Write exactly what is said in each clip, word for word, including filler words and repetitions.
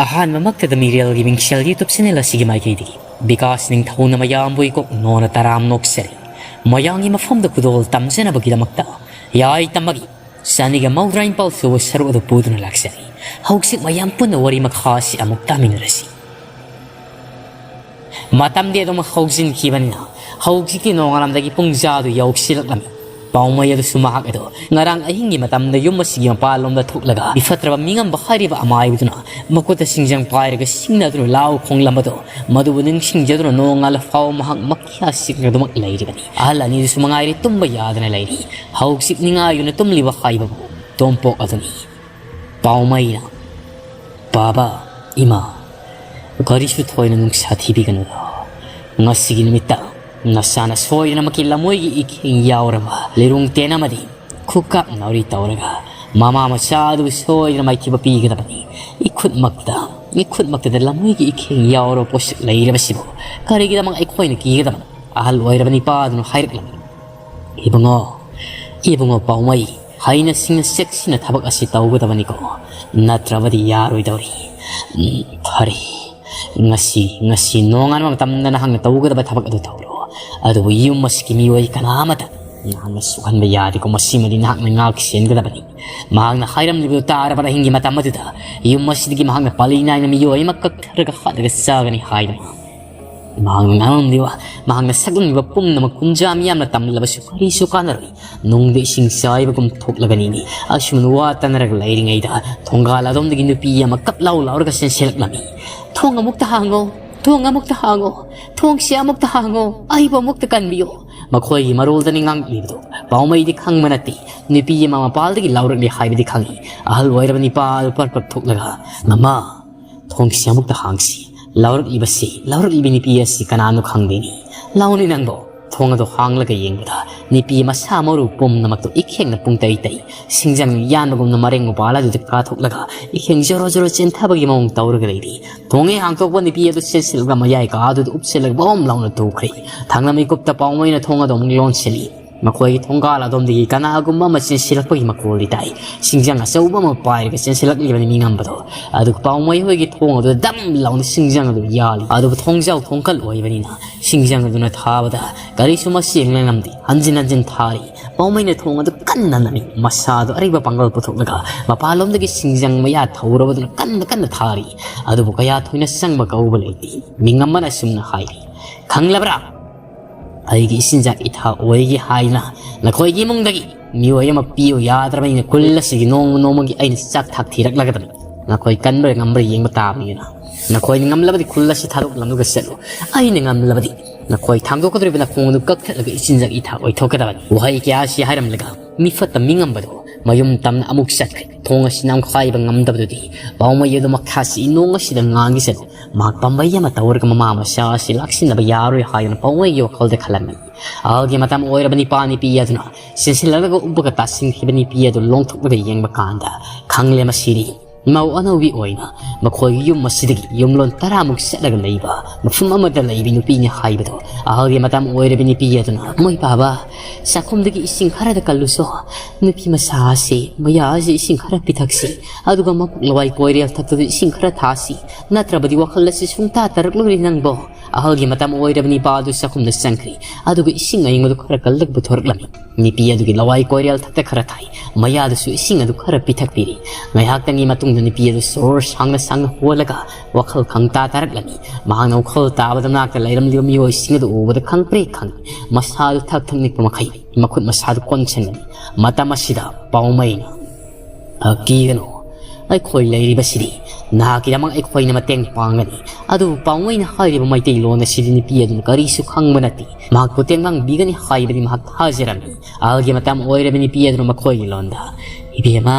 ꯑꯍꯥꯟꯕꯃꯛꯇꯗ ꯃꯤꯔꯦꯜꯒꯤ ꯃꯤꯡꯁꯦꯜ YouTube channel ꯑꯁꯤꯒꯤ ꯃꯥꯏꯀꯩꯗꯒꯤ ꯕꯤꯀꯥꯁ ꯅꯤꯡꯊꯧꯅ ꯃꯌꯥꯝꯕꯨ ꯏꯀꯣꯛ ꯅꯣꯟꯅ ꯇꯔꯥꯝ ꯅꯣꯛꯆꯔꯤ꯫ ꯃꯌꯥꯝꯒꯤ ꯃꯐꯝꯗ ꯈꯨꯗꯣꯜ ꯇꯝꯖꯅꯕꯒꯤꯗꯃꯛꯇ ꯌꯥꯏ ꯇꯝꯕꯒꯤ ꯆꯅꯤꯒ ꯃꯧꯗ꯭ꯔꯥ ꯅꯤꯄꯥꯜ ꯁꯨꯕ ꯁꯔꯨꯛ ꯑꯗꯨ ꯄꯨꯗꯨꯅ ꯂꯥꯛꯆꯔꯤ꯫ ꯍꯧꯖꯤꯛ ꯃꯌꯥꯝ ꯄꯨꯟꯅ ꯋꯥꯔꯤ ꯃꯈꯥ ꯑꯁꯤ ꯑꯃꯨꯛ ꯇꯥꯃꯤꯟꯅꯔꯁꯤ꯫ ꯃꯇꯝꯗꯤ ꯑꯗꯨꯝ ꯍꯧꯖꯤꯟꯈꯤꯕꯅꯤꯅ ꯍꯧꯖꯤꯛꯇꯤ ꯅꯣꯡꯉꯥꯜꯂꯝꯗꯥꯏꯒꯤ ꯄꯨꯡ ꯖꯥꯗꯨ ꯌꯧꯁꯤꯜꯂꯛꯂꯝꯃꯤ꯫ ꯄꯥꯎꯃꯩ ꯑꯗꯨꯁꯨ ꯃꯍꯥꯛ ꯑꯗꯨ ꯉꯔꯥꯡ ꯑꯍꯤꯡꯒꯤ ꯃꯇꯝꯗ ꯌꯨꯝ ꯑꯁꯤꯒꯤ ꯃꯄꯥꯟꯂꯣꯝꯗ ꯊꯣꯛꯂꯒ ꯃꯤꯐꯠꯇ꯭ꯔꯕ ꯃꯤꯉꯝꯕ ꯍꯥꯏꯔꯤꯕ ꯑꯃꯥꯏꯕꯗꯨꯅ ꯃꯈꯨꯠꯇ ꯁꯤꯡꯖꯪ ꯄꯥꯏꯔꯒ ꯁꯤꯡꯅꯗꯨꯅ ꯂꯥꯎ ꯈꯣꯡꯂꯝꯕꯗꯣ, ꯃꯗꯨꯕꯨ ꯅꯤꯡꯁꯤꯡꯖꯗꯨꯅ ꯅꯣꯡꯉꯥꯜꯂ ꯐꯥꯎ ꯃꯍꯥꯛ ꯃꯈꯤꯌꯥ ꯆꯤꯛꯅꯗꯨꯃꯛ ꯂꯩꯔꯤꯕꯅꯤ꯫ ꯑꯍꯜ ꯑꯅꯤꯗꯨꯁꯨ ꯃꯉꯥꯏꯔꯦ ꯇꯨꯝꯕ ꯌꯥꯗꯅ ꯂꯩꯔꯤ꯫ ꯍꯧꯖꯤꯛ ꯅꯤꯡꯉꯥꯏ ꯑꯣꯏꯅ ꯇꯨꯝꯂꯤꯕ ꯍꯥꯏꯕꯕꯨ ꯇꯣꯝꯄꯣꯛ ꯑꯗꯨꯅꯤ꯫ ꯄꯥꯎꯃꯩꯅ, "ꯕꯥꯕꯥ, ꯏꯃꯥ, ꯀꯔꯤꯁꯨ ꯊꯣꯏꯅ ꯅꯨꯡꯁꯥ ꯊꯤꯕꯤꯒꯅꯨꯗ꯫ ꯉꯁꯤꯒꯤ ꯅꯨꯃꯤꯠꯇ ꯅꯆꯥꯅ ꯁꯣꯏꯗꯅꯃꯛꯀꯤ ꯂꯝꯃꯣꯏꯒꯤ ꯏꯈꯦꯡ ꯌꯥꯎꯔꯕ ꯂꯤꯔꯨꯡ ꯇꯦꯟ ꯑꯃꯗꯤ ꯈꯨꯀꯥꯞ ꯅꯥꯎꯔꯤ ꯇꯧꯔꯒ ꯃꯃꯥ ꯃꯆꯥ ꯑꯗꯨꯕꯨ ꯁꯣꯏꯗꯅ ꯃꯥꯏꯊꯤꯕ ꯄꯤꯒꯗꯕꯅꯤ꯫ ꯏꯈꯨꯠꯃꯛꯇ, ꯏꯈꯨꯠꯃꯛꯇꯗ ꯂꯝꯃꯣꯏꯒꯤ ꯏꯈꯦꯡ ꯌꯥꯎꯔꯕ ꯄꯣꯠꯁꯛ ꯂꯩꯔꯤꯕꯁꯤꯕꯨ ꯀꯔꯤꯒꯤꯗꯃꯛ ꯑꯩꯈꯣꯏꯅ ꯀꯤꯒꯗꯕꯅꯣ?" ꯑꯍꯜ ꯑꯣꯏꯔꯕ ꯅꯤꯄꯥ ꯑꯗꯨꯅ ꯍꯥꯏꯔꯛꯂꯝꯃꯤ꯫ "ꯏꯕꯨꯡꯉꯣ, ꯏꯕꯨꯡꯉꯣ ꯄꯥꯎꯃꯩ, ꯍꯩꯅ ꯁꯤꯡꯅ ꯆꯦꯛꯁꯤꯟꯅ ꯊꯕꯛ ꯑꯁꯤ ꯇꯧꯒꯗꯕꯅꯤꯀꯣ, ꯅꯠꯇ꯭ꯔꯕꯗꯤ ꯌꯥꯔꯣꯏꯗꯧꯔꯤ꯫ ꯎꯝ, ꯐꯔꯦ, ꯉꯁꯤ, ꯉꯁꯤ ꯅꯣꯡꯉꯥꯟꯕ ꯃꯇꯝꯗ ꯅꯍꯥꯛꯅ ꯇꯧꯒꯗꯕ ꯊꯕꯛ ꯑꯗꯨ ꯇꯧꯔꯣ꯫ ꯑꯗꯨꯕꯨ ꯌꯨꯝ ꯑꯁꯤꯒꯤ ꯃꯤꯑꯣꯏ ꯀꯅꯥ ꯑꯃꯠꯇ ꯅꯍꯥꯛꯅ ꯁꯣꯛꯍꯟꯕ ꯌꯥꯗꯦꯀꯣ꯫ ꯃꯁꯤꯃꯗꯤ ꯅꯍꯥꯛꯅ ꯉꯥꯛ ꯁꯦꯟꯒꯗꯕꯅꯤ꯫ ꯃꯍꯥꯛꯅ ꯍꯥꯏꯔꯝꯂꯤꯕꯗꯨ ꯇꯥꯔꯕ ꯑꯍꯤꯡꯒꯤ ꯃꯇꯝ ꯑꯗꯨꯗ ꯌꯨꯝ ꯑꯁꯤꯗꯒꯤ ꯃꯍꯥꯛꯅ ꯄꯥꯂꯤ ꯅꯥꯏꯅ ꯃꯤꯑꯣꯏ ꯑꯃ ꯀꯛꯊꯔꯒ ꯍꯥꯠꯂꯒ ꯆꯥꯒꯅꯤ ꯍꯥꯏꯗꯅ ꯃꯍꯥꯛꯅ ꯉꯥꯡꯂꯝꯂꯤꯕ, ꯃꯍꯥꯛꯅ ꯁꯛꯂꯝꯂꯤꯕ ꯄꯨꯝꯅꯃꯛ ꯀꯨꯝꯖꯥ ꯃꯤꯌꯥꯝꯅ ꯇꯝꯂꯕꯁꯨ ꯀꯔꯤꯁꯨ ꯀꯥꯟꯅꯔꯣꯏ꯫ ꯅꯨꯡꯗ ꯏꯁꯤꯡ ꯆꯥꯏꯕꯒꯨꯝ ꯊꯣꯛꯂꯒꯅꯤꯅꯦ꯫ ꯑꯁꯨꯝꯅ ꯋꯥ ꯇꯥꯅꯔꯒ ꯂꯩꯔꯤꯉꯩꯗ ꯊꯣꯡꯒꯥꯜ ꯑꯗꯣꯝꯗꯒꯤ ꯅꯨꯄꯤ ꯑꯃ ꯀꯞ ꯂꯥꯎ ꯂꯥꯎꯔꯒ ꯆꯦꯟꯁꯤꯜꯂꯛꯂꯝꯃꯤ꯫ "ꯊꯣꯡ ꯑꯃꯨꯛꯇ ꯍꯥꯡꯉꯣ, ꯊꯣꯡ ꯑꯃꯨꯛꯇ ꯍꯥꯡꯉꯣ, ꯊꯣꯡꯁꯦ ꯑꯃꯨꯛꯇ ꯍꯥꯡꯉꯣ, ꯑꯩꯕꯨ ꯑꯃꯨꯛꯇ ꯀꯟꯕꯤꯌꯣ"꯫ ꯃꯈꯣꯏꯒꯤ ꯃꯔꯣꯜꯗꯅꯤ ꯉꯥꯡꯂꯤꯕꯗꯨ꯫ ꯄꯥꯎꯃꯩꯗꯤ ꯈꯪꯕ ꯅꯠꯇꯦ꯫ ꯅꯨꯄꯤ ꯑꯃ ꯃꯄꯥꯜꯗꯒꯤ ꯂꯥꯎꯔꯛꯂꯤ ꯍꯥꯏꯕꯗꯤ ꯈꯪꯏ꯫ ꯑꯍꯜ ꯑꯣꯏꯔꯕ ꯅꯤꯄꯥ ꯑꯗꯨ ꯄꯔꯞ ꯄꯔꯞ ꯊꯣꯛꯂꯒ, "ꯃꯃꯥ, ꯊꯣꯡꯁꯤ ꯑꯃꯨꯛꯇ ꯍꯥꯡꯁꯤ꯫ ꯂꯥꯎꯔꯛꯂꯤꯕꯁꯤ, ꯂꯥꯎꯔꯛꯂꯤꯕ ꯅꯨꯄꯤ ꯑꯁꯤ ꯀꯅꯥꯅꯣ ꯈꯪꯗꯦꯅꯤ꯫ ꯂꯥꯎꯅꯦ ꯅꯪꯕꯣ"꯫ ꯊꯣꯡ ꯑꯗꯨ ꯍꯥꯡꯂꯒ ꯌꯦꯡꯕꯗ ꯅꯨꯄꯤ ꯃꯁꯥ ꯃꯎ ꯄꯨꯝꯅꯃꯛꯇꯨ ꯏꯈꯦꯡꯅ ꯄꯨꯡꯇꯩ ꯇꯩ, ꯁꯤꯡꯖꯪ ꯌꯥꯟꯕꯒꯨꯝꯅ ꯃꯔꯦꯡ ꯃꯄꯥꯜ ꯑꯗꯨꯗ ꯀꯥꯊꯣꯛꯂꯒ ꯏꯈꯦꯡ ꯖꯣꯔꯣ ꯖꯣꯔꯣ ꯆꯦꯟꯊꯕꯒꯤ ꯃꯑꯣꯡ ꯇꯧꯔꯒ ꯂꯩꯔꯤ꯫ ꯊꯣꯡ ꯍꯦꯛ ꯍꯥꯡꯇꯣꯛꯄ ꯅꯨꯄꯤ ꯑꯗꯨ ꯆꯦꯟꯁꯤꯜꯂꯒ ꯃꯌꯥꯏ ꯀꯥ ꯑꯗꯨꯗ ꯎꯞꯁꯤꯜꯂꯒ ꯕꯣꯝ ꯂꯥꯎꯅ ꯇꯨꯈ꯭ꯔꯦ꯫ ꯊꯪꯅ ꯃꯤꯀꯨꯞꯇ ꯄꯥꯎꯃꯩꯅ ꯊꯣꯡ ꯑꯗꯨ ꯑꯃꯨꯛ ꯂꯣꯟꯁꯤꯜꯂꯤ꯫ ꯃꯈꯣꯏꯒꯤ ꯊꯣꯡꯒꯥꯜ ꯑꯗꯣꯝꯗꯒꯤ ꯀꯅꯥꯒꯨꯝꯕ ꯑꯃ ꯆꯦꯟꯁꯤꯜꯂꯛꯄꯒꯤ ꯃꯈꯣꯜꯗꯤ ꯇꯥꯏ꯫ ꯁꯤꯡꯖꯪ ꯑꯆꯧꯕ ꯑꯃ ꯄꯥꯏꯔꯒ ꯆꯦꯟꯁꯤꯜꯂꯛꯂꯤꯕꯅꯤ ꯃꯤꯉꯝꯕꯗꯣ꯫ ꯑꯗꯨꯒ ꯄꯥꯎꯃꯩ ꯍꯣꯏꯒꯤ ꯊꯣꯡ ꯑꯗꯨꯗ ꯗꯝ ꯂꯥꯎꯅ ꯁꯤꯡꯖꯪ ꯑꯗꯨ ꯌꯥꯜꯂꯤ꯫ ꯑꯗꯨꯕꯨ ꯊꯣꯡꯖꯥꯎ ꯊꯣꯡꯀꯜ ꯑꯣꯏꯕꯅꯤꯅ ꯁꯤꯡꯖꯪ ꯑꯗꯨꯅ ꯊꯥꯕꯗ ꯀꯔꯤꯁꯨ ꯃꯁꯤ ꯌꯦꯡꯂ ꯉꯝꯗꯦ꯫ ꯍꯟꯖꯤꯟ ꯍꯟꯖꯤꯟ ꯊꯥꯔꯤ꯫ ꯄꯥꯎꯃꯩꯅ ꯊꯣꯡ ꯑꯗꯨ ꯀꯟꯅ ꯅꯝꯃꯤ꯫ ꯃꯁꯥꯗꯨ ꯑꯔꯤꯕ ꯄꯥꯡꯒꯜ ꯄꯨꯊꯣꯛꯂꯒ ꯃꯄꯥꯟꯂꯣꯝꯗꯒꯤ ꯁꯤꯡꯖꯪ ꯃꯌꯥ ꯊꯧꯔꯕꯗꯨꯅ ꯀꯟꯅ ꯀꯟꯅ ꯊꯥꯔꯤ꯫ ꯑꯗꯨꯕꯨ ꯀꯌꯥ ꯊꯣꯏꯅ ꯆꯪꯕ ꯀꯧꯕ ꯂꯩꯇꯦ꯫ ꯃꯤꯉꯝꯕꯅ ꯑꯁꯨꯝꯅ ꯍꯥꯏꯔꯤ, "ꯈꯪꯂꯕ꯭ꯔꯥ? ꯑꯩꯒꯤ ꯏꯆꯤꯟꯖꯥꯛ ꯏꯊꯥ ꯑꯣꯏꯒꯦ ꯍꯥꯏꯗꯅ ꯅꯈꯣꯏꯒꯤ ꯏꯃꯨꯡꯗꯒꯤ ꯃꯤꯑꯣꯏ ꯑꯃ ꯄꯤꯌꯨ ꯌꯥꯗ꯭ꯔꯕꯅꯤꯅ ꯈꯨꯜ ꯑꯁꯤꯒꯤ ꯅꯣꯡꯃ ꯅꯣꯡꯃꯒꯤ ꯑꯩꯅ ꯆꯥꯛ ꯊꯥꯛ ꯊꯤꯔꯛꯂꯒꯗꯕꯅꯤ꯫ ꯅꯈꯣꯏ ꯀꯟꯕ꯭ꯔꯥ ꯉꯝꯕ꯭ꯔꯥ ꯌꯦꯡꯕ ꯇꯥꯕꯅꯤꯅ ꯅꯈꯣꯏꯅ ꯉꯝꯂꯕꯗꯤ ꯈꯨꯜ ꯑꯁꯤ ꯊꯥꯗꯣꯛꯂꯝꯂꯒ ꯆꯠꯂꯨ꯫ ꯑꯩꯅ ꯉꯝꯂꯕꯗꯤ ꯅꯈꯣꯏ ꯊꯥꯡꯗꯣꯛꯀꯗꯧꯔꯤꯕ ꯅꯈꯣꯡ ꯑꯗꯨ ꯀꯛꯊꯠꯂꯒ ꯏꯆꯤꯟꯖꯥꯛ ꯏꯊꯥ ꯑꯣꯏꯊꯣꯛꯀꯗꯕꯅꯤ꯫" ꯋꯥꯍꯩ ꯀꯌꯥ ꯑꯁꯤ ꯍꯥꯏꯔꯝꯂꯒ ꯃꯤꯐꯠꯇ ꯃꯤꯉꯝꯕꯗꯨ ꯃꯌꯨꯝ ꯇꯝꯅ ꯑꯃꯨꯛ ꯆꯠꯈ꯭ꯔꯦ꯫ ꯊꯣꯡ ꯑꯁꯤ ꯅꯝꯈꯥꯏꯕ ꯉꯝꯗꯕꯗꯨꯗꯤ ꯄꯥꯎꯃꯩ ꯑꯗꯨ ꯃꯈꯥꯁꯤ ꯅꯣꯡ ꯑꯁꯤꯗ ꯉꯥꯡꯈꯤꯁꯅꯨ꯫ ꯃꯍꯥꯛ ꯄꯥꯝꯕꯩ ꯑꯃ ꯇꯧꯔꯒ ꯃꯃꯥ ꯃꯆꯥ ꯑꯁꯤ ꯂꯥꯛꯁꯤꯟꯅꯕ ꯌꯥꯔꯣꯏ ꯍꯥꯏꯗꯨꯅ ꯄꯥꯎꯃꯩꯒꯤ ꯋꯥꯈꯜꯗ ꯈꯜꯂꯝꯃꯤ꯫ ꯑꯍꯜꯒꯤ ꯃꯇꯝ ꯑꯣꯏꯔꯕ ꯅꯤꯄꯥ ꯅꯨꯄꯤ ꯑꯗꯨꯅ ꯆꯦꯟꯁꯤꯜꯂꯛꯂꯒ ꯎꯞꯄꯒ ꯇꯥꯁꯤꯟꯈꯤꯕ ꯅꯤꯄꯤ ꯑꯗꯨ ꯂꯣꯡꯊꯣꯛꯂꯒ ꯌꯦꯡꯕ ꯀꯥꯟꯗ ꯈꯪꯂꯦ ꯃꯁꯤꯗꯤ ꯃꯧ ꯑꯅꯧꯕꯤ ꯑꯣꯏꯅ ꯃꯈꯣꯏꯒꯤ ꯌꯨꯝ ꯑꯁꯤꯗꯒꯤ ꯌꯨꯝꯂꯣꯟ ꯇꯔꯥꯃꯨꯛ ꯆꯠꯂꯒ ꯂꯩꯕ ꯃꯐꯝ ꯑꯃꯗ ꯂꯩꯕꯤ ꯅꯨꯄꯤꯅꯤ ꯍꯥꯏꯕꯗꯣ꯫ ꯑꯍꯜꯒꯤ ꯃꯇꯝ ꯑꯣꯏꯔꯕꯤ ꯅꯨꯄꯤ ꯑꯗꯨꯅ, "ꯃꯣꯏ ꯄꯥꯕ, ꯆꯥꯛꯈꯨꯝꯗꯒꯤ ꯏꯁꯤꯡ ꯈꯔꯗ ꯀꯜꯂꯨꯁꯣ꯫ ꯅꯨꯄꯤ ꯃꯆꯥ ꯑꯁꯤ ꯃꯌꯥ ꯑꯁꯤ ꯏꯁꯤꯡ ꯈꯔ ꯄꯤꯊꯛꯁꯤ꯫ ꯑꯗꯨꯒ ꯃꯀꯣꯛ ꯂꯋꯥꯏ ꯀꯣꯏꯔꯦꯜ ꯊꯛꯇꯨꯗ ꯏꯁꯤꯡ ꯈꯔ ꯊꯥꯁꯤ꯫ ꯅꯠꯇ꯭ꯔꯕꯗꯤ ꯋꯥꯈꯜ ꯑꯁꯤ ꯁꯨꯡꯇꯥ ꯇꯥꯔꯛꯂꯣꯏ ꯅꯪꯕꯣ꯫" ꯑꯍꯜꯒꯤ ꯃꯇꯝ ꯑꯣꯏꯔꯕ ꯅꯤꯄꯥ ꯑꯗꯨ ꯆꯥꯛꯈꯨꯝꯗ ꯆꯪꯈ꯭ꯔꯤ꯫ ꯑꯗꯨꯒ ꯏꯁꯤꯡ ꯑꯏꯪꯕꯗꯨ ꯈꯔ ꯀꯜꯂꯒ ꯄꯨꯊꯣꯔꯛꯂꯝꯃꯤ꯫ ꯅꯨꯄꯤ ꯑꯗꯨꯒꯤ ꯂꯋꯥꯏ ꯀꯣꯏꯔꯦꯜ ꯊꯛꯇ ꯈꯔ ꯊꯥꯏ꯫ ꯃꯌꯥꯗꯁꯨ ꯏꯁꯤꯡ ꯑꯗꯨ ꯈꯔ ꯄꯤꯊꯛꯄꯤꯔꯤ꯫ ꯉꯥꯏꯍꯥꯛꯇꯪꯒꯤ ꯃꯇꯨꯡꯗ ꯅꯨꯄꯤ ꯑꯗꯨ ꯁꯣꯔ ꯁꯥꯡꯅ ꯁꯥꯡꯅ ꯍꯣꯜꯂꯒ ꯋꯥꯈꯜ ꯈꯪꯇꯥ ꯇꯥꯔꯛꯂꯝꯃꯤ꯫ ꯃꯍꯥꯛꯅ ꯋꯥꯈꯜ ꯇꯥꯕꯗ ꯃꯅꯥꯛꯇ ꯂꯩꯔꯝꯂꯤꯕ ꯃꯤꯑꯣꯏꯁꯤꯡ ꯑꯗꯨ ꯎꯕꯗ ꯈꯪꯄ꯭ꯔꯦꯛ ꯈꯪꯏ꯫ ꯃꯁꯥꯗꯨ ꯊꯛ ꯊꯛ ꯅꯤꯛꯄ ꯃꯈꯩ ꯃꯈꯨꯠ ꯃꯁꯥꯗꯨ ꯀꯣꯟꯁꯤꯟꯕꯅꯤ꯫ ꯃꯇꯝ ꯑꯁꯤꯗ ꯄꯥꯎꯃꯩꯅ, "ꯑ, ꯀꯤꯒꯅꯨ, ꯑꯩꯈꯣꯏ ꯂꯩꯔꯤꯕꯁꯤꯗꯤ ꯅꯍꯥꯛꯀꯤꯗꯃꯛ ꯑꯩꯈꯣꯏꯅ ꯃꯇꯦꯡ ꯄꯥꯡꯒꯅꯤ꯫" ꯑꯗꯨꯕꯨ ꯄꯥꯎꯃꯩꯅ ꯍꯥꯏꯔꯤꯕ ꯃꯩꯇꯩꯂꯣꯟ ꯑꯁꯤꯗꯤ ꯅꯨꯄꯤ ꯑꯗꯨꯅ ꯀꯔꯤꯁꯨ ꯈꯪꯕ ꯅꯠꯇꯦ꯫ ꯃꯍꯥꯛꯄꯨ ꯇꯦꯡꯕꯥꯡꯕꯤꯒꯅꯤ ꯍꯥꯏꯕꯗꯤ ꯃꯍꯥꯛ ꯊꯥꯖꯔꯝꯃꯤ꯫ ꯑꯍꯜꯒꯤ ꯃꯇꯝ ꯑꯣꯏꯔꯕ ꯅꯨꯄꯤ ꯑꯗꯨꯅ ꯃꯈꯣꯏꯒꯤ ꯂꯣꯟꯗ, "ꯏꯕꯦꯝꯃ,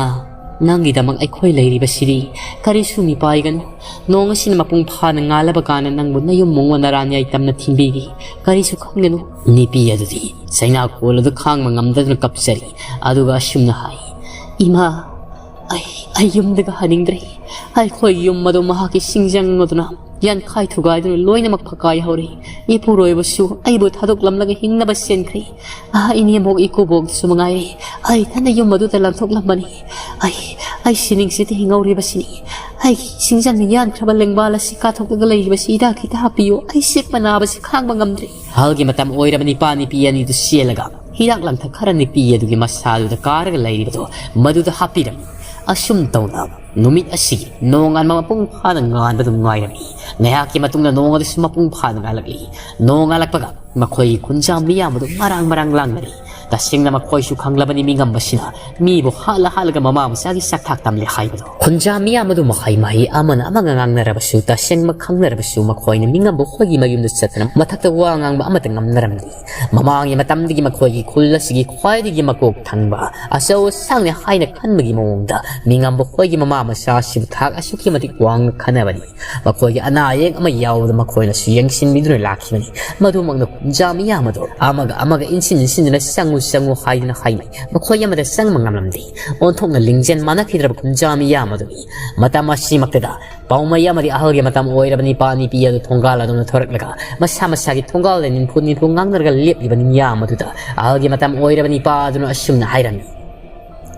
ꯅꯪꯒꯤꯗꯃꯛ ꯑꯩꯈꯣꯏ ꯂꯩꯔꯤꯕꯁꯤꯗꯤ꯫ ꯀꯔꯤꯁꯨ ꯃꯤꯄꯥꯏꯒꯅꯨ꯫ ꯅꯣꯡ ꯑꯁꯤꯅ ꯃꯄꯨꯡ ꯐꯥꯅ ꯉꯥꯜꯂꯕ ꯀꯥꯟꯗ ꯅꯪꯕꯨ ꯅꯌꯨꯝ ꯃꯨꯡ ꯑꯣꯟꯅꯔꯥꯅꯤꯉꯥꯏ ꯇꯝꯅ ꯊꯤꯟꯕꯤꯒꯦ꯫ ꯀꯔꯤꯁꯨ ꯈꯟꯒꯅꯨ꯫" ꯅꯨꯄꯤ ꯑꯗꯨꯗꯤ ꯆꯩꯅꯥ ꯀꯣꯜ ꯑꯗꯨ ꯈꯥꯡꯕ ꯉꯝꯗꯗꯨꯅ ꯀꯞꯆꯔꯤ꯫ ꯑꯗꯨꯒ ꯑꯁꯨꯝꯅ ꯍꯥꯏ, "ꯏꯃꯥ, ꯑꯩ, ꯑꯩ ꯌꯨꯝꯗꯒ ꯍꯟꯅꯤꯡꯗ꯭ꯔꯦ꯫ ꯑꯩꯈꯣꯏ ꯌꯨꯝ ꯑꯗꯨ ꯃꯍꯥꯛꯀꯤ ꯁꯤꯡꯖꯪ ꯑꯗꯨꯅ ꯌꯥꯟꯈꯥꯏ ꯊꯨꯒꯥꯏꯗꯨꯅ ꯂꯣꯏꯅꯃꯛ ꯐꯀꯥꯏ ꯍꯧꯔꯦ꯫ ꯏꯄꯨꯔꯣꯏꯕꯁꯨ ꯑꯩꯕꯨ ꯊꯥꯗꯣꯛꯂꯝꯂꯒ ꯍꯤꯡꯅꯕ ꯆꯦꯟꯈ꯭ꯔꯦ꯫ ꯑꯥ, ꯏꯅꯦꯝꯕꯣꯛ ꯏꯀꯨꯕꯣꯛꯁꯨ ꯃꯉꯥꯏꯔꯦ꯫ ꯑꯩ ꯏꯊꯟꯗ ꯌꯨꯝ ꯑꯗꯨꯗ ꯂꯥꯟꯊꯣꯛꯂꯝꯕꯅꯤ꯫ ꯑꯩ, ꯑꯩ ꯁꯤꯅꯤꯡꯁꯤꯗ ꯍꯤꯡꯍꯧꯔꯤꯕꯁꯤꯅꯤ꯫ ꯑꯩꯒꯤ ꯁꯤꯡꯖꯪꯅ ꯌꯥꯟꯈ꯭ꯔꯕ ꯂꯦꯡꯕꯥꯜ ꯑꯁꯤ ꯀꯥꯊꯣꯛꯂꯒ ꯂꯩꯔꯤꯕꯁꯤ ꯍꯤꯗꯥꯛ ꯈꯤꯇ ꯍꯥꯞꯄꯤꯌꯨ꯫ ꯑꯩ ꯆꯤꯛꯄ ꯅꯥꯕꯁꯤ ꯈꯥꯡꯕ ꯉꯝꯗ꯭ꯔꯦ꯫ ꯑꯍꯜꯒꯤ ꯃꯇꯝ ꯑꯣꯏꯔꯕ ꯅꯤꯄꯥ ꯅꯤꯄꯤ ꯑꯅꯤꯗꯨ ꯆꯦꯜꯂꯒ ꯍꯤꯗꯥꯛ ꯂꯥꯡꯊꯛ ꯈꯔ ꯅꯤꯄꯤ ꯑꯗꯨꯒꯤ ꯃꯁꯥꯗꯨꯗ ꯀꯥꯔꯒ ꯂꯩꯔꯤꯕꯗꯣ ꯃꯗꯨꯗ ꯍꯥꯞꯄꯤꯔꯝꯃꯤ꯫ ꯑꯁꯨꯝ ꯇꯧꯅ ꯅꯨꯃꯤꯠ ꯑꯁꯤꯒꯤ ꯅꯣꯡꯉꯥꯟꯕ ꯃꯄꯨꯡ ꯐꯥꯅ ꯉꯥꯟꯕꯗꯨ ꯉꯥꯏꯔꯝꯃꯤ꯫ ꯉꯥꯏꯍꯥꯛꯀꯤ ꯃꯇꯨꯡꯗ ꯅꯣꯡ ꯑꯗꯨꯁꯨ ꯃꯄꯨꯡ ꯐꯥꯅ ꯉꯥꯜꯂꯛꯂꯤ꯫ ꯅꯣꯡ ꯉꯥꯜꯂꯛꯄꯒ ꯃꯈꯣꯏꯒꯤ ꯈꯨꯟꯖꯥ ꯃꯤꯌꯥꯝ ꯑꯗꯨ ꯃꯔꯥꯡ ꯃꯔꯥꯡ ꯂꯥꯡꯅꯔꯤ꯫ ꯇꯁꯦꯡꯅ ꯃꯈꯣꯏꯁꯨ ꯈꯪꯂꯕꯅꯤ, ꯃꯤꯉꯝꯕꯁꯤꯅ ꯃꯤꯕꯨ ꯍꯥꯠꯂ ꯍꯥꯠꯂꯒ ꯃꯃꯥ ꯃꯆꯥꯒꯤ ꯆꯥꯛꯊꯥꯛ ꯇꯝꯂꯦ ꯍꯥꯏꯕꯗꯣ꯫ ꯈꯨꯟꯖꯥ ꯃꯤꯌꯥꯝ ꯑꯗꯨ ꯃꯍꯩ ꯃꯍꯩ ꯑꯃꯅ ꯑꯃꯒ ꯉꯥꯡꯅꯔꯕꯁꯨ, ꯇꯁꯦꯡꯕ ꯈꯪꯅꯔꯕꯁꯨ, ꯃꯈꯣꯏꯅ ꯃꯤꯉꯝꯕ ꯍꯣꯏꯒꯤ ꯃꯌꯨꯝꯗ ꯆꯠꯇꯅ ꯃꯊꯛꯇ ꯋꯥ ꯉꯥꯡꯕ ꯑꯃꯠꯇ ꯉꯝꯅꯔꯝꯗꯦ꯫ ꯃꯃꯥꯡꯒꯤ ꯃꯇꯝꯗꯒꯤ ꯃꯈꯣꯏꯒꯤ ꯈꯨꯜ ꯑꯁꯤꯒꯤ ꯈ꯭ꯋꯥꯏꯗꯒꯤ ꯃꯀꯣꯛ ꯊꯪꯕ, ꯑꯆꯧ ꯑꯁꯥꯡꯅꯤ ꯍꯥꯏꯅ ꯈꯟꯕꯒꯤ ꯃꯑꯣꯡꯗ ꯃꯤꯉꯝꯕ ꯍꯣꯏꯒꯤ ꯃꯃꯥ ꯃꯆꯥ ꯑꯁꯤꯕꯨ ꯊꯥꯛ ꯑꯁꯨꯛꯀꯤ ꯃꯇꯤꯛ ꯋꯥꯡꯅ ꯈꯟꯅꯕꯅꯤ꯫ ꯃꯈꯣꯏꯒꯤ ꯑꯅꯥ ꯑꯌꯦꯛ ꯑꯃ ꯌꯥꯎꯕꯗ ꯃꯈꯣꯏꯅꯁꯨ ꯌꯦꯡꯁꯤꯟꯕꯤꯗꯨꯅ ꯂꯥꯛꯈꯤꯕꯅꯤ꯫ ꯃꯗꯨꯃꯛꯅ ꯈꯨꯟꯖꯥ ꯃꯤꯌꯥꯝ ꯑꯗꯣ ꯑꯃꯒ ꯑꯃꯒ ꯏꯟꯁꯤꯟ ꯏꯟꯁꯤꯟꯗꯨꯅ "ꯆꯪꯉꯨ, ꯆꯪꯉꯨ" ꯍꯥꯏꯗꯨꯅ ꯍꯥꯏꯅꯩ꯫ ꯃꯈꯣꯏ ꯑꯃꯗ ꯆꯪꯕ ꯉꯝꯂꯝꯗꯦ꯫ ꯑꯣꯟꯊꯣꯛꯅ ꯂꯤꯡꯖꯦꯜ ꯃꯥꯟꯅꯈꯤꯗ꯭ꯔꯕ ꯈꯨꯟꯖꯥ ꯃꯤꯌꯥꯝ ꯑꯗꯨꯅꯤ꯫ ꯃꯇꯝ ꯑꯁꯤꯃꯛꯇꯗ ꯄꯥꯎꯃꯩ ꯑꯃꯗꯤ ꯑꯍꯜꯒꯤ ꯃꯇꯝ ꯑꯣꯏꯔꯕ ꯅꯤꯄꯥ ꯅꯤꯄꯤ ꯑꯗꯨ ꯊꯣꯡꯒꯥꯜ ꯑꯗꯣꯝꯗ ꯊꯣꯔꯛꯂꯒ ꯃꯁꯥ ꯃꯁꯥꯒꯤ ꯊꯣꯡꯒꯥꯜꯗ ꯅꯤꯟꯐꯨ ꯅꯤꯟꯐꯨ ꯉꯥꯡꯅꯔꯒ ꯂꯦꯞꯂꯤꯕ ꯅꯤꯌꯥꯝ ꯑꯗꯨꯗ ꯑꯍꯜꯒꯤ ꯃꯇꯝ ꯑꯣꯏꯔꯕ ꯅꯤꯄꯥ ꯑꯗꯨꯅ ꯑꯁꯨꯝꯅ ꯍꯥꯏꯔꯝꯃꯤ: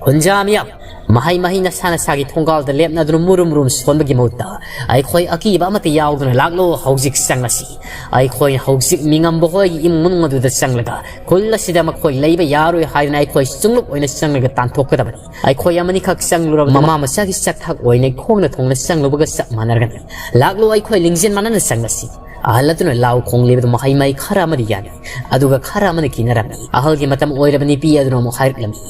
"ꯈꯨꯟꯖꯥ ꯃꯤꯌꯥꯝ, ꯃꯍꯩ ꯃꯍꯩ ꯅꯁꯥ ꯅꯁꯥꯒꯤ ꯊꯣꯡꯒꯥꯜꯗ ꯂꯦꯞꯅꯗꯨꯅ ꯃꯨꯔꯨꯝ ꯃꯨꯔꯨꯝ ꯁꯣꯟꯕꯒꯤ ꯃꯍꯨꯠꯇ ꯑꯩꯈꯣꯏ ꯑꯀꯤꯕ ꯑꯃꯠꯇ ꯌꯥꯎꯗꯅ ꯂꯥꯛꯂꯣ, ꯍꯧꯖꯤꯛ ꯆꯪꯂꯁꯤ꯫ ꯑꯩꯈꯣꯏꯅ ꯍꯧꯖꯤꯛ ꯃꯤꯉꯝꯕ ꯍꯣꯏꯒꯤ ꯏꯃꯨꯡ ꯃꯅꯨꯡ ꯑꯗꯨꯗ ꯆꯪꯂꯒ ꯈꯨꯜ ꯑꯁꯤꯗ ꯃꯈꯣꯏ ꯂꯩꯕ ꯌꯥꯔꯣꯏ ꯍꯥꯏꯗꯅ ꯑꯩꯈꯣꯏ ꯆꯨꯡꯂꯨꯞ ꯑꯣꯏꯅ ꯆꯪꯂꯒ ꯇꯥꯟꯊꯣꯛꯀꯗꯕꯅꯤ꯫ ꯑꯩꯈꯣꯏ ꯑꯃꯅꯤꯈꯛ ꯆꯪꯂꯨꯔꯕ ꯃꯃꯥ ꯃꯆꯥꯒꯤ ꯆꯥꯛꯊꯥꯛ ꯑꯣꯏꯅ ꯈꯣꯡꯅ ꯊꯣꯡꯅ ꯆꯪꯂꯨꯕꯒ ꯆꯞ ꯃꯥꯟꯅꯔꯒꯅꯤ꯫ ꯂꯥꯛꯂꯣ, ꯑꯩꯈꯣꯏ ꯂꯤꯡꯖꯦꯜ ꯃꯥꯟꯅꯅ ꯆꯪꯂꯁꯤ"꯫ ꯑꯍꯜ ꯑꯗꯨꯅ ꯂꯥꯎ ꯈꯣꯡꯂꯤꯕꯗꯨ ꯃꯍꯩ ꯃꯍꯩ ꯈꯔ ꯑꯃꯗꯤ ꯌꯥꯅꯤ, ꯑꯗꯨꯒ ꯈꯔ ꯑꯃꯅ ꯀꯤꯅꯔꯝꯃꯤ꯫ ꯑꯍꯜꯒꯤ ꯃꯇꯝ ꯑꯣꯏꯔꯕ ꯅꯤꯄꯤ ꯑꯗꯨꯅ ꯑꯃꯨꯛ ꯍꯥꯏꯔꯛꯂꯝꯃꯤ: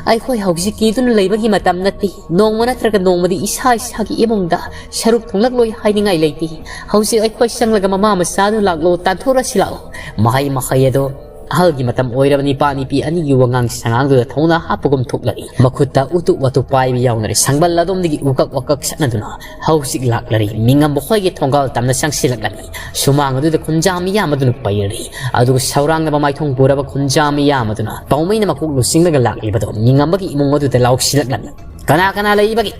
"ꯑꯩꯈꯣꯏ ꯍꯧꯖꯤꯛ ꯀꯤꯗꯨꯅ ꯂꯩꯕꯒꯤ ꯃꯇꯝ ꯅꯠꯇꯦ꯫ ꯅꯣꯡꯃ ꯅꯠꯇ꯭ꯔꯒ ꯅꯣꯡꯃꯗꯤ ꯏꯁꯥ ꯏꯁꯥꯒꯤ ꯏꯃꯨꯡꯗ ꯁꯔꯨꯛ ꯊꯨꯡꯂꯛꯂꯣꯏ ꯍꯥꯏꯅꯤꯡꯉꯥꯏ ꯂꯩꯇꯦ꯫ ꯍꯧꯖꯤꯛ ꯑꯩꯈꯣꯏ ꯆꯪꯂꯒ ꯃꯃꯥ ꯃꯆꯥꯗꯨ ꯂꯥꯛꯂꯣ, ꯇꯥꯟꯊꯣꯔꯁꯤ ꯂꯥꯛꯑꯣ"꯫ ꯃꯍꯩ ꯃꯍꯩ ꯑꯗꯣ ꯑꯍꯜꯒꯤ ꯃꯇꯝ ꯑꯣꯏꯔꯕ ꯅꯤꯄꯥ ꯅꯤꯄꯤ ꯑꯅꯤꯒꯤ ꯋꯥꯉꯥꯡ ꯁꯉꯥꯡꯗꯨꯗ ꯊꯧꯅꯥ ꯍꯥꯞꯄꯒꯨꯝ ꯊꯣꯛꯂꯛꯏ꯫ ꯃꯈꯨꯠꯇ ꯎꯇꯨꯞ ꯋꯥꯇꯨꯞ ꯄꯥꯏꯕ ꯌꯥꯎꯅꯔꯦ꯫ ꯁꯪꯕꯜ ꯑꯗꯣꯝꯗꯒꯤ ꯎꯀꯛ ꯋꯥꯀꯛ ꯁꯠꯅꯗꯨꯅ ꯍꯧꯖꯤꯛ ꯂꯥꯛꯂꯔꯤ꯫ ꯃꯤꯉꯝꯕ ꯍꯣꯏꯒꯤ ꯊꯣꯡꯒꯥꯜ ꯇꯝꯅ ꯆꯪꯁꯤꯜꯂꯛꯂꯝꯃꯤ꯫ ꯁꯨꯃꯥꯡ ꯑꯗꯨꯗ ꯈꯨꯟꯖꯥ ꯃꯤꯌꯥꯝ ꯑꯗꯨꯅ ꯄꯩꯔꯔꯤ꯫ ꯑꯗꯨꯒ ꯁꯧꯔꯥꯡꯅꯕ ꯃꯥꯏꯊꯣꯡ ꯄꯨꯔꯕ ꯈꯨꯟꯖꯥ ꯃꯤꯌꯥꯝ ꯑꯗꯨꯅ ꯄꯥꯎꯃꯩꯅ ꯃꯀꯣꯛ ꯂꯨꯆꯤꯡꯂꯒ ꯂꯥꯛꯂꯤꯕꯗꯣ ꯃꯤꯉꯝꯕꯒꯤ ꯏꯃꯨꯡ ꯑꯗꯨꯗ ꯂꯥꯎꯁꯤꯜꯂꯛꯂꯝꯃꯤ: "ꯀꯅꯥ ꯀꯅꯥ ꯂꯩꯕꯒꯦ?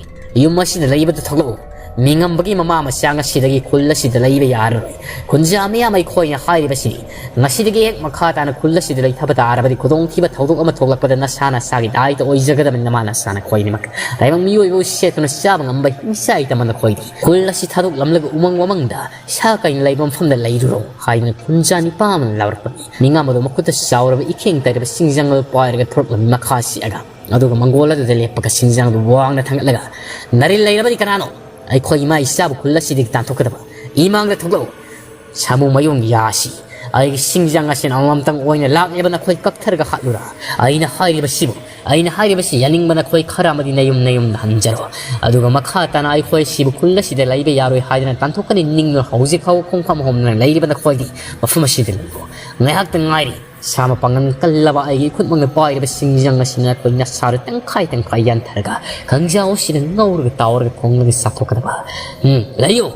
ꯌꯨꯝ ꯑꯁꯤꯗ ꯂꯩꯕꯗꯨ ꯊꯣꯛꯂꯛꯎ꯫ ꯃꯤꯉꯝꯕꯒꯤ ꯃꯃꯥ ꯃꯆꯥ ꯉꯁꯤꯗꯒꯤ ꯈꯨꯜ ꯑꯁꯤꯗ ꯂꯩꯕ ꯌꯥꯔꯔꯣꯏ꯫ ꯈꯨꯟꯖꯥ ꯃꯤꯌꯥꯝ, ꯑꯩꯈꯣꯏꯅ ꯍꯥꯏꯔꯤꯕꯁꯤꯅꯤ, ꯉꯁꯤꯗꯒꯤ ꯍꯦꯛ ꯃꯈꯥ ꯇꯥꯅ ꯈꯨꯜ ꯑꯁꯤꯗ ꯂꯩꯊꯕ ꯇꯥꯔꯕꯗꯤ ꯈꯨꯗꯣꯡꯊꯤꯕ ꯊꯧꯗꯣꯛ ꯑꯃ ꯊꯣꯛꯂꯛꯄꯗ ꯅꯁꯥ ꯅꯁꯥꯒꯤ ꯗꯥꯏꯇ ꯑꯣꯏꯖꯒꯗꯕꯅꯤ꯫ ꯅꯃꯥ ꯅꯁꯥ ꯅꯈꯣꯏꯅꯤꯃꯛ ꯇꯥꯏꯕꯪ ꯃꯤꯑꯣꯏꯕꯕꯨ ꯁꯦꯠꯇꯨꯅ ꯆꯥꯕ ꯉꯝꯕ ꯍꯤꯡꯆꯥꯏ ꯇꯝꯕ ꯅꯈꯣꯏꯗꯤ ꯈꯨꯜ ꯑꯁꯤ ꯊꯥꯗꯣꯛꯂꯝꯂꯒ ꯎꯃꯪ ꯋꯥꯃꯪꯗ ꯁꯥ ꯀꯩꯅ ꯂꯩꯕ ꯃꯐꯝꯗ ꯂꯩꯔꯨꯔꯣ ꯍꯥꯏꯗꯨꯅ ꯈꯨꯟꯖꯥ ꯅꯤꯄꯥ ꯑꯃꯅ ꯂꯥꯎꯔꯛꯄꯅꯤ꯫ ꯃꯤꯉꯥꯝ ꯑꯗꯨ ꯃꯈꯨꯠꯇ ꯆꯥꯎꯔꯕ ꯏꯈꯦꯡ ꯇꯩꯔꯕ ꯁꯤꯡꯖꯪ ꯑꯗꯨ ꯄꯥꯏꯔꯒ ꯊꯣꯔꯛꯂꯝꯃꯤ ꯃꯈꯥ ꯁꯤꯛꯑꯒ꯫ ꯑꯗꯨꯒ ꯃꯪꯒꯣꯜ ꯑꯗꯨꯗ ꯂꯦꯞꯄꯒ ꯁꯤꯡꯖꯪ ꯑꯗꯨ ꯋꯥꯡꯅ ꯊꯥꯡꯒꯠꯂꯒ, "ꯅꯥꯔꯤꯟ ꯂꯩꯔꯕꯗꯤ ꯀꯅꯥꯅꯣ? ꯑꯩꯈꯣꯏ ꯏꯃꯥ ꯏꯆꯥꯕꯨ ꯈꯨꯜ ꯑꯁꯤꯗꯒꯤ ꯇꯥꯟꯊꯣꯛꯀꯗꯕ꯫ ꯏꯃꯥꯡꯗ ꯊꯣꯛꯂꯛꯎ꯫ ꯁꯥꯃꯨ ꯃꯌꯨꯡ ꯌꯥꯁꯤ, ꯑꯩꯒꯤ ꯁꯤꯡꯖꯪ ꯑꯁꯤꯅ ꯑꯃꯃꯝꯇꯪ ꯑꯣꯏꯅ ꯂꯥꯛꯂꯦꯕ ꯅꯈꯣꯏ ꯀꯛꯊꯔꯒ ꯍꯥꯠꯂꯨꯔꯥ? ꯑꯩꯅ ꯍꯥꯏꯔꯤꯕꯁꯤꯕꯨ, ꯑꯩꯅ ꯍꯥꯏꯔꯤꯕꯁꯤ ꯌꯥꯅꯤꯡꯕ ꯅꯈꯣꯏ ꯈꯔ ꯑꯃꯗꯤ ꯅꯌꯨꯝ ꯅꯌꯨꯝꯗ ꯍꯟꯖꯔꯣ꯫ ꯑꯗꯨꯒ ꯃꯈꯥ ꯇꯥꯅ ꯑꯩꯈꯣꯏ ꯁꯤꯕꯨ ꯈꯨꯜ ꯑꯁꯤꯗ ꯂꯩꯕ ꯌꯥꯔꯣꯏ ꯍꯥꯏꯗꯨꯅ ꯇꯥꯟꯊꯣꯛꯀꯅꯤ ꯅꯤꯡꯗꯨꯅ ꯍꯧꯖꯤꯛ ꯐꯥꯎꯕ ꯈꯣꯡꯐꯝ ꯍꯣꯝꯗꯅ ꯂꯩꯔꯤꯕ ꯅꯈꯣꯏꯗꯤ ꯃꯐꯝ ꯑꯁꯤꯗ ꯂꯩꯌꯨ꯫ ꯉꯥꯏꯍꯥꯛꯇ ꯉꯥꯏꯔꯤ꯫ ꯁꯥ ꯃꯄꯥꯡꯒꯜ ꯀꯜꯂꯕ ꯑꯩꯒꯤ ꯏꯈꯨꯠꯃꯛꯅ ꯄꯥꯏꯔꯤꯕ ꯁꯤꯡꯖꯪ ꯑꯁꯤꯅ ꯑꯩꯈꯣꯏ ꯅꯁꯥꯗ ꯇꯪꯈꯥꯏ ꯇꯪꯈꯥꯏ ꯌꯥꯟꯊꯔꯒ ꯈꯪꯖꯥꯎ ꯑꯁꯤꯗ ꯉꯧꯔꯒ ꯇꯥꯎꯔꯒ ꯊꯣꯡꯂꯒ ꯆꯥꯊꯣꯛꯀꯗꯕ꯫ ꯎꯝ, ꯂꯩꯌꯨ!"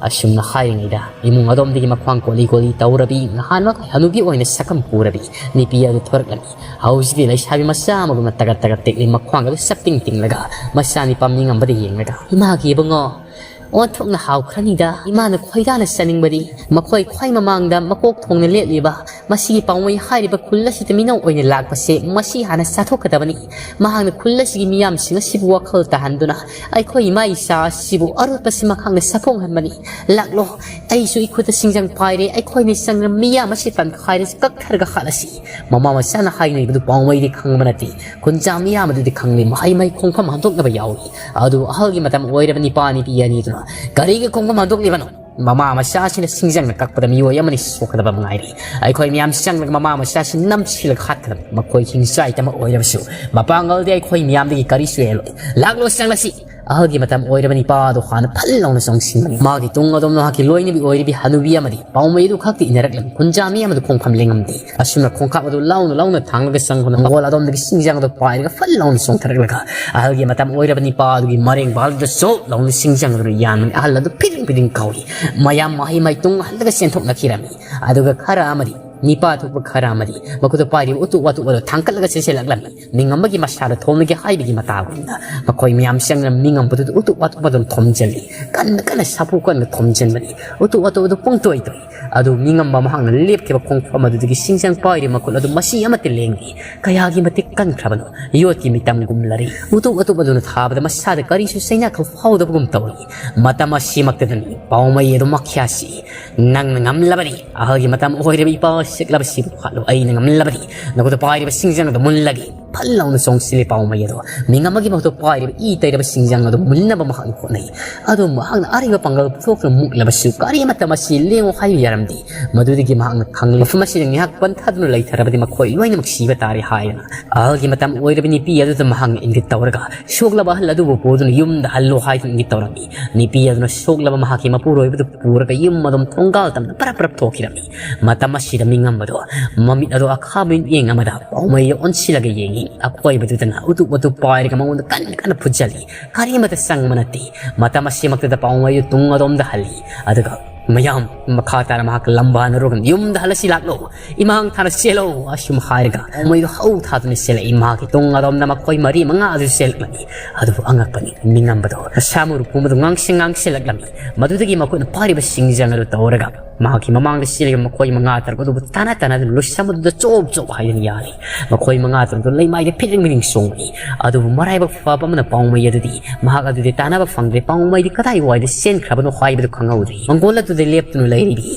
ꯑꯁꯨꯝꯅ ꯍꯥꯏꯔꯤꯉꯩꯗ ꯏꯃꯨꯡ ꯑꯗꯣꯝꯗꯒꯤ ꯃꯈ꯭ꯋꯥꯡ ꯀꯣꯜꯂꯤ ꯀꯣꯜꯂꯤ ꯇꯧꯔꯕꯤ, ꯅꯍꯥꯟꯃꯛ ꯍꯅꯨꯕꯤ ꯑꯣꯏꯅ ꯁꯛꯀꯝ ꯄꯨꯔꯕꯤ ꯅꯨꯄꯤ ꯑꯗꯨ ꯊꯣꯔꯛꯂꯝꯃꯤ꯫ ꯍꯧꯖꯤꯛꯇꯤ ꯂꯩꯁꯥꯕꯤ ꯃꯆꯥ ꯑꯃꯒꯨꯝꯅ ꯇꯒꯠ ꯇꯒꯠ ꯇꯦꯛꯂꯤ, ꯃꯈ꯭ꯋꯥꯡ ꯑꯗꯨ ꯆꯞꯇꯤꯡ ꯇꯤꯡꯂꯒ ꯃꯆꯥ ꯅꯤꯄꯥ ꯃꯤꯉꯝꯕꯗ ꯌꯦꯡꯂꯒ, "ꯏꯃꯥꯒꯤ ꯏꯕꯨꯡꯉꯣ, ꯑꯣꯟꯊꯣꯛꯅ ꯍꯥꯎꯈ꯭ꯔꯅꯤꯗ꯫ ꯏꯃꯥꯅ ꯈꯣꯏꯗꯥꯅ ꯆꯥꯅꯤꯡꯕꯗꯤ ꯃꯈꯣꯏ ꯈ꯭ꯋꯥꯏ ꯃꯃꯥꯡꯗ ꯃꯀꯣꯛ ꯊꯣꯡꯅ ꯂꯦꯞꯂꯤꯕ ꯃꯁꯤꯒꯤ ꯄꯥꯎꯃꯩ ꯍꯥꯏꯔꯤꯕ ꯈꯨꯜ ꯑꯁꯤꯗ ꯃꯤꯅꯧ ꯑꯣꯏꯅ ꯂꯥꯛꯄꯁꯦ ꯃꯁꯤ ꯍꯥꯟꯅ ꯆꯥꯊꯣꯛꯀꯗꯕꯅꯤ꯫ ꯃꯍꯥꯛꯅ ꯈꯨꯜ ꯑꯁꯤꯒꯤ ꯃꯤꯌꯥꯝꯁꯤꯡ ꯑꯁꯤꯕꯨ ꯋꯥꯈꯜ ꯇꯥꯍꯟꯗꯨꯅ ꯑꯩꯈꯣꯏ ꯏꯃꯥ ꯏꯆꯥ ꯑꯁꯤꯕꯨ ꯑꯔꯣꯠꯄꯁꯤ ꯃꯍꯥꯛꯅ ꯆꯥꯊꯣꯛꯍꯟꯕꯅꯤ꯫ ꯂꯥꯛꯂꯣ, ꯑꯩꯁꯨ ꯏꯈꯨꯠꯇ ꯁꯤꯡꯖꯪ ꯄꯥꯏꯔꯦ, ꯑꯩꯈꯣꯏꯅ ꯆꯪꯅ ꯃꯤꯌꯥꯝ ꯑꯁꯤ ꯇꯟꯈꯥꯏꯔꯁꯤ, ꯀꯛꯊꯔꯒ ꯍꯥꯠꯂꯁꯤ꯫" ꯃꯃꯥ ꯃꯆꯥꯅ ꯍꯥꯏꯅꯔꯤꯕꯗꯨ ꯄꯥꯎꯃꯩꯗꯤ ꯈꯪꯕ ꯅꯠꯇꯦ꯫ ꯈꯨꯟꯖꯥ ꯃꯤꯌꯥꯝ ꯑꯗꯨꯗꯤ ꯈꯪꯂꯤ, ꯃꯍꯩ ꯃꯍꯩ ꯈꯣꯡꯐꯝ ꯍꯟꯗꯣꯛꯅꯕ ꯌꯥꯎꯏ꯫ ꯑꯗꯨ ꯑꯍꯜꯒꯤ ꯃꯇꯝ ꯑꯣꯏꯔꯕ ꯅꯤꯄꯥ ꯅꯨꯄꯤ ꯑꯅꯤꯗꯨꯅ ꯀꯔꯤꯒꯤ ꯈꯣꯡꯐꯝ ꯍꯟꯗꯣꯛꯂꯤꯕꯅꯣ? ꯃꯃꯥ ꯃꯆꯥꯁꯤꯅ ꯁꯤꯡꯖꯪꯅ ꯀꯛꯄꯗ ꯃꯤꯑꯣꯏ ꯑꯃꯅꯤ ꯁꯣꯛꯀꯗꯕ ꯃꯉꯥꯏꯔꯦ꯫ ꯑꯩꯈꯣꯏ ꯃꯌꯥꯝ ꯆꯪꯂꯒ ꯃꯃꯥ ꯃꯆꯥꯁꯤ ꯅꯝꯁꯤꯜꯂꯒ ꯍꯥꯠꯀꯗꯕꯅꯤ꯫ ꯃꯈꯣꯏ ꯍꯤꯡꯆꯥꯏꯇꯃꯛ ꯑꯣꯏꯔꯕꯁꯨ ꯃꯄꯥꯡꯒꯜꯗꯤ ꯑꯩꯈꯣꯏ ꯃꯤꯌꯥꯝꯗꯒꯤ ꯀꯔꯤꯁꯨ ꯍꯦꯜꯂꯣꯏ꯫ ꯂꯥꯛꯂꯣ, ꯆꯪꯂꯁꯤ꯫ ꯑꯍꯜꯒꯤ ꯃꯇꯝ ꯑꯣꯏꯔꯕ ꯅꯤꯄꯥ ꯑꯗꯨ ꯍꯥꯟꯅ ꯐꯜ ꯂꯥꯎꯅ ꯆꯪꯁꯤꯟꯕꯅꯤ꯫ ꯃꯥꯒꯤ ꯇꯨꯡ ꯑꯗꯣꯝ ꯃꯍꯥꯛꯀꯤ ꯂꯣꯏꯅꯕꯤ ꯑꯣꯏꯔꯤꯕꯤ ꯍꯅꯨꯕꯤ ꯑꯃꯗꯤ ꯄꯥꯎꯃꯩ ꯑꯗꯨ ꯈꯛꯇꯤ ꯏꯟꯅꯔꯛꯂꯝꯃꯤ꯫ ꯈꯨꯟꯖꯥ ꯃꯤ ꯑꯃꯗꯨ ꯈꯣꯡꯐꯝ ꯂꯦꯡꯉꯝꯗꯦ꯫ ꯑꯁꯨꯝꯅ ꯈꯣꯡꯀꯥꯞ ꯑꯗꯨ ꯂꯥꯎꯅ ꯂꯥꯎꯅ ꯊꯥꯡꯂꯒ ꯆꯪꯕꯅ ꯃꯪꯒꯣꯜ ꯑꯗꯣꯝꯗꯒꯤ ꯁꯤꯡꯖꯪ ꯑꯗꯨ ꯄꯥꯏꯔꯒ ꯐꯜ ꯂꯥꯎꯅ ꯆꯣꯡꯊꯔꯛꯂꯒ ꯑꯍꯜꯒꯤ ꯃꯇꯝ ꯑꯣꯏꯔꯕ ꯅꯤꯄꯥ ꯑꯗꯨꯒꯤ ꯃꯔꯦꯡ ꯕꯥꯜꯗꯨꯗ ꯆꯣꯞ ꯂꯥꯎꯅ ꯁꯤꯡꯖꯪ ꯑꯗꯨꯅ ꯌꯥꯟꯕꯅꯤ꯫ ꯑꯍꯜ ꯑꯗꯨ ꯐꯤꯗꯤꯡ ꯐꯤꯗꯤꯡ ꯀꯥꯎꯏ꯫ ꯃꯌꯥꯝ ꯃꯍꯩ ꯃꯩ ꯇꯨꯡ ꯍꯜꯂꯒ ꯆꯦꯟꯊꯣꯛꯅꯈꯤꯔꯝꯃꯤ꯫ ꯑꯗꯨꯒ ꯈꯔ ꯑꯃꯗꯤ ꯅꯤꯄꯥ ꯊꯣꯛꯄ ꯈꯔ ꯑꯃꯗꯤ ꯃꯈꯨꯠꯇ ꯄꯥꯏꯔꯤꯕ ꯎꯇꯨꯞ ꯋꯥꯇꯨꯞ ꯑꯗꯨ ꯊꯥꯡꯒꯠꯂꯒ ꯆꯦꯟꯁꯤꯜꯂꯛꯂꯝꯃꯤ꯫ ꯃꯤꯉꯝꯕꯒꯤ ꯃꯁꯥꯗ ꯊꯣꯝꯂꯒꯦ ꯍꯥꯏꯕꯒꯤ ꯃꯇꯥꯒꯨꯝꯅ ꯃꯈꯣꯏ ꯃꯌꯥꯝ ꯆꯪꯗꯨꯅ ꯃꯤꯉꯝꯕꯗꯨꯗ ꯎꯇꯨꯞ ꯋꯥꯇꯨꯞ ꯑꯗꯨ ꯊꯣꯝꯖꯤꯜꯂꯤ꯫ ꯀꯟꯅ ꯀꯟꯅ ꯁꯥꯐꯨ ꯀꯟꯅ ꯊꯣꯝꯖꯤꯟꯕꯅꯤ꯫ ꯎꯇꯨꯞ ꯋꯥꯇꯨꯞ ꯑꯗꯨ ꯄꯨꯡꯇꯣꯏ ꯇꯣꯏ꯫ ꯑꯗꯨ ꯃꯤꯉꯝꯕ ꯃꯍꯥꯛꯅ ꯂꯦꯞꯈꯤꯕ ꯈꯣꯡꯐꯝ ꯑꯗꯨꯗꯒꯤ ꯁꯤꯡꯖꯪ ꯄꯥꯏꯔꯤꯕ ꯃꯈꯨꯠ ꯑꯗꯨ ꯃꯁꯤ ꯑꯃꯠꯇ ꯂꯦꯡꯗꯦ꯫ ꯀꯌꯥꯒꯤ ꯃꯇꯤꯛ ꯀꯟꯈ꯭ꯔꯕꯅꯣ꯫ ꯌꯣꯠꯀꯤ ꯃꯤꯇꯝꯒꯨꯝꯂꯔꯤ꯫ ꯎꯇꯨꯞ ꯋꯥꯇꯨꯞ ꯑꯗꯨꯅ ꯊꯥꯕꯗ ꯃꯁꯥꯗ ꯀꯔꯤꯁꯨ ꯆꯩꯅꯥ ꯐꯥꯎꯗꯕꯒꯨꯝ ꯇꯧꯏ꯫ ꯃꯇꯝ ꯑꯁꯤꯃꯛꯇꯗꯅꯤ ꯄꯥꯎꯃꯩ ꯑꯗꯨ ꯃꯈ꯭ꯌꯥꯁꯤ, "ꯅꯪꯅ ꯉꯝꯂꯕꯅꯤ꯫ ꯑꯍꯜꯒꯤ ꯃꯇꯝ ꯑꯣꯏꯔꯕ ꯏꯄꯥ ꯁꯤꯛꯂꯕꯁꯤꯕꯨ ꯍꯥꯠꯂꯨ꯫ ꯑꯩꯅ ꯉꯝꯂꯕꯅꯤ꯫ ꯅꯈꯨꯠꯇ ꯄꯥꯏꯔꯤꯕ ꯁꯤꯡꯖꯪ ꯑꯗꯨ ꯃꯨꯜꯂꯒꯦ꯫" ꯐꯜ ꯂꯥꯎꯅ ꯆꯣꯡꯁꯤꯜꯂꯤ ꯄꯥꯎꯃꯩ ꯑꯗꯣ꯫ ꯃꯤꯉꯝꯕꯒꯤ ꯃꯍꯨꯠꯇ ꯄꯥꯏꯔꯤꯕ ꯏ ꯇꯩꯔꯕ ꯁꯤꯡꯖꯪ ꯑꯗꯨ ꯃꯨꯟꯅꯕ ꯃꯍꯥꯛꯅ ꯍꯣꯠꯅꯩ꯫ ꯑꯗꯨ ꯃꯍꯥꯛꯅ ꯑꯔꯤꯕ ꯄꯥꯡꯒꯜ ꯄꯨꯊꯣꯛꯇꯨꯅ ꯃꯨꯛꯂꯕꯁꯨ ꯀꯔꯤꯃꯠꯇ ꯃꯁꯤ ꯂꯦꯡꯉꯨ ꯍꯥꯏꯕ ꯌꯥꯔꯝꯗꯦ꯫ ꯃꯗꯨꯗꯒꯤ ꯃꯍꯥꯛꯅ ꯈꯪꯂꯦ, ꯃꯐꯝ ꯑꯁꯤꯗ ꯉꯥꯏꯍꯥꯛ ꯄꯟꯊꯗꯨꯅ ꯂꯩꯊꯔꯕꯗꯤ ꯃꯈꯣꯏ ꯂꯣꯏꯅꯃꯛ ꯁꯤꯕ ꯇꯥꯔꯦ ꯍꯥꯏꯗꯅ꯫ ꯑꯍꯜꯒꯤ ꯃꯇꯝ ꯑꯣꯏꯔꯕ ꯅꯨꯄꯤ ꯑꯗꯨꯗ ꯃꯍꯥꯛꯅ ꯏꯪꯒꯤꯠ ꯇꯧꯔꯒ ꯁꯣꯛꯂꯕ ꯑꯍꯜ ꯑꯗꯨꯕꯨ ꯄꯨꯗꯨꯅ ꯌꯨꯝꯗ ꯍꯜꯂꯨ ꯍꯥꯏꯗꯨꯅ ꯏꯪꯒꯤꯠ ꯇꯧꯔꯝꯃꯤ꯫ ꯅꯨꯄꯤ ꯑꯗꯨꯅ ꯁꯣꯛꯂꯕ ꯃꯍꯥꯛꯀꯤ ꯃꯄꯨꯔꯣꯏꯕꯗꯨ ꯄꯨꯔꯒ ꯌꯨꯝ ꯑꯗꯨꯝ ꯊꯣꯡꯒꯥꯜ ꯇꯝꯅ ꯄꯔꯞ ꯄꯔꯞ ꯊꯣꯛꯈꯤꯔꯝꯃꯤ꯫ ꯃꯇꯝ ꯑꯁꯤꯗ ꯃꯤꯉꯝꯕꯗꯣ ꯃꯃꯤꯠ ꯑꯗꯣ ꯑꯈꯥꯕ ꯃꯤꯠꯌꯦꯡ ꯑꯃꯗ ꯄꯥꯎꯃꯩꯗ ꯑꯣꯟꯁꯤꯜꯂꯒ ꯌꯦꯡꯉꯤ꯫ ꯑꯀꯣꯏꯕꯗꯨꯗꯅ ꯎꯇꯨꯞ ꯎꯇꯨꯞ ꯄꯥꯏꯔꯒ ꯃꯉꯣꯟꯗ ꯀꯟꯅ ꯀꯟꯅ ꯐꯨꯖꯜꯂꯤ꯫ ꯀꯔꯤꯃꯠꯇ ꯆꯪꯕ ꯅꯠꯇꯦ꯫ ꯃꯇꯝ ꯑꯁꯤꯃꯛꯇꯗ ꯄꯥꯎꯃꯩꯗꯨ ꯇꯨꯡ ꯑꯗꯣꯝꯗ ꯍꯜꯂꯤ꯫ ꯑꯗꯨꯒ, "ꯃꯌꯥꯝ, ꯃꯈꯥ ꯇꯥꯅ ꯃꯍꯥꯛ ꯂꯝꯕꯥ ꯅꯔꯨꯒꯅ ꯌꯨꯝꯗ ꯍꯜꯂꯁꯤ ꯂꯥꯛꯂꯣ, ꯏꯃꯥꯡ ꯊꯥꯅ ꯆꯦꯜꯂꯣ" ꯑꯁꯨꯝ ꯍꯥꯏꯔꯒ ꯄꯥꯎꯃꯩꯗꯨ ꯍꯧ ꯊꯥꯗꯨꯅ ꯆꯦꯜꯂꯛꯏ꯫ ꯃꯍꯥꯛꯀꯤ ꯇꯨꯡ ꯑꯗꯣꯝꯗ ꯃꯈꯣꯏ ꯃꯔꯤ ꯃꯉꯥ ꯑꯗꯨ ꯆꯦꯜꯂꯛꯂꯝꯃꯤ꯫ ꯑꯗꯨꯕꯨ ꯑꯉꯛꯄꯅꯤ, ꯃꯤꯉꯝꯕꯗꯣ ꯁꯥꯃꯨꯔꯨ ꯄꯨꯝꯕꯗꯨ ꯉꯥꯡꯁꯪ ꯉꯥꯡꯁꯤꯜꯂꯛꯂꯝꯃꯤ꯫ ꯃꯗꯨꯗꯒꯤ ꯃꯈꯨꯠꯅ ꯄꯥꯏꯔꯤꯕ ꯁꯤꯡꯖꯪ ꯑꯗꯨ ꯇꯧꯔꯒ ꯃꯍꯥꯛꯀꯤ ꯃꯃꯥꯡꯗ ꯆꯦꯜꯂꯤꯕ ꯃꯈꯣꯏ ꯃꯉꯥ ꯇꯔꯨꯛ ꯑꯗꯨꯕꯨ ꯇꯥꯟꯅ ꯇꯥꯟꯅꯗꯨꯅ ꯂꯨꯁꯝ ꯑꯗꯨꯗ ꯆꯣꯞ ꯆꯣꯞ ꯍꯥꯏꯗꯨꯅ ꯌꯥꯜꯂꯤ꯫ ꯃꯈꯣꯏ ꯃꯉꯥ ꯇꯔꯨꯛꯇꯨ ꯂꯩꯃꯥꯏꯗ ꯐꯤꯔꯤꯡ ꯃꯤꯔꯤꯡ ꯆꯣꯡꯂꯤ꯫ ꯑꯗꯨꯕꯨ ꯃꯔꯥꯏꯕꯛ ꯐꯕ ꯑꯃꯅ ꯄꯥꯎꯃꯩ ꯑꯗꯨꯗꯤ ꯃꯍꯥꯛ ꯑꯗꯨꯗꯤ ꯇꯥꯟꯅꯕ ꯐꯪꯗ꯭ꯔꯦ꯫ ꯄꯥꯎꯃꯩꯗꯤ ꯀꯗꯥꯏꯋꯥꯏꯗ ꯆꯦꯟꯈ꯭ꯔꯕꯅꯣ ꯍꯥꯏꯕꯗꯨ ꯈꯪꯍꯧꯗ꯭ꯔꯤ꯫ ꯃꯪꯒꯣꯜ ꯑꯗꯨꯗ ꯂꯦꯞꯇꯨꯅ ꯂꯩꯔꯤꯕꯤ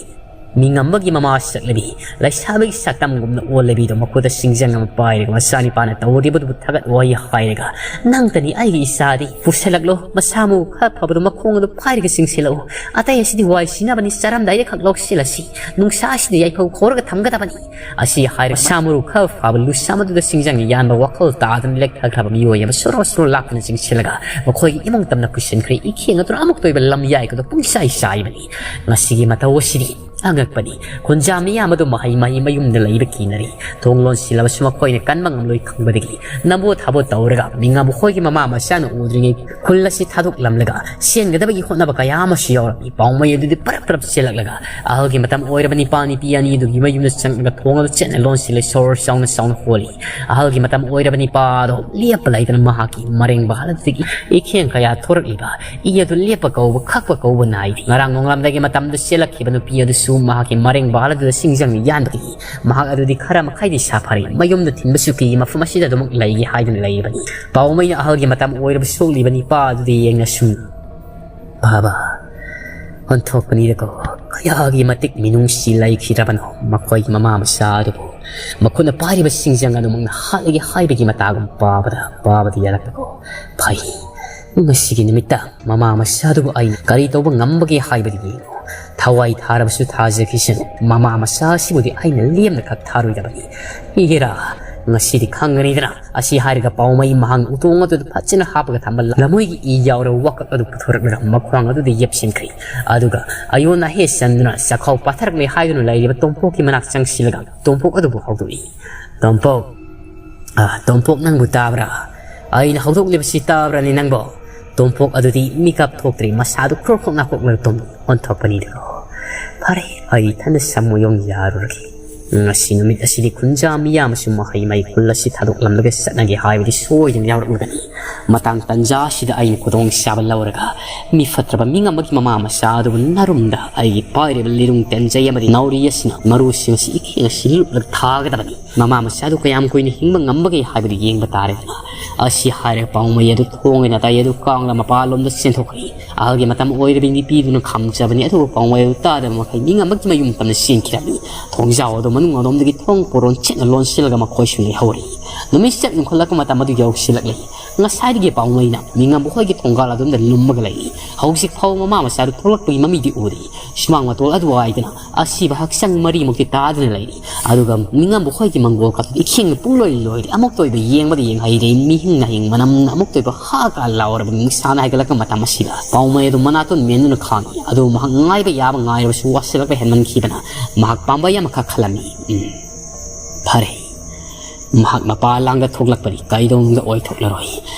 ꯃꯤꯉꯝꯕꯒꯤ ꯃꯃꯥ ꯁꯛꯂꯕꯤ ꯂꯩꯁꯥꯕꯤꯒꯤ ꯁꯛꯇꯝꯒꯨꯝꯅ ꯑꯣꯜꯂꯕꯤꯗꯣ ꯃꯈꯨꯠꯇ ꯁꯤꯡꯖꯪ ꯑꯃ ꯄꯥꯏꯔꯒ ꯃꯆꯥꯅꯤꯄꯥꯅ ꯇꯧꯔꯤꯕꯗꯨꯕꯨ ꯊꯥꯒꯠ ꯋꯥꯍꯩ ꯍꯥꯏꯔꯒ, "ꯅꯪꯇꯅꯤ ꯑꯩꯒꯤ ꯏꯆꯥꯗꯤ꯫ ꯄꯨꯁꯜꯂꯛꯂꯣ, ꯃꯁꯥ ꯃꯎ ꯈꯔ ꯐꯕꯗꯣ ꯃꯈꯣꯡ ꯑꯗꯨ ꯄꯥꯏꯔꯒ ꯆꯤꯡꯁꯤꯜꯂꯛꯎ꯫ ꯑꯇꯩ ꯑꯁꯤꯗꯤ ꯋꯥꯏ ꯁꯤꯅꯕꯅꯤ, ꯆꯥꯔꯝꯗꯥꯏꯗ ꯈꯛ ꯂꯧꯁꯤꯜꯂꯁꯤ꯫ ꯅꯨꯡꯁꯥ ꯑꯁꯤꯗ ꯌꯥꯏꯐꯧ ꯈꯣꯔꯒ ꯊꯝꯒꯗꯕꯅꯤ"꯫ ꯑꯁꯤ ꯍꯥꯏꯔꯒ ꯃꯁꯥ ꯃꯎ ꯈꯔ ꯐꯕ ꯂꯨꯁꯝ ꯑꯗꯨꯗ ꯁꯤꯡꯖꯪ ꯌꯥꯟꯕ ꯋꯥꯈꯜ ꯇꯥꯗꯨꯅ ꯂꯦꯛꯊꯈ꯭ꯔꯕ ꯃꯤꯑꯣꯏ ꯑꯃ ꯁꯣꯔꯣ ꯁꯣꯔꯣ ꯂꯥꯛꯇꯨꯅ ꯆꯤꯡꯁꯤꯜꯂꯒ ꯃꯈꯣꯏꯒꯤ ꯏꯃꯨꯡ ꯇꯝꯅ ꯄꯨꯁꯤꯟꯈ꯭ꯔꯦ꯫ ꯏꯈꯦꯡ ꯑꯗꯨꯅ ꯑꯃꯨꯛꯇ ꯑꯣꯏꯕ ꯂꯝꯌꯥꯏ ꯑꯗꯨ ꯄꯨꯡꯆꯥꯏ ꯆꯥꯏꯕꯅꯤ꯫ ꯉꯁꯤꯒꯤ ꯃꯇꯧ ꯑꯁꯤꯗꯤ ꯑꯉꯛꯄꯅꯤ, ꯈꯨꯟꯖꯥ ꯃꯤꯌꯥꯝ ꯑꯗꯨ ꯃꯍꯩ ꯃꯍꯩ ꯃꯌꯨꯝꯗ ꯂꯩꯕ ꯀꯤꯅꯔꯤ꯫ ꯊꯣꯡ ꯂꯣꯟꯁꯤꯜꯂꯕꯁꯨ ꯃꯈꯣꯏꯅ ꯀꯟꯕ ꯉꯝꯂꯣꯏ ꯈꯪꯕꯗꯒꯤ ꯅꯝꯕꯣ ꯊꯥꯕꯣ ꯇꯧꯔꯒ ꯃꯤꯉꯥ ꯃꯈꯣꯏꯒꯤ ꯃꯃꯥ ꯃꯆꯥꯅ ꯎꯗ꯭ꯔꯤꯉꯩ ꯈꯨꯜ ꯑꯁꯤ ꯊꯥꯗꯣꯛꯂꯝꯂꯒ ꯆꯦꯟꯒꯗꯕꯒꯤ ꯍꯣꯠꯅꯕ ꯀꯌꯥ ꯑꯃꯁꯨ ꯌꯥꯎꯔꯝꯃꯤ꯫ ꯄꯥꯎꯃꯩ ꯑꯗꯨꯗꯤ ꯄꯔꯞ ꯄꯔꯞ ꯆꯦꯜꯂꯛꯂꯒ ꯑꯍꯜꯒꯤ ꯃꯇꯝ ꯑꯣꯏꯔꯕ ꯅꯤꯄꯥ ꯅꯤꯄꯤ ꯑꯅꯤ ꯑꯗꯨꯒꯤ ꯃꯌꯨꯝꯗ ꯆꯪꯂꯒ ꯊꯣꯡ ꯑꯗꯨ ꯆꯦꯠꯅ ꯂꯣꯟꯁꯤꯜꯂꯦ, ꯁꯣꯔ ꯆꯥꯎꯅ ꯆꯥꯎꯅ ꯍꯣꯜꯂꯤ꯫ ꯑꯍꯜꯒꯤ ꯃꯇꯝ ꯑꯣꯏꯔꯕ ꯅꯤꯄꯥ ꯑꯗꯣ ꯂꯦꯞꯄ ꯂꯩꯇꯅ ꯃꯍꯥꯛꯀꯤ ꯃꯔꯦꯡ ꯕꯍꯥꯜ ꯑꯗꯨꯗꯒꯤ ꯏꯈꯦꯡ ꯀꯌꯥ ꯊꯣꯔꯛꯂꯤꯕ ꯏ ꯑꯗꯨ ꯂꯦꯞꯄ ꯀꯧꯕ ꯈꯛꯄ ꯀꯧꯕ ꯅꯥꯏꯗꯦ꯫ ꯉꯔꯥꯡ ꯅꯣꯡꯉꯥꯜꯂꯝꯗꯥꯏꯒꯤ ꯃꯇꯝꯗ ꯆꯦꯜꯂꯛꯈꯤꯕ ꯅꯨꯄꯤ ꯑꯗꯨꯁꯨ ꯃꯍꯥꯛꯀꯤ ꯃꯔꯦꯡ ꯕꯍꯥꯜ ꯑꯗꯨꯗ ꯁꯤꯡꯖꯪꯅ ꯌꯥꯟꯕꯗꯒꯤ ꯃꯍꯥꯛ ꯑꯗꯨꯗꯤ ꯈꯔ ꯃꯈꯩꯗꯤ ꯁꯥꯐꯔꯦ꯫ ꯃꯌꯨꯝꯗ ꯊꯤꯟꯕꯁꯨ ꯀꯤ, ꯃꯐꯝ ꯑꯁꯤꯗ ꯑꯗꯨꯃꯛ ꯂꯩꯒꯦ ꯍꯥꯏꯗꯨꯅ ꯂꯩꯔꯤꯕꯅꯤ꯫ ꯄꯥꯎꯃꯩꯅ ꯑꯍꯜꯒꯤ ꯃꯇꯝ ꯑꯣꯏꯔꯕ ꯁꯣꯛꯂꯤꯕ ꯅꯤꯄꯥ ꯑꯗꯨꯗ ꯌꯦꯡꯅ ꯁꯨꯝ, "ꯕꯥꯕꯥ, ꯑꯣꯟꯊꯣꯛꯄꯅꯤꯗꯀꯣ, ꯀꯌꯥꯒꯤ ꯃꯇꯤꯛ ꯃꯤꯅꯨꯡꯁꯤ ꯂꯩꯈꯤꯗ꯭ꯔꯕꯅꯣ ꯃꯈꯣꯏꯒꯤ ꯃꯃꯥ ꯃꯆꯥ ꯑꯗꯨꯕꯨ꯫ ꯃꯈꯨꯠꯅ ꯄꯥꯏꯔꯤꯕ ꯁꯤꯡꯖꯪ ꯑꯗꯨꯃꯛꯅ ꯍꯥꯠꯂꯒꯦ ꯍꯥꯏꯕꯒꯤ ꯃꯇꯥꯒꯨꯝ ꯄꯥꯕꯗ ꯄꯥꯕꯗ ꯌꯥꯔꯛꯄꯀꯣ꯫ ꯐꯩ, ꯉꯁꯤꯒꯤ ꯅꯨꯃꯤꯠꯇ ꯃꯃꯥ ꯃꯆꯥꯗꯨꯕꯨ ꯑꯩꯅ ꯀꯔꯤ ꯇꯧꯕ ꯉꯝꯕꯒꯦ ꯍꯥꯏꯕꯗꯨ ꯌꯦꯡꯉꯨ꯫ ꯊꯋꯥꯏ ꯊꯥꯔꯕꯁꯨ ꯊꯥꯖꯈꯤꯁꯅꯨ, ꯃꯃꯥ ꯃꯆꯥ ꯑꯁꯤꯕꯨꯗꯤ ꯑꯩꯅ ꯂꯦꯝꯅ ꯈꯛ ꯊꯥꯔꯣꯏꯗꯕꯅꯤ꯫ ꯏꯒꯦꯔꯥ, ꯉꯁꯤꯗꯤ ꯈꯪꯒꯅꯤꯗꯅ꯫" ꯑꯁꯤ ꯍꯥꯏꯔꯒ ꯄꯥꯎꯃꯩ ꯃꯍꯥꯛꯅ ꯎꯇꯣꯡ ꯑꯗꯨꯗ ꯐꯖꯅ ꯍꯥꯞꯄꯒ ꯊꯝꯕ ꯂꯃꯣꯏꯒꯤ ꯏ ꯌꯥꯎꯔꯕ ꯋꯥꯀꯛ ꯑꯗꯨ ꯄꯨꯊꯣꯔꯛꯂꯒ ꯃꯈ꯭ꯋꯥꯡ ꯑꯗꯨꯗ ꯌꯦꯞꯁꯤꯟꯈ꯭ꯔꯦ꯫ ꯑꯗꯨꯒ ꯑꯌꯣꯟ ꯑꯍꯦ ꯆꯟꯗꯨꯅ ꯆꯥꯛꯈꯥꯎ ꯄꯥꯊꯔꯛꯂꯦ ꯍꯥꯏꯗꯨꯅ ꯂꯩꯔꯤꯕ ꯇꯣꯝꯄꯣꯛꯀꯤ ꯃꯅꯥꯛ ꯆꯪꯁꯤꯜꯂꯒ ꯇꯣꯝꯄꯣꯛ ꯑꯗꯨꯕꯨ ꯍꯧꯗꯣꯛꯏ꯫ "ꯇꯣꯝꯄꯣꯛ, ꯑ, ꯇꯣꯝꯄꯣꯛ, ꯅꯪꯕꯨ ꯇꯥꯕ꯭ꯔꯥ? ꯑꯩꯅ ꯍꯧꯗꯣꯛꯂꯤꯕꯁꯤ ꯇꯥꯕ꯭ꯔꯥꯅꯦ ꯅꯪꯕꯣ?" ꯇꯣꯝꯄꯣꯛ ꯑꯗꯨꯗꯤ ꯃꯤꯀꯞ ꯊꯣꯛꯇ꯭ꯔꯤ, ꯃꯁꯥꯗꯨ ꯈ꯭ꯔꯣꯛ ꯈ꯭ꯔꯣꯛ ꯅꯥꯈꯣꯛꯂꯒ ꯇꯨꯝꯃꯤ꯫ ꯑꯣꯟꯊꯣꯛꯄꯅꯤꯗꯀꯣ꯫ "ꯐꯔꯦ, ꯑꯩ ꯏꯊꯟꯗ ꯁꯃꯨꯌꯣꯡ ꯌꯥꯔꯨꯔꯒꯦ꯫ ꯉꯁꯤ ꯅꯨꯃꯤꯠ ꯑꯁꯤꯗꯤ ꯈꯨꯟꯖꯥ ꯃꯤꯌꯥꯝ ꯑꯃꯁꯨ ꯃꯍꯩ ꯃꯍꯩ ꯈꯨꯜ ꯑꯁꯤ ꯊꯥꯗꯣꯛꯂꯝꯂꯒ ꯆꯠꯅꯒꯦ ꯍꯥꯏꯕꯗꯤ ꯁꯣꯏꯗꯅ ꯌꯥꯎꯔꯛꯂꯒꯅꯤ꯫ ꯃꯇꯥꯡ ꯇꯟꯖꯥ ꯑꯁꯤꯗ ꯑꯩꯅ ꯈꯨꯗꯣꯡꯆꯥꯕ ꯂꯧꯔꯒ ꯃꯤ ꯐꯠꯇ꯭ꯔꯕ ꯃꯤ ꯑꯃꯒꯤ ꯃꯃꯥ ꯃꯆꯥ ꯑꯗꯨꯕꯨ ꯅꯥꯔꯨꯝꯗ ꯑꯩꯒꯤ ꯄꯥꯏꯔꯤꯕ ꯂꯤꯔꯨꯡ ꯇꯦꯟꯖꯩ ꯑꯃꯗꯤ ꯅꯥꯎꯔꯤ ꯑꯁꯤꯅ ꯃꯔꯨꯁꯤꯡ ꯑꯁꯤ ꯏꯈꯦꯡ ꯑꯁꯤ ꯂꯨꯞꯂꯒ ꯊꯥꯒꯗꯕꯅꯤ꯫ ꯃꯃꯥ ꯃꯆꯥꯗꯨ ꯀꯌꯥꯝ ꯀꯨꯏꯅ ꯍꯤꯡꯕ ꯉꯝꯕꯒꯦ ꯍꯥꯏꯕꯗꯨ ꯌꯦꯡꯕ ꯇꯥꯔꯦꯗꯅ꯫" ꯑꯁꯤ ꯍꯥꯏꯔꯒ ꯄꯥꯎꯃꯩ ꯑꯗꯨ ꯊꯣꯡꯒꯤ ꯅꯥꯇꯩ ꯑꯗꯨ ꯀꯥꯡꯂ ꯃꯄꯥꯟꯂꯣꯝꯗ ꯆꯦꯟꯊꯣꯛꯈ꯭ꯔꯦ꯫ ꯑꯍꯜꯒꯤ ꯃꯇꯝ ꯑꯣꯏꯔꯕꯤ ꯅꯨꯄꯤꯗꯨꯅ ꯈꯥꯝꯖꯕꯅꯤ, ꯑꯗꯨꯕꯨ ꯄꯥꯎꯃꯩ ꯑꯗꯨ ꯇꯥꯗꯕ ꯃꯈꯩ ꯅꯤꯡ ꯑꯃꯒꯤ ꯃꯌꯨꯝ ꯇꯝꯅ ꯆꯦꯟꯈꯤꯔꯝꯃꯤ꯫ ꯊꯣꯡꯖꯥꯎ ꯑꯗꯨ ꯃꯅꯨꯡ ꯑꯗꯣꯝꯗꯒꯤ ꯊꯣꯡ ꯄꯣꯔꯣꯟ ꯆꯦꯠꯅ ꯂꯣꯟꯁꯤꯜꯂꯒ ꯃꯈꯣꯏꯁꯨ ꯂꯩꯍꯧꯔꯤ꯫ ꯅꯨꯃꯤꯠ ꯆꯞ ꯌꯨꯡꯈꯠꯂꯛꯄ ꯃꯇꯝ ꯑꯗꯨ ꯌꯧꯁꯤꯜꯂꯛꯂꯦ꯫ ꯉꯁꯥꯏꯗꯒꯤ ꯄꯥꯎꯃꯩꯅ ꯃꯤꯉꯝꯕ ꯈꯣꯏꯒꯤ ꯊꯣꯡꯒꯥꯜ ꯑꯗꯣꯝꯗ ꯂꯨꯝꯃꯒ ꯂꯩꯔꯤ꯫ ꯍꯧꯖꯤꯛ ꯐꯥꯎꯕ ꯃꯃꯥ ꯃꯆꯥꯗꯨ ꯊꯣꯛꯂꯛꯄꯒꯤ ꯃꯃꯤꯗꯤ ꯎꯗ꯭ꯔꯤ꯫ ꯁꯨꯃꯥꯡ ꯃꯇꯣꯜ ꯑꯗꯨꯋꯥꯏꯗꯅ ꯑꯁꯤꯕ ꯍꯛꯆꯥꯡ ꯃꯔꯤꯃꯛꯇꯤ ꯇꯥꯗꯨꯅ ꯂꯩꯔꯤ꯫ ꯑꯗꯨꯒ ꯃꯤꯉꯝꯕ ꯈꯣꯏꯒꯤ ꯃꯪꯒꯣꯜ ꯀꯥꯞꯄꯗꯤ ꯏꯈꯦꯡꯅ ꯄꯨꯡꯂꯣꯏ ꯂꯣꯏꯔꯦ꯫ ꯑꯃꯨꯛꯇ ꯑꯣꯏꯕ ꯌꯦꯡꯕꯗ ꯌꯦꯡ ꯍꯩꯔꯦ꯫ ꯃꯤꯍꯤꯡ ꯅꯥꯍꯤꯡ ꯃꯅꯝꯅ ꯑꯃꯨꯛꯇ ꯑꯣꯏꯕ ꯍꯥ ꯀꯥ ꯂꯥꯎꯔꯕ ꯅꯨꯡꯁꯥꯅ ꯍꯥꯏꯒꯠꯂꯛꯄ ꯃꯇꯝ ꯑꯁꯤꯗ ꯄꯥꯎꯃꯩ ꯑꯗꯨ ꯃꯅꯥꯇꯣꯟ ꯃꯦꯟꯗꯨꯅ ꯈꯥꯡꯉꯤ꯫ ꯑꯗꯨ ꯃꯍꯥꯛ ꯉꯥꯏꯕ ꯌꯥꯕ ꯉꯥꯏꯔꯕꯁꯨ ꯋꯥꯁꯤꯜꯂꯛꯄ ꯍꯦꯟꯃꯟꯈꯤꯕꯅ ꯃꯍꯥꯛ ꯄꯥꯝꯕꯩ ꯑꯃꯈꯛ ꯈꯜꯂꯝꯃꯤ꯫ ꯎꯝ, ꯐꯔꯦ꯫ ꯃꯍꯥꯛ ꯃꯄꯥ ꯂꯥꯡꯗ ꯊꯣꯛꯂꯛꯄꯗꯤ ꯀꯩꯗꯧꯅꯨꯡꯗ ꯑꯣꯏꯊꯣꯛꯂꯔꯣꯏ꯫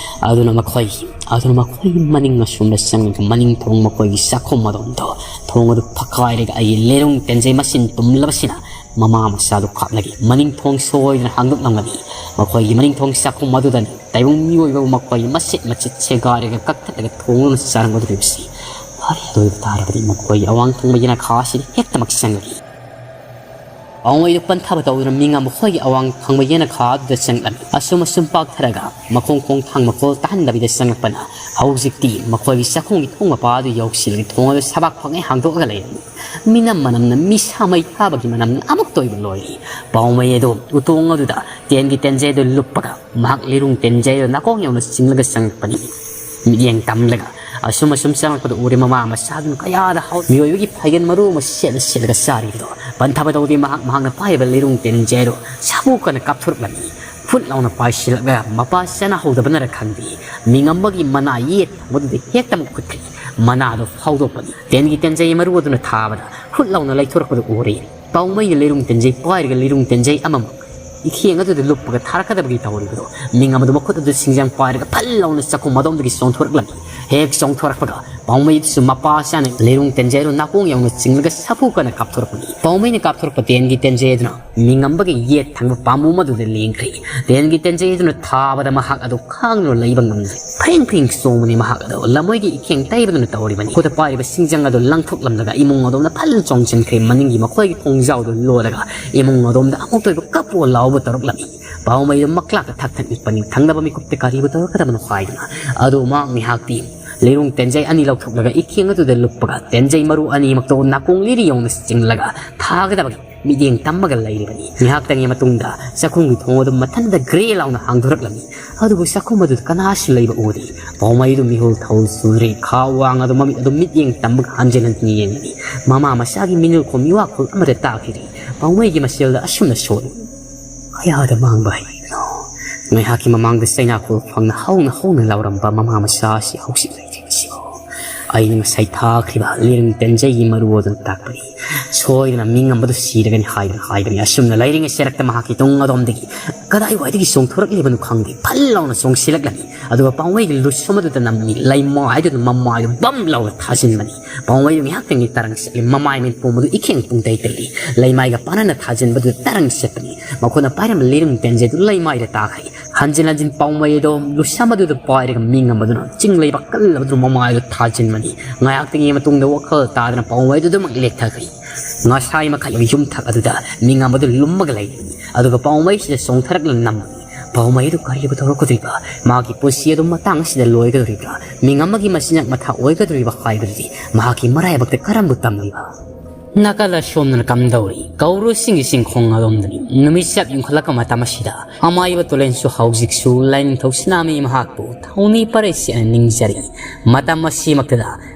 ꯑꯗꯨꯅ ꯃꯈꯣꯏ, ꯑꯗꯨꯅ ꯃꯈꯣꯏ ꯃꯅꯤꯡ ꯑꯁꯣꯝꯗ ꯆꯪꯂꯒ ꯃꯅꯤꯡ ꯊꯣꯡ ꯃꯈꯣꯏꯒꯤ ꯆꯥꯛꯈꯨꯝ ꯑꯗꯣꯝꯗꯣ ꯊꯣꯡ ꯑꯗꯨ ꯐꯛꯀꯥꯏꯔꯒ ꯑꯩꯒꯤ ꯂꯩꯔꯨꯡ ꯇꯦꯟꯖꯩ ꯃꯆꯤꯟ ꯇꯨꯝꯂꯕꯁꯤꯅ ꯃꯃꯥ ꯃꯆꯥꯗꯨ ꯀꯥꯞꯂꯒꯦ꯫ ꯃꯅꯤꯡ ꯊꯣꯡ ꯁꯣꯏꯗꯅ ꯍꯥꯡꯗꯣꯛꯂꯝꯒꯅꯤ꯫ ꯃꯈꯣꯏꯒꯤ ꯃꯅꯤꯡ ꯊꯣꯡ ꯆꯥꯛꯈꯨꯝ ꯑꯗꯨꯗꯅꯤ ꯇꯥꯏꯕꯪ ꯃꯤꯑꯣꯏꯕꯕꯨ ꯃꯈꯣꯏꯒꯤ ꯃꯆꯦꯠ ꯃꯆꯦꯠ ꯁꯦꯒꯥꯏꯔꯒ ꯀꯛꯊꯠꯂꯒ ꯊꯣꯡꯗꯨꯅ ꯆꯥꯔꯝꯒꯗꯧꯔꯤꯕꯁꯤ꯫ ꯐꯔꯦ, ꯑꯗꯨ ꯑꯣꯏꯕ ꯇꯥꯔꯕꯗꯤ ꯃꯈꯣꯏꯒꯤ ꯑꯋꯥꯡ ꯊꯪꯕ ꯌꯦꯅꯈꯥ ꯑꯁꯤꯗ ꯍꯦꯛꯇꯃꯛ ꯆꯪꯂꯒꯦ꯫ ꯄꯥꯎꯃꯩꯗꯨ ꯄꯟꯊꯥꯕ ꯇꯧꯗꯨꯅ ꯃꯤꯉꯝꯕ ꯈꯣꯏꯒꯤ ꯑꯋꯥꯡ ꯊꯪꯕ ꯌꯦꯅꯈꯥ ꯑꯗꯨꯗ ꯆꯪꯂꯝꯃꯤ꯫ ꯑꯁꯨꯝ ꯑꯁꯨꯝ ꯄꯥꯛꯊꯔꯒ ꯃꯈꯣꯡ ꯈꯣꯡꯊꯥꯡ ꯃꯈꯣꯜ ꯇꯥꯍꯟꯗꯕꯤꯗ ꯆꯪꯂꯛꯄꯅ ꯍꯧꯖꯤꯛꯇꯤ ꯃꯈꯣꯏꯒꯤ ꯆꯥꯛꯈꯨꯝꯒꯤ ꯊꯣꯡ ꯃꯄꯥ ꯑꯗꯨ ꯌꯧꯁꯤꯜꯂꯒ ꯊꯣꯡ ꯑꯗꯨ ꯁꯕꯥꯛ ꯐꯪꯉꯦ ꯍꯥꯡꯗꯣꯛꯂꯒ ꯂꯩꯔꯝꯃꯤ꯫ ꯃꯤꯅꯝ ꯃꯅꯝꯅ, ꯃꯤꯁꯥ ꯃꯩ ꯊꯥꯕꯒꯤ ꯃꯅꯝꯅ ꯑꯃꯨꯛꯇ ꯑꯣꯏꯕ ꯂꯣꯏꯔꯦ꯫ ꯄꯥꯎꯃꯩ ꯑꯗꯨ ꯎꯇꯣꯡ ꯑꯗꯨꯗ ꯇꯦꯟꯒꯤ ꯇꯦꯟꯖꯩ ꯑꯗꯨ ꯂꯨꯞꯄꯒ ꯃꯍꯥꯛ ꯂꯤꯔꯨꯡ ꯇꯦꯟꯖꯩ ꯑꯗꯨ ꯅꯥꯀꯣꯡ ꯌꯧꯅ ꯆꯤꯡꯂꯒ ꯆꯪꯂꯛꯄꯅꯤ꯫ ꯃꯤꯠꯌꯦꯡ ꯇꯝꯂꯒ ꯑꯁꯨꯝ ꯑꯁꯨꯝ ꯆꯪꯂꯛꯄꯗ ꯎꯔꯦ ꯃꯃꯥ ꯃꯆꯥꯗꯨꯅ ꯀꯌꯥꯗ ꯍꯥꯎ ꯃꯤꯑꯣꯏꯕꯒꯤ ꯐꯥꯏꯒꯟ ꯃꯔꯨ ꯑꯃ ꯁꯦꯠꯂ ꯁꯦꯠꯂꯒ ꯆꯥꯔꯤꯕꯗꯣ꯫ ꯄꯟꯊꯥꯕ ꯇꯧꯗꯦ ꯃꯍꯥꯛ, ꯃꯍꯥꯛꯅ ꯄꯥꯏꯕ ꯂꯤꯔꯨꯡ ꯇꯦꯟꯖꯩ ꯑꯗꯨ ꯁꯥꯕꯨ ꯀꯟꯅ ꯀꯥꯞꯊꯣꯔꯛꯂꯝꯃꯤ꯫ ꯐꯨꯠ ꯂꯥꯎꯅ ꯄꯥꯏꯁꯤꯜꯂꯛꯂꯒ ꯃꯄꯥ ꯆꯅꯥꯍꯧꯗꯕꯅꯔ ꯈꯪꯗꯦ, ꯃꯤꯉꯝꯕꯒꯤ ꯃꯅꯥ ꯌꯦꯠ ꯊꯪꯕꯗꯨꯗ ꯍꯦꯛꯇ ꯑꯃꯨꯛ ꯈꯨꯠꯈ꯭ꯔꯤ꯫ ꯃꯅꯥꯗꯨ ꯐꯥꯎꯗꯣꯛꯄꯅꯤ꯫ ꯇꯦꯟꯒꯤ ꯇꯦꯟꯖꯩ ꯃꯔꯨ ꯑꯗꯨꯅ ꯊꯥꯕꯗ ꯐꯨꯠ ꯂꯥꯎꯅ ꯂꯩꯊꯣꯔꯛꯄꯗꯨ ꯎꯔꯦ꯫ ꯄꯥꯎꯃꯩꯅ ꯂꯤꯔꯨꯡ ꯇꯦꯟꯖꯩ ꯄꯥꯏꯔꯒ ꯂꯤꯔꯨꯡ ꯇꯦꯟꯖꯩ ꯑꯃꯃꯨꯛ ꯏꯈꯦꯡ ꯑꯗꯨꯗ ꯂꯨꯞꯄꯒ ꯊꯥꯔꯛꯀꯗꯕꯒꯤ ꯇꯧꯔꯤꯕꯗꯣ꯫ ꯃꯤꯉꯝꯕꯗꯨ ꯃꯈꯨꯠ ꯑꯗꯨ ꯁꯤꯡꯖꯪ ꯄꯥꯏꯔꯒ ꯐꯜ ꯂꯥꯎꯅ ꯆꯥꯛꯈꯨꯝ ꯑꯗꯣꯝꯗꯒꯤ ꯆꯣꯡꯊꯣꯔꯛꯂꯝꯃꯤ꯫ ꯍꯦꯛ ꯆꯣꯡꯊꯣꯔꯛꯄꯒ ꯄꯥꯎꯃꯩꯗꯨꯁꯨ ꯃꯄꯥ ꯆꯥꯅ ꯂꯤꯔꯨꯡ ꯇꯦꯟꯖꯩ ꯑꯗꯨ ꯅꯥꯀꯣꯡ ꯌꯧꯅ ꯆꯤꯡꯂꯒ ꯁꯥꯐꯨ ꯀꯟꯅ ꯀꯥꯞꯊꯣꯔꯛꯄꯅꯤ꯫ ꯄꯥꯎꯃꯩꯅ ꯀꯥꯞꯊꯣꯔꯛꯄ ꯇꯦꯟꯒꯤ ꯇꯦꯟꯖꯩ ꯑꯗꯨꯅ ꯃꯤꯉꯝꯕꯒꯤ ꯌꯦꯠ ꯊꯪꯕ ꯄꯥꯝꯕꯣꯝ ꯑꯗꯨꯗ ꯂꯦꯡꯈ꯭ꯔꯦ꯫ ꯇꯦꯟꯒꯤ ꯇꯦꯟꯖꯩ ꯑꯗꯨꯅ ꯊꯥꯕꯗ ꯃꯍꯥꯛ ꯑꯗꯨ ꯈꯥꯡꯗꯨꯅ ꯂꯩꯕ ꯉꯝꯗ꯭ꯔꯦ꯫ ꯐ꯭ꯔꯤꯡ ꯐ꯭ꯔꯤꯡ ꯆꯣꯡꯕꯅꯤ ꯃꯍꯥꯛ ꯑꯗꯨ ꯂꯃꯣꯏꯒꯤ ꯏꯈꯦꯡ ꯇꯩꯕꯗꯨꯅ ꯇꯧꯔꯤꯕꯅꯤ꯫ ꯈꯨꯠꯇ ꯄꯥꯏꯔꯤꯕ ꯁꯤꯡꯖꯪ ꯑꯗꯨ ꯂꯪꯊꯣꯛꯂꯝꯂꯒ ꯏꯃꯨꯡ ꯑꯗꯣꯝꯗ ꯐꯜ ꯆꯣꯡꯁꯤꯟꯈ꯭ꯔꯦ꯫ ꯃꯅꯤꯡꯒꯤ ꯃꯈꯣꯏꯒꯤ ꯊꯣꯡꯖꯥꯎꯗꯨ ꯂꯣꯜꯂꯒ ꯏꯃꯨꯡ ꯑꯗꯣꯝꯗ ꯑꯃꯨꯛꯇ ꯑꯣꯏꯕ ꯀꯞꯄꯣ ꯂꯥꯎꯕ ꯇꯧꯔꯛꯂꯝꯃꯤ꯫ ꯄꯥꯎꯃꯩꯗꯨ ꯃꯛꯂꯥꯛꯇ ꯊꯛ ꯊꯛ ꯅꯤꯛꯄꯅꯤ꯫ ꯊꯪꯅꯕ ꯃꯤꯀꯨꯞꯇ ꯀꯔꯤꯕꯨ ꯇꯧꯔꯛꯀꯗꯕꯅꯣ ꯍꯥꯏꯗꯨꯅ꯫ ꯑꯗꯨ ꯃꯍꯥꯛ ꯉꯥꯏꯍꯥꯛꯇꯤ ꯂꯤꯔꯨꯡ ꯇꯦꯟꯖꯩ ꯑꯅꯤ ꯂꯧꯊꯣꯛꯂꯒ ꯏꯈꯦꯡ ꯑꯗꯨꯗ ꯂꯨꯞꯄꯒ ꯇꯦꯟꯖꯩ ꯃꯔꯨ ꯑꯅꯤꯃꯛꯇꯣ ꯅꯥꯀꯣꯡ ꯂꯤꯔꯤ ꯌꯧꯅ ꯆꯤꯡꯂꯒ ꯊꯥꯒꯗꯕꯒꯤ ꯃꯤꯠꯌꯦꯡ ꯇꯝꯃꯒ ꯂꯩꯔꯤꯕꯅꯤ꯫ ꯉꯥꯏꯍꯥꯛꯇꯪꯒꯤ ꯃꯇꯨꯡꯗ ꯆꯥꯛꯈꯨꯝꯒꯤ ꯊꯣꯡ ꯑꯗꯨ ꯃꯊꯟꯇ ꯒ꯭ꯔꯦ ꯂꯥꯎꯅ ꯍꯥꯡꯗꯣꯔꯛꯂꯝꯃꯤ꯫ ꯑꯗꯨꯕꯨ ꯆꯥꯛꯈꯨꯝ ꯑꯗꯨꯗ ꯀꯅꯥꯁꯨ ꯂꯩꯕ ꯎꯗꯦ꯫ ꯄꯥꯎꯃꯩꯗꯨ ꯃꯤꯍꯨꯜ ꯊꯧ ꯆꯨꯔꯦ꯫ ꯈꯥ ꯋꯥꯡ ꯑꯗꯨ ꯃꯃꯤꯠ ꯑꯗꯨ ꯃꯤꯠꯌꯦꯡ ꯇꯝꯃꯒ ꯍꯟꯖꯤꯟ ꯍꯟꯖꯤꯟ ꯌꯦꯡꯂꯤ꯫ ꯃꯃꯥ ꯃꯆꯥꯒꯤ ꯃꯤꯅꯨꯜ ꯈꯣꯝ ꯃꯤꯋꯥ ꯈꯨꯜ ꯑꯃꯠꯇ ꯇꯥꯈꯤꯗꯦ꯫ ꯄꯥꯎꯃꯩꯒꯤ ꯃꯁꯦꯜꯗ ꯑꯁꯨꯝꯅ ꯁꯣꯜꯂꯤ꯫ ꯀꯌꯥꯗ ꯃꯥꯡꯕ ꯍꯩꯕꯅꯣ? ꯉꯥꯏꯍꯥꯛꯀꯤ ꯃꯃꯥꯡꯗ ꯆꯩꯅꯥꯈꯣꯜ ꯐꯪꯅ ꯍꯧꯅ ꯍꯧꯅ ꯂꯥꯎꯔꯝꯕ ꯃꯃꯥ ꯃꯆꯥ ꯑꯁꯤ ꯍꯧꯖꯤꯛ ꯂꯩꯇ꯭ꯔꯤꯕꯁꯤꯕꯨ ꯑꯩꯅ ꯉꯁꯥꯏ ꯊꯥꯈ꯭ꯔꯤꯕ ꯂꯤꯔꯨꯡ ꯇꯦꯟꯖꯩꯒꯤ ꯃꯔꯨ ꯑꯗꯨꯅ ꯇꯥꯛꯄꯅꯤ꯫ ꯁꯣꯏꯗꯅ ꯃꯤ ꯉꯝꯕꯗꯨ ꯁꯤꯔꯒꯅꯤ ꯍꯥꯏꯗꯨꯅ ꯍꯥꯏꯕꯅꯤ꯫ ꯑꯁꯨꯝꯅ ꯂꯩꯔꯤꯉꯩ ꯆꯦꯔꯛꯇ ꯃꯍꯥꯛꯀꯤ ꯇꯨꯡ ꯑꯗꯣꯝꯗꯒꯤ ꯀꯗꯥꯏꯋꯥꯏꯗꯒꯤ ꯆꯣꯡꯊꯣꯔꯛꯂꯤꯕꯅꯣ ꯈꯪꯗꯦ, ꯐꯜ ꯂꯥꯎꯅ ꯆꯣꯡꯁꯤꯜꯂꯛꯂꯝꯃꯤ꯫ ꯑꯗꯨꯒ ꯄꯥꯎꯃꯩꯒꯤ ꯂꯨꯁꯨꯝ ꯑꯗꯨꯗ ꯅꯝꯃꯤ꯫ ꯂꯩꯃꯥꯏꯗꯨꯅ ꯃꯃꯥꯏꯗꯨ ꯕꯝ ꯂꯥꯎꯅ ꯊꯥꯖꯤꯟꯕꯅꯤ꯫ ꯄꯥꯎꯃꯩꯗꯨ ꯉꯥꯏꯍꯥꯛꯇꯪꯒꯤ ꯇꯔꯪ ꯆꯠꯂꯤ꯫ ꯃꯃꯥꯏ ꯃꯤꯠ ꯄꯣꯝꯕꯗꯨ ꯏꯈꯦꯡ ꯄꯨꯡꯇꯩ ꯇꯩꯔꯤ꯫ ꯂꯩꯃꯥꯏꯒ ꯄꯥꯅꯅ ꯊꯥꯖꯤꯟꯕꯗꯨ ꯇꯔꯪ ꯆꯠꯄꯅꯤ꯫ ꯃꯈꯣꯏꯅ ꯄꯥꯏꯔꯝꯕ ꯂꯤꯔꯨꯡ ꯇꯦꯟꯖꯩꯗꯨ ꯂꯩꯃꯥꯏꯗ ꯇꯥꯈ꯭ꯔꯦ꯫ ꯍꯟꯖꯤꯟ ꯍꯟꯖꯤꯟ ꯄꯥꯎꯃꯩ ꯑꯗꯨ ꯂꯨꯁꯝ ꯑꯗꯨꯗ ꯄꯥꯏꯔꯒ ꯃꯤ ꯉꯝꯕꯗꯨꯅ ꯆꯤꯡ ꯂꯩꯕꯥꯛ ꯀꯜꯂꯕꯗꯨꯅ ꯃꯃꯥꯏꯗꯨ ꯊꯥꯖꯤꯟꯕꯅꯤ꯫ ꯉꯥꯏꯍꯥꯛꯇꯪꯒꯤ ꯃꯇꯨꯡꯗ ꯋꯥꯈꯜ ꯇꯥꯗꯅ ꯄꯥꯎꯃꯩ ꯑꯗꯨꯗꯃꯛ ꯂꯦꯛꯊꯈ꯭ꯔꯦ꯫ ꯉꯁꯥꯏ ꯃꯈꯩ ꯌꯨꯝꯊꯛ ꯑꯗꯨꯗ ꯃꯤ ꯉꯝꯕꯗꯨ ꯂꯨꯝꯃꯒ ꯂꯩꯔꯤꯕꯅꯤ꯫ ꯑꯗꯨꯒ ꯄꯥꯎꯃꯩꯁꯤꯗ ꯆꯣꯡꯊꯔꯛꯂ ꯅꯝꯕꯅꯤ꯫ ꯄꯥꯎꯃꯩ ꯑꯗꯨ ꯀꯔꯤꯕꯨ ꯇꯧꯔꯛꯀꯗꯧꯔꯤꯕ? ꯃꯥꯒꯤ ꯄꯨꯟꯁꯤ ꯑꯗꯨ ꯃꯇꯥꯡ ꯑꯁꯤꯗ ꯂꯣꯏꯒꯗꯧꯔꯤꯕ꯭ꯔꯥ? ꯃꯤ ꯑꯃꯒꯤ ꯃꯆꯤꯟꯖꯥꯛ ꯃꯊꯥ ꯑꯣꯏꯒꯗꯧꯔꯤꯕ ꯍꯥꯏꯕꯗꯨꯗꯤ ꯃꯍꯥꯛꯀꯤ ꯃꯔꯥꯏꯕꯛꯇ ꯀꯔꯝꯕ ꯇꯝꯂꯤꯕ? ꯅꯥꯀꯜ ꯑꯁꯣꯝꯗꯅ ꯀꯝꯗꯧꯔꯤ? ꯀꯧꯕ꯭ꯔꯨ ꯆꯤꯡꯒꯤ ꯆꯤꯡꯈꯣꯡ ꯑꯗꯣꯝꯗꯅꯤ꯫ ꯅꯨꯃꯤꯠ ꯆꯞ ꯌꯨꯡꯈꯠꯂꯛꯄ ꯃꯇꯝ ꯑꯁꯤꯗ ꯑꯃꯥꯏꯕ ꯇꯨꯔꯦꯜꯁꯨ ꯍꯧꯖꯤꯛꯁꯨ ꯂꯥꯏꯅꯤꯡꯊꯧ ꯁꯅꯥꯃꯍꯤ ꯃꯍꯥꯛꯄꯨ ꯊꯧꯅꯤ ꯄꯔꯩ ꯁꯦꯠꯅ ꯅꯤꯡꯖꯔꯤ꯫ ꯃꯇꯝ ꯑꯁꯤꯃꯛꯇꯗ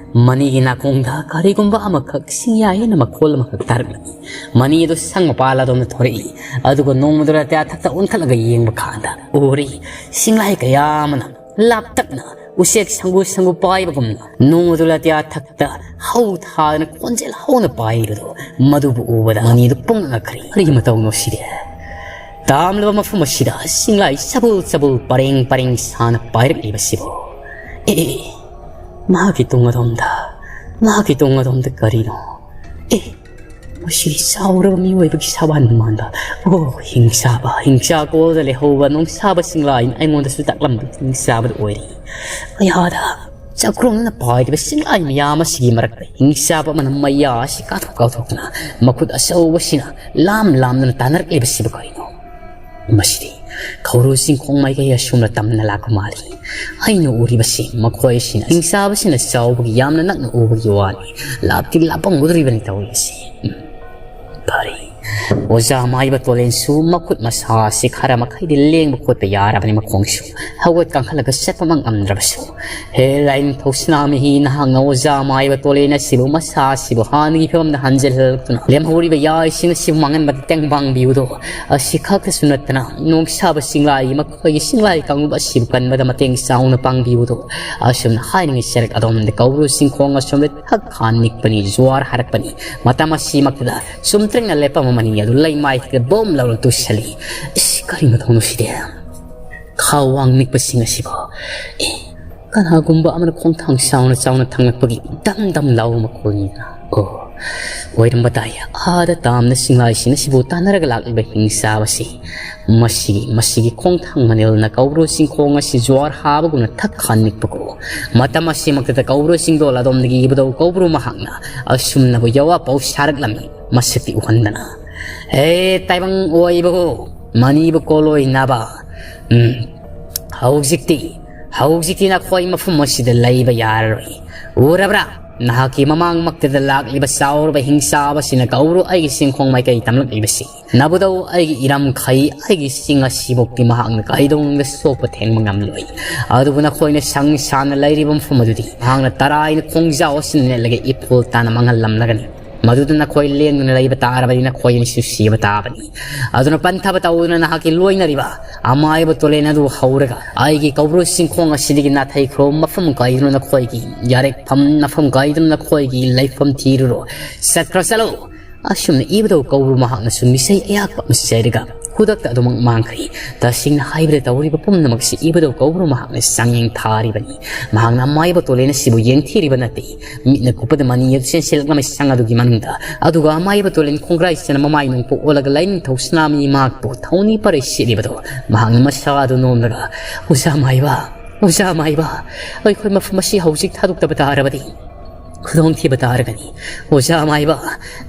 ꯃꯅꯤꯒꯤ ꯅꯥꯀꯣꯡꯗ ꯀꯔꯤꯒꯨꯝꯕ ꯑꯃꯈꯛ ꯁꯤꯡꯌꯥꯏ ꯍꯥꯏꯅ ꯃꯈꯣꯜ ꯑꯃꯈꯛ ꯇꯥꯔꯛꯂꯝꯃꯤ꯫ ꯃꯅꯤ ꯑꯗꯨ ꯁꯪ ꯃꯄꯥꯜ ꯑꯗꯣꯝꯗ ꯊꯣꯔꯛꯏ꯫ ꯑꯗꯨꯒ ꯅꯣꯡꯃꯗꯨ ꯂꯥꯇ꯭ꯌꯥ ꯊꯛꯇ ꯑꯣꯟꯈꯠꯂꯒ ꯌꯦꯡꯕ ꯀꯥꯟꯗ ꯎꯔꯤ, ꯁꯤꯡꯂꯥꯏ ꯀꯌꯥ ꯑꯃꯅ ꯂꯥꯞꯇꯛꯅ ꯎꯆꯦꯛ ꯁꯪꯒꯨ ꯁꯪꯒꯨ ꯄꯥꯏꯕꯒꯨꯝꯅ ꯅꯣꯡꯃꯗꯨ ꯂꯥꯇ꯭ꯌꯥ ꯊꯛꯇ ꯍꯧ ꯊꯥꯗꯅ ꯈꯣꯟꯖꯦꯜ ꯍꯧꯅ ꯄꯥꯏꯔꯤꯕꯗꯨ ꯃꯗꯨꯕꯨ ꯎꯕꯗ ꯃꯅꯤꯗꯨ ꯄꯨꯡꯉꯛꯈ꯭ꯔꯦ꯫ ꯀꯔꯤ ꯃꯇꯧꯅꯣ ꯁꯤꯗꯤ? ꯇꯥꯝꯂꯕ ꯃꯐꯝ ꯑꯁꯤꯗ ꯁꯤꯡꯂꯥꯏ ꯆꯕꯨꯜ ꯆꯕꯨꯜ ꯄꯔꯦꯡ ꯄꯔꯦꯡ ꯁꯥꯅ ꯄꯥꯏꯔꯛꯂꯤꯕꯁꯤꯕꯨ? ꯑꯦ, ꯑꯦ, ꯑꯦ, ꯃꯍꯥꯛꯀꯤ ꯇꯨꯡ ꯑꯗꯣꯝꯗ, ꯃꯍꯥꯛꯀꯤ ꯇꯨꯡ ꯑꯗꯣꯝꯗ ꯀꯔꯤꯅꯣ? ꯑꯦ, ꯃꯁꯤꯗꯤ ꯆꯥꯎꯔꯕ ꯃꯤꯑꯣꯏꯕꯒꯤ ꯁꯕꯥꯟ ꯃꯥꯟꯕ, ꯑꯣ, ꯍꯤꯡꯆꯥꯕ, ꯍꯤꯡꯆꯥ ꯀꯣꯜꯗ ꯂꯩꯍꯧꯕ ꯅꯨꯡꯁꯥꯕ ꯁꯤꯡꯂꯥꯏꯅ ꯑꯩꯉꯣꯟꯗꯁꯨ ꯇꯥꯛꯂꯝꯕ ꯍꯤꯡꯆꯥꯕꯗꯨ ꯑꯣꯏꯔꯤ꯫ ꯀꯌꯥꯗ ꯆꯥꯛꯈꯨꯝꯅ ꯄꯥꯏꯔꯤꯕ ꯁꯤꯡꯂꯥꯏ ꯃꯌꯥꯝ ꯑꯁꯤꯒꯤ ꯃꯔꯛꯇ ꯍꯤꯡꯆꯥꯕ ꯑꯃꯅ ꯃꯌꯥ ꯑꯁꯤ ꯀꯥꯊꯣꯛ ꯀꯥꯊꯣꯛꯇꯨꯅ ꯃꯈꯨꯠ ꯑꯆꯧꯕꯁꯤꯅ ꯂꯥꯝ ꯂꯥꯝꯗꯨꯅ ꯇꯥꯟꯅꯔꯛꯂꯤꯕꯁꯤꯕꯨ ꯀꯔꯤꯅꯣ? ꯃꯁꯤꯗꯤ ꯀꯧꯕ꯭ꯔꯨ ꯆꯤꯡꯈꯣꯡ ꯃꯥꯏꯀꯩ ꯑꯁꯣꯝꯗ ꯇꯝꯅ ꯂꯥꯛꯄ ꯃꯥꯜꯂꯤ꯫ ꯑꯩꯅ ꯎꯔꯤꯕꯁꯤ ꯃꯈꯣꯏꯁꯤꯅ ꯍꯤꯡꯆꯥꯕꯁꯤꯅ ꯆꯥꯎꯕꯒꯤ ꯌꯥꯝꯅ ꯅꯛꯅ ꯎꯕꯒꯤ ꯋꯥꯅꯤ꯫ ꯂꯥꯞꯇꯤ ꯂꯥꯞꯄꯝꯒꯗꯧꯔꯤꯕꯅꯤ ꯇꯧꯔꯤꯕꯁꯤ꯫ ꯎꯝ꯫ ꯐꯔꯦ, ꯑꯣꯖꯥ ꯃꯥꯏꯕ ꯇꯣꯂꯦꯟꯁꯨ ꯃꯈꯨꯠ ꯃꯁꯥꯁꯤ ꯈꯔ ꯃꯈꯩꯗꯤ ꯂꯦꯡꯕ ꯈꯣꯠꯄ ꯌꯥꯔꯕꯅꯤ꯫ ꯃꯈꯣꯡꯁꯨ ꯍꯧꯒꯠ ꯀꯥꯡꯈꯠꯂꯒ ꯆꯠꯄꯃꯛ ꯉꯝꯗ꯭ꯔꯕꯁꯨ, "ꯍꯦ ꯂꯥꯏꯅꯤꯡꯊꯧ ꯁꯅꯥꯃꯍꯤ, ꯅꯍꯥꯛꯅ ꯑꯣꯖꯥ ꯃꯥꯏꯕ ꯇꯣꯂꯦꯟ ꯑꯁꯤꯕꯨ, ꯃꯁꯥ ꯑꯁꯤꯕꯨ ꯍꯥꯟꯅꯒꯤ ꯐꯤꯕꯝꯗ ꯍꯟꯖꯤꯜꯍꯜꯂꯛꯇꯨꯅ ꯂꯦꯝꯍꯧꯔꯤꯕ ꯌꯥꯏꯁꯤꯡ ꯑꯁꯤꯕꯨ ꯃꯥꯡꯍꯟꯕꯗ ꯇꯦꯡꯕꯥꯡꯕꯤꯌꯨꯗꯣ꯫ ꯑꯁꯤ ꯈꯛꯇꯁꯨ ꯅꯠꯇꯅ ꯅꯣꯡꯁꯥꯕ ꯆꯤꯡꯂꯥꯏꯒꯤ ꯃꯈꯣꯏꯒꯤ ꯆꯤꯡꯂꯥꯏ ꯀꯥꯡꯂꯨꯞ ꯑꯁꯤꯕꯨ ꯀꯟꯕꯗ ꯃꯇꯦꯡ ꯆꯥꯎꯅ ꯄꯥꯡꯕꯤꯌꯨꯗꯣ"꯫ ꯑꯁꯨꯝꯅ ꯍꯥꯏꯔꯤꯉꯩ ꯆꯔꯛ ꯑꯗꯣꯝꯗ ꯀꯧꯕ꯭ꯔꯨ ꯆꯤꯡꯈꯣꯡ ꯑꯁꯣꯝꯗ ꯊꯛ ꯈꯥꯟ ꯅꯤꯛꯄꯅꯤ, ꯖ꯭ꯋꯥꯔ ꯍꯥꯔꯛꯄꯅꯤ꯫ ꯃꯇꯝ ꯑꯁꯤꯃꯛꯇꯗ ꯆꯨꯝꯇ꯭ꯔꯤꯡꯅ ꯂꯦꯞꯄꯝꯕ ꯃꯅꯤ ꯑꯗꯨ ꯂꯩꯃꯥꯏꯗ ꯕꯣꯝ ꯂꯥꯎꯅ ꯇꯨꯁꯜꯂꯤ꯫ "ꯏꯁ, ꯀꯔꯤ ꯃꯊꯧꯅꯣ ꯁꯤꯗꯤ? ꯈꯥ ꯋꯥꯡ ꯅꯤꯛꯄꯁꯤꯡ ꯑꯁꯤꯕꯨ, ꯑꯦ, ꯀꯅꯥꯒꯨꯝꯕ ꯑꯃꯅ ꯈꯣꯡꯊꯥꯡ ꯆꯥꯎꯅ ꯆꯥꯎꯅ ꯊꯥꯡꯂꯛꯄꯒꯤ ꯗꯝ ꯗꯝ ꯂꯥꯎꯕ ꯃꯈꯣꯜꯅꯤꯗꯅ꯫ ꯑꯣ, ꯑꯣꯏꯔꯝꯕ ꯇꯥꯏ꯫ ꯑꯥꯗ ꯇꯥꯝꯅ ꯆꯤꯡꯂꯥꯏꯁꯤꯡ ꯑꯁꯤꯕꯨ ꯇꯥꯟꯅꯔꯒ ꯂꯥꯛꯂꯤꯕ ꯍꯤꯡꯆꯥꯕꯁꯤ꯫ ꯃꯁꯤꯒꯤ, ꯃꯁꯤꯒꯤ ꯈꯣꯡꯊꯥꯡ ꯃꯅꯤꯜꯅ ꯀꯧꯕ꯭ꯔꯨ ꯆꯤꯡꯈꯣꯡ ꯑꯁꯤ ꯖ꯭ꯋꯥꯔ ꯍꯥꯕꯒꯨꯝꯅ ꯊꯛ ꯈꯥꯟ ꯅꯤꯛꯄꯀꯣ꯫ ꯃꯇꯝ ꯑꯁꯤꯃꯛꯇꯗ ꯀꯧꯕ꯭ꯔꯨ ꯆꯤꯡꯗꯣꯜ ꯑꯗꯣꯝꯗꯒꯤ ꯏꯕꯨꯙꯧ ꯀꯧꯕ꯭ꯔꯨ ꯃꯍꯥꯛꯅ ꯑꯁꯨꯝꯅꯕꯨ ꯌꯋꯥ ꯄꯥꯎ ꯁꯥꯔꯛꯂꯝꯃꯤ, ꯃꯁꯛꯇꯤ ꯎꯍꯟꯗꯅ꯫ "ꯍꯦ ꯇꯥꯏꯕꯪ ꯑꯣꯏꯕꯒꯣ, ꯃꯅꯤꯕꯨ ꯀꯣꯂꯣꯏ ꯅꯥꯕ, ꯎꯝ, ꯍꯧꯖꯤꯛꯇꯤ, ꯍꯧꯖꯤꯛꯇꯤ ꯅꯈꯣꯏ ꯃꯐꯝ ꯑꯁꯤꯗ ꯂꯩꯕ ꯌꯥꯔꯔꯣꯏ꯫ ꯎꯔꯕ꯭ꯔꯥ? ꯅꯍꯥꯛꯀꯤ ꯃꯃꯥꯡꯃꯛꯇꯗ ꯂꯥꯛꯂꯤꯕ ꯆꯥꯎꯔꯕ ꯍꯤꯡꯆꯥꯕꯁꯤꯅ ꯀꯧꯕ꯭ꯔꯨ ꯑꯩꯒꯤ ꯆꯤꯡꯈꯣꯡ ꯃꯥꯏꯀꯩ ꯇꯝꯂꯛꯂꯤꯕꯁꯤ꯫ ꯅꯕꯨꯙꯧ ꯑꯩꯒꯤ ꯏꯔꯝꯈꯩ, ꯑꯩꯒꯤ ꯆꯤꯡ ꯑꯁꯤꯐꯥꯎꯗꯤ ꯃꯍꯥꯛꯅ ꯀꯩꯗꯧꯅꯨꯡꯗ ꯁꯣꯛꯄ ꯊꯦꯡꯕ ꯉꯝꯂꯣꯏ꯫ ꯑꯗꯨꯕꯨ ꯅꯈꯣꯏꯅ ꯁꯪ ꯁꯥꯅ ꯂꯩꯔꯤꯕ ꯃꯐꯝ ꯑꯗꯨꯗꯤ ꯃꯍꯥꯛꯅ ꯇꯔꯥꯏꯅ ꯈꯣꯡꯖꯥꯎ ꯑꯁꯤꯅ ꯅꯦꯠꯂꯒ ꯏꯐꯨꯜ ꯇꯥꯅ ꯃꯥꯡꯍꯜꯂꯝꯂꯒꯅꯤ꯫ ꯃꯗꯨꯗ ꯅꯈꯣꯏ ꯂꯦꯡꯗꯨꯅ ꯂꯩꯕ ꯇꯥꯔꯕꯗꯤ ꯅꯈꯣꯏ ꯑꯅꯤꯁꯨ ꯁꯤꯕ ꯇꯥꯕꯅꯤ꯫ ꯑꯗꯨꯅ ꯄꯟꯊꯕ ꯇꯧꯗꯨꯅ ꯅꯍꯥꯛꯀꯤ ꯂꯣꯏꯅꯔꯤꯕ ꯑꯃꯥꯏꯕ ꯇꯣꯂꯦꯟ ꯑꯗꯨ ꯍꯧꯔꯒ ꯑꯩꯒꯤ ꯀꯧꯕ꯭ꯔꯨ ꯆꯤꯡꯈꯣꯡ ꯑꯁꯤꯗꯒꯤ ꯅꯥꯊꯩꯈ꯭ꯔꯣ꯫ ꯃꯐꯝ ꯀꯥꯏꯗꯨꯅ ꯅꯈꯣꯏꯒꯤ ꯌꯥꯔꯦꯛꯐꯝ, ꯃꯐꯝ ꯀꯥꯏꯗꯨꯅ ꯅꯈꯣꯏꯒꯤ ꯂꯩꯐꯝ ꯊꯤꯔꯨꯔꯣ꯫ ꯆꯠꯈ꯭ꯔꯣ, ꯆꯠꯂꯣ!" ꯑꯁꯨꯝꯅ ꯏꯕꯨꯙꯧ ꯀꯧꯕ꯭ꯔꯨ ꯃꯍꯥꯛꯅꯁꯨ ꯃꯤꯁꯩ ꯑꯌꯥꯛꯄ ꯑꯃ ꯆꯩꯔꯒ ꯈꯨꯗꯛꯇ ꯑꯗꯨꯃꯛ ꯃꯥꯡꯈ꯭ꯔꯦ꯫ ꯇꯁꯦꯡꯅ ꯍꯥꯏꯕꯗ ꯇꯧꯔꯤꯕ ꯄꯨꯝꯅꯃꯛꯁꯤ ꯏꯕꯨꯙꯧ ꯀꯧꯕ꯭ꯔꯨ ꯃꯍꯥꯛꯅ ꯆꯥꯡꯌꯦꯡ ꯊꯥꯔꯤꯕꯅꯤ꯫ ꯃꯍꯥꯛꯅ ꯑꯃꯥꯏꯕ ꯇꯣꯂꯦꯟ ꯑꯁꯤꯕꯨ ꯌꯦꯡꯊꯤꯔꯤꯕ ꯅꯠꯇꯦ꯫ ꯃꯤꯠꯅ ꯀꯨꯞꯄꯗ ꯃꯅꯤ ꯑꯗꯨ ꯆꯦꯟꯁꯤꯜꯂꯛꯂꯝꯃꯤ ꯁꯪ ꯑꯗꯨꯒꯤ ꯃꯅꯨꯡꯗ꯫ ꯑꯗꯨꯒ ꯑꯃꯥꯏꯕ ꯇꯣꯂꯦꯟ ꯈꯣꯡꯒ꯭ꯔꯥꯏ ꯆꯟꯅ ꯃꯃꯥꯏ ꯅꯣꯡꯄꯣꯛ ꯑꯣꯜꯂꯒ ꯂꯥꯏꯅꯤꯡꯊꯧ ꯁꯅꯥꯃꯍꯤ ꯃꯍꯥꯛꯄꯨ ꯊꯧꯅꯤ ꯄꯔꯩ ꯁꯦꯠꯂꯤꯕꯗꯣ ꯃꯍꯥꯛꯅ ꯃꯁꯥ ꯑꯗꯨ ꯅꯣꯝꯂꯒ, "ꯑꯣꯖꯥ ꯃꯥꯏꯕ, ꯑꯣꯖꯥ ꯃꯥꯏꯕ, ꯑꯩꯈꯣꯏ ꯃꯐꯝ ꯑꯁꯤ ꯍꯧꯖꯤꯛ ꯊꯥꯗꯣꯛꯇꯕ ꯇꯥꯔꯕꯗꯤ ꯈꯨꯗꯣꯡꯊꯤꯕ ꯇꯥꯔꯒꯅꯤ꯫ ꯑꯣꯖꯥ ꯃꯥꯏꯕ,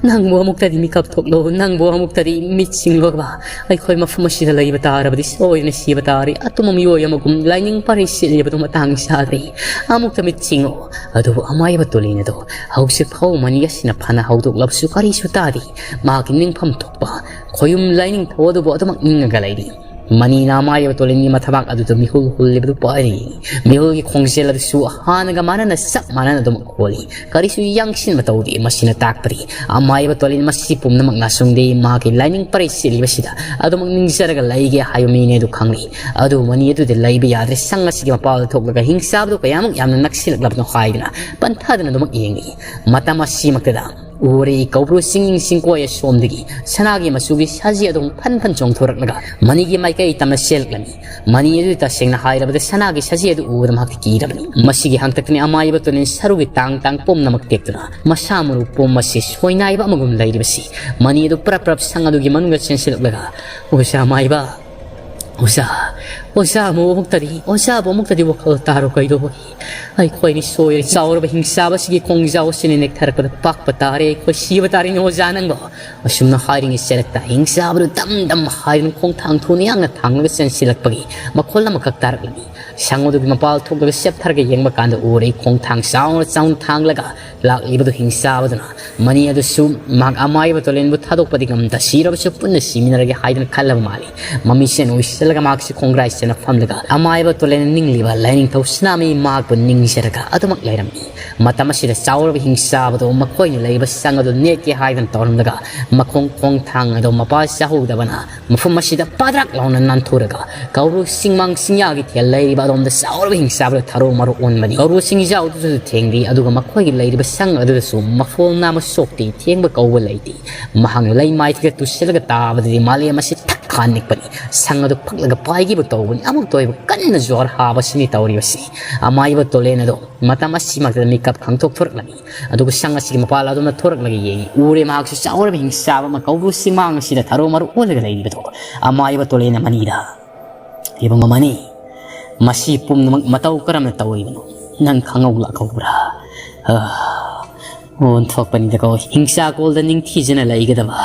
ꯅꯪꯕꯨ ꯑꯃꯨꯛꯇꯗꯤ ꯃꯤꯀꯞ ꯊꯣꯛꯂꯣ, ꯅꯪꯕꯨ ꯑꯃꯨꯛꯇꯗꯤ ꯃꯤꯠ ꯁꯤꯡꯂꯣꯕ꯫ ꯑꯩꯈꯣꯏ ꯃꯐꯝ ꯑꯁꯤꯗ ꯂꯩꯕ ꯇꯥꯔꯕꯗꯤ ꯁꯣꯏꯗꯅ ꯁꯤꯕ ꯇꯥꯔꯦ꯫ ꯑꯇꯨꯝꯕ ꯃꯤꯑꯣꯏ ꯑꯃꯒꯨꯝ ꯂꯥꯏꯅꯤꯡ ꯄꯔꯩ ꯁꯦꯠꯂꯤꯕꯗꯨ ꯃꯇꯥꯡ ꯆꯥꯗ꯭ꯔꯦ꯫ ꯑꯃꯨꯛꯇ ꯃꯤꯠ ꯁꯤꯡꯉꯣ꯫" ꯑꯗꯨꯕꯨ ꯑꯃꯥꯏꯕ ꯇꯣꯂꯦꯟ ꯑꯗꯣ ꯍꯧꯖꯤꯛ ꯐꯥꯎ ꯃꯅꯤ ꯑꯁꯤꯅ ꯐꯅ ꯍꯧꯗꯣꯛꯂꯕꯁꯨ ꯀꯔꯤꯁꯨ ꯇꯥꯗꯦ꯫ ꯃꯍꯥꯛꯀꯤ ꯅꯤꯡꯐꯝ ꯊꯣꯛꯄ ꯈꯣꯌꯨꯝ ꯂꯥꯏꯅꯤꯡꯊꯧ ꯑꯗꯨꯕꯨ ꯑꯗꯨꯃꯛ ꯅꯤꯡꯉꯒ ꯂꯩꯔꯤ꯫ ꯃꯅꯤꯅ ꯑꯃꯥꯏꯕ ꯇꯣꯂꯦꯟꯒꯤ ꯃꯊꯕꯥꯛ ꯑꯗꯨꯗ ꯃꯤꯍꯨꯜ ꯍꯨꯜꯂꯤꯕꯗꯨ ꯄꯥꯏꯔꯤ꯫ ꯃꯤꯍꯨꯜꯒꯤ ꯈꯣꯡꯖꯦꯜ ꯑꯗꯨꯁꯨ ꯍꯥꯟꯅꯒ ꯃꯥꯟꯅꯅ ꯆꯞ ꯃꯥꯟꯅꯅ ꯑꯗꯨꯃꯛ ꯍꯣꯜꯂꯤ꯫ ꯀꯔꯤꯁꯨ ꯌꯥꯡꯁꯤꯟꯕ ꯇꯧꯗꯦ꯫ ꯃꯁꯤꯅ ꯇꯥꯛꯄꯗꯤ ꯑꯃꯥꯏꯕ ꯇꯣꯂꯦꯟ ꯃꯁꯤ ꯄꯨꯝꯅꯃꯛ ꯅꯥꯁꯨꯡꯗꯦ꯫ ꯃꯍꯥꯛꯀꯤ ꯂꯥꯏꯅꯤꯡ ꯄꯔꯩ ꯆꯦꯜꯂꯤꯕꯁꯤꯗ ꯑꯗꯨꯃꯛ ꯅꯤꯡꯖꯔꯒ ꯂꯩꯒꯦ ꯍꯥꯏꯕ ꯃꯤꯅꯤ ꯑꯗꯨ ꯈꯪꯂꯤ꯫ ꯑꯗꯨꯕꯨ ꯃꯅꯤ ꯑꯗꯨꯗꯤ ꯂꯩꯕ ꯌꯥꯗ꯭ꯔꯦ꯫ ꯁꯪ ꯑꯁꯤꯒꯤ ꯃꯄꯥꯜꯗ ꯊꯣꯛꯂꯒ ꯍꯤꯡꯆꯥꯕꯗꯨ ꯀꯌꯥꯃꯨꯛ ꯌꯥꯝꯅ ꯅꯛꯁꯤꯜꯂꯛꯂꯕꯅꯣ ꯍꯥꯏꯗꯨꯅ ꯄꯟꯊꯥꯗꯅ ꯑꯗꯨꯃꯛ ꯌꯦꯡꯏ꯫ ꯃꯇꯝ ꯑꯁꯤꯃꯛꯇꯗ ꯎꯔꯤ ꯀꯧꯕ꯭ꯔꯨ ꯆꯤꯡ ꯆꯤꯡꯀꯣꯏ ꯑꯁꯣꯝꯗꯒꯤ ꯁꯅꯥꯒꯤ ꯃꯆꯨꯒꯤ ꯁꯖꯤ ꯑꯗꯨ ꯐꯟ ꯐꯟ ꯆꯣꯡꯊꯣꯔꯛꯂꯒ ꯃꯅꯤꯒꯤ ꯃꯥꯏꯀꯩ ꯇꯝꯅ ꯆꯦꯜꯂꯛꯂꯝꯃꯤ꯫ ꯃꯅꯤ ꯑꯗꯨ ꯇꯁꯦꯡꯅ ꯍꯥꯏꯔꯕꯗ ꯁꯅꯥꯒꯤ ꯁꯖꯤ ꯑꯗꯨ ꯎꯕꯗ ꯃꯍꯥꯛꯇꯤ ꯀꯤꯔꯕꯅꯤ꯫ ꯃꯁꯤꯒꯤ ꯍꯥꯛꯇꯛꯇꯅꯤ ꯑꯃꯥꯏꯕ ꯇꯣꯂꯦꯟ ꯁꯔꯨꯒꯤ ꯇꯥꯡ ꯇꯥꯡ ꯄꯨꯝꯅꯃꯛ ꯇꯦꯛꯇꯨꯅ ꯃꯁꯥ ꯃꯔꯨ ꯄꯨꯝꯕꯁꯤ ꯁꯣꯏꯅꯥꯏꯕ ꯑꯃꯒꯨꯝ ꯂꯩꯔꯤꯕꯁꯤ꯫ ꯃꯅꯤ ꯑꯗꯨ ꯄ꯭ꯔꯞ ꯄ꯭ꯔꯞ ꯁꯪ ꯑꯗꯨꯒꯤ ꯃꯅꯨꯡꯗ ꯆꯦꯟꯁꯤꯜꯂꯛꯂꯒ, "ꯑꯣꯖꯥ ꯑꯃꯥꯏꯕ, ꯑꯣꯖꯥ, ꯑꯣꯖꯥ ꯑꯃꯨ ꯑꯃꯨꯛꯇꯗꯤ, ꯑꯣꯖꯥꯕꯨ ꯑꯃꯨꯛꯇꯗꯤ ꯋꯥꯈꯜ ꯇꯥꯔꯣ, ꯀꯩꯗꯧꯕꯒꯤ? ꯑꯩꯈꯣꯏꯅꯤ ꯁꯣꯏꯔꯦ꯫ ꯆꯥꯎꯔꯕ ꯍꯤꯡꯆꯥꯕ ꯑꯁꯤꯒꯤ ꯈꯣꯡꯖꯥꯎ ꯑꯁꯤꯅ ꯅꯦꯛꯊꯔꯛꯄꯗ ꯄꯥꯛꯄ ꯇꯥꯔꯦ꯫ ꯑꯩꯈꯣꯏ ꯁꯤꯕ ꯇꯥꯔꯦꯅꯦ ꯑꯣꯖꯥ ꯅꯪꯕꯣ꯫" ꯑꯁꯨꯝꯅ ꯍꯥꯏꯔꯤꯉꯩ ꯆꯦꯜꯂꯛꯇ ꯍꯤꯡꯆꯥꯕꯗꯨ ꯗꯝ ꯗꯝ ꯍꯥꯏꯗꯨꯅ ꯈꯣꯡꯊꯥꯡ ꯊꯨꯅ ꯌꯥꯡꯅ ꯊꯥꯡꯂꯒ ꯆꯦꯟꯁꯤꯜꯂꯛꯄꯒꯤ ꯃꯈꯣꯜ ꯑꯃꯈꯛ ꯇꯥꯔꯛꯂꯝꯃꯤ꯫ ꯁꯪ ꯑꯗꯨꯒꯤ ꯃꯄꯥꯜ ꯊꯣꯛꯂꯒ ꯆꯦꯞꯊꯔꯒ ꯌꯦꯡꯕ ꯀꯥꯟꯗ ꯎꯔꯦ, ꯈꯣꯡꯊꯥꯡ ꯆꯥꯎꯅ ꯆꯥꯎꯅ ꯊꯥꯡꯂꯒ ꯂꯥꯛꯂꯤꯕꯗꯨ ꯍꯤꯡꯆꯥꯕꯗꯨꯅ ꯃꯅꯤ ꯑꯗꯨꯁꯨ ꯃꯍꯥꯛ ꯑꯃꯥꯏꯕ ꯇꯣꯂꯦꯟꯕꯨ ꯊꯥꯗꯣꯛꯄꯗꯤ ꯉꯝꯗ, ꯁꯤꯔꯕꯁꯨ ꯄꯨꯟꯅ ꯁꯤꯃꯤꯟꯅꯔꯒꯦ ꯍꯥꯏꯗꯨꯅ ꯈꯜꯂꯕ ꯃꯥꯜꯂꯤ꯫ ꯃꯃꯤꯠꯁꯦꯟ ꯎꯏꯁꯤꯜꯂꯒ ꯃꯍꯥꯛꯁꯨ ꯈꯣꯡꯒ꯭ꯔꯥꯏ ꯆꯦꯟꯅ ꯐꯝꯂꯒ ꯑꯃꯥꯏꯕ ꯇꯣꯂꯦꯟꯅ ꯅꯤꯡꯂꯤꯕ ꯂꯥꯏꯅꯤꯡꯊꯧ ꯁꯅꯥꯃꯍꯤ ꯃꯍꯥꯛꯄꯨ ꯅꯤꯡꯖꯔꯒ ꯑꯗꯨꯃꯛ ꯂꯩꯔꯝꯃꯤ꯫ ꯃꯇꯝ ꯑꯁꯤꯗ ꯆꯥꯎꯔꯕ ꯍꯤꯡꯆꯥꯕꯗꯨ ꯃꯈꯣꯏꯅ ꯂꯩꯕ ꯁꯪ ꯑꯗꯨ ꯅꯦꯠꯀꯦ ꯍꯥꯏꯗꯨꯅ ꯇꯧꯔꯝꯂꯒ ꯃꯈꯣꯡ ꯈꯣꯡꯊꯥꯡ ꯑꯗꯨ ꯃꯄꯥ ꯆꯥꯍꯧꯗꯕꯅ ꯃꯐꯝ ꯑꯁꯤꯗ ꯄꯥꯗ꯭ꯔꯥꯛ ꯂꯥꯎꯅ ꯅꯥꯟꯊꯣꯔꯒ ꯀꯧꯕ꯭ꯔꯨ ꯆꯤꯡꯃꯥꯡ ꯆꯤꯡꯌꯥꯒꯤ ꯊꯦꯜ ꯂꯩꯔꯤꯕ ꯑꯗꯣꯝꯗ ꯆꯥꯎꯔꯕ ꯍꯤꯡꯆꯥꯕꯗ ꯊꯔꯣ ꯃꯔꯣ ꯑꯣꯟꯕꯅꯤ꯫ ꯀꯧꯕ꯭ꯔꯨ ꯆꯤꯡꯖꯥꯎꯗꯨꯁꯨ ꯊꯦꯡꯂꯤ, ꯑꯗꯨꯒ ꯃꯈꯣꯏꯒꯤ ꯂꯩꯔꯤꯕ ꯁꯪ ꯑꯗꯨꯗꯁꯨ ꯃꯐꯣꯜ ꯅꯥꯝꯃ ꯁꯣꯛꯇꯦ, ꯊꯦꯡꯕ ꯀꯧꯕ ꯂꯩꯇꯦ꯫ ꯃꯍꯥꯛꯅ ꯂꯩꯃꯥꯏꯊꯛꯇ ꯇꯨꯁꯤꯜꯂꯒ ꯇꯥꯕꯗꯗꯤ ꯃꯥꯂꯦꯝ ꯑꯁꯤ ꯊꯛ ꯈꯥ ꯅꯤꯛꯄꯅꯤ꯫ ꯁꯪ ꯑꯗꯨ ꯐꯛꯂꯒ ꯄꯥꯏꯈꯤꯕ ꯇꯧꯕꯅꯤ꯫ ꯑꯃꯨꯛꯇ ꯑꯣꯏꯕ ꯀꯟꯅ ꯖ꯭ꯋꯥꯔ ꯍꯥꯕꯁꯤꯅꯤ ꯇꯧꯔꯤꯕꯁꯤ꯫ ꯑꯃꯥꯏꯕ ꯇꯣꯂꯦꯟ ꯑꯗꯣ ꯃꯇꯝ ꯑꯁꯤꯃꯛꯇꯗ ꯃꯤꯀꯞ ꯈꯪꯊꯣꯛ ꯊꯣꯔꯛꯂꯝꯃꯤ꯫ ꯑꯗꯨꯒ ꯁꯪ ꯑꯁꯤꯒꯤ ꯃꯄꯥꯜ ꯑꯗꯣꯝꯗ ꯊꯣꯔꯛꯂꯒ ꯌꯦꯡꯉꯤ꯫ ꯎꯔꯦ, ꯃꯍꯥꯛꯁꯨ ꯆꯥꯎꯔꯕ ꯍꯤꯡꯆꯥꯕ ꯑꯃ ꯀꯧꯕ꯭ꯔꯨ ꯆꯤꯡꯃꯥꯡ ꯑꯁꯤꯗ ꯊꯔꯣ ꯃꯔꯨ ꯑꯣꯜꯂꯒ ꯂꯩꯔꯤꯕꯗꯣ꯫ ꯑꯃꯥꯏꯕ ꯇꯣꯂꯦꯟꯅ ꯃꯅꯤꯗ, "ꯏꯕꯨꯡ ꯑꯃꯅꯤ, ꯃꯁꯤ ꯄꯨꯝꯅꯃꯛ ꯃꯇꯧ ꯀꯔꯝꯅ ꯇꯧꯔꯤꯕꯅꯣ? ꯅꯪ ꯈꯪꯍꯧ ꯂꯥꯛꯍꯧꯕ꯭ꯔꯥ?" "ꯑ, ꯑꯣꯟꯊꯣꯛꯄꯅꯤꯗꯀꯣ, ꯍꯤꯡꯆꯥ ꯀꯣꯜꯗ ꯅꯤꯡꯊꯤꯖꯅ ꯂꯩꯒꯗꯕ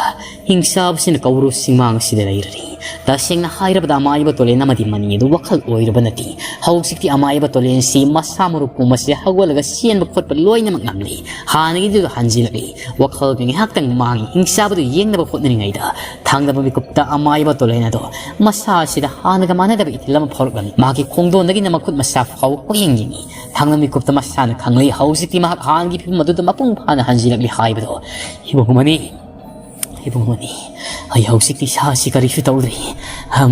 ꯍꯤꯡꯆꯥꯕꯁꯤꯅ ꯀꯧꯕ꯭ꯔꯨ ꯆꯤꯡꯃꯥꯡ ꯑꯁꯤꯗ ꯂꯩꯔꯔꯤ꯫ ꯇꯁꯦꯡꯅ ꯍꯥꯏꯔꯕꯗ ꯑꯃꯥꯏꯕ ꯇꯣꯂꯦꯟ ꯑꯃꯗꯤ ꯃꯅꯤ ꯑꯗꯨ ꯋꯥꯈꯜ ꯑꯣꯏꯔꯨꯕ ꯅꯠꯇꯦ꯫ ꯍꯧꯖꯤꯛꯇꯤ ꯑꯃꯥꯏꯕ ꯇꯣꯂꯦꯟꯁꯤ ꯃꯁꯥ ꯃꯔꯨ ꯄꯨꯝꯕꯁꯦ ꯍꯧꯒꯠꯂꯒ ꯆꯦꯟꯕ ꯈꯣꯠꯄ ꯂꯣꯏꯅꯃꯛ ꯉꯝꯂꯤ꯫ ꯍꯥꯟꯅꯒꯤꯗꯨꯗ ꯍꯟꯖꯤꯜꯂꯛꯂꯤ꯫ ꯋꯥꯈꯜꯒ ꯉꯥꯏꯍꯥꯛꯇꯪ ꯃꯥꯡꯉꯤ꯫ ꯍꯤꯡꯆꯥꯕꯗꯨ ꯌꯦꯡꯅꯕ ꯍꯣꯠꯅꯔꯤꯉꯩꯗ ꯊꯥꯡꯗꯕ ꯃꯤꯀꯨꯞꯇ ꯑꯃꯥꯏꯕ ꯇꯣꯂꯦꯟ ꯑꯗꯣ ꯃꯁꯥ ꯑꯁꯤꯗ ꯍꯥꯟꯅꯒ ꯃꯥꯟꯅꯗꯕ ꯏꯊꯤꯜ ꯑꯃ ꯐꯥꯎꯔꯛꯂꯝꯃꯤ꯫ ꯃꯍꯥꯛꯀꯤ ꯈꯣꯡꯗꯣꯟꯗꯒꯤꯅ ꯃꯈꯨꯠ ꯃꯁꯥ ꯐꯥꯎꯕ ꯀꯣꯏꯌꯦꯡ ꯌꯦꯡꯉꯤ꯫ ꯊꯥꯡꯗꯕ ꯃꯤꯀꯨꯞꯇ ꯃꯁꯥꯅ ꯈꯪꯂꯦ, ꯍꯧꯖꯤꯛꯇꯤ ꯃꯍꯥꯛ ꯍꯥꯟꯅꯒꯤ ꯐꯤꯕꯝ ꯑꯗꯨꯗ ꯃꯄꯨꯡ ꯐꯥꯅ ꯍꯟꯖꯤꯜꯂꯛꯂꯤ ꯍꯥꯏꯕꯗꯣ꯫ ꯏꯕꯨꯡꯉꯣꯅꯤ, ꯏꯕꯨꯡꯉꯣꯅꯤ, ꯑꯩ ꯍꯧꯖꯤꯛꯇꯤ ꯏꯁꯥꯁꯤ ꯀꯔꯤꯁꯨ ꯇꯧꯗ꯭ꯔꯤ꯫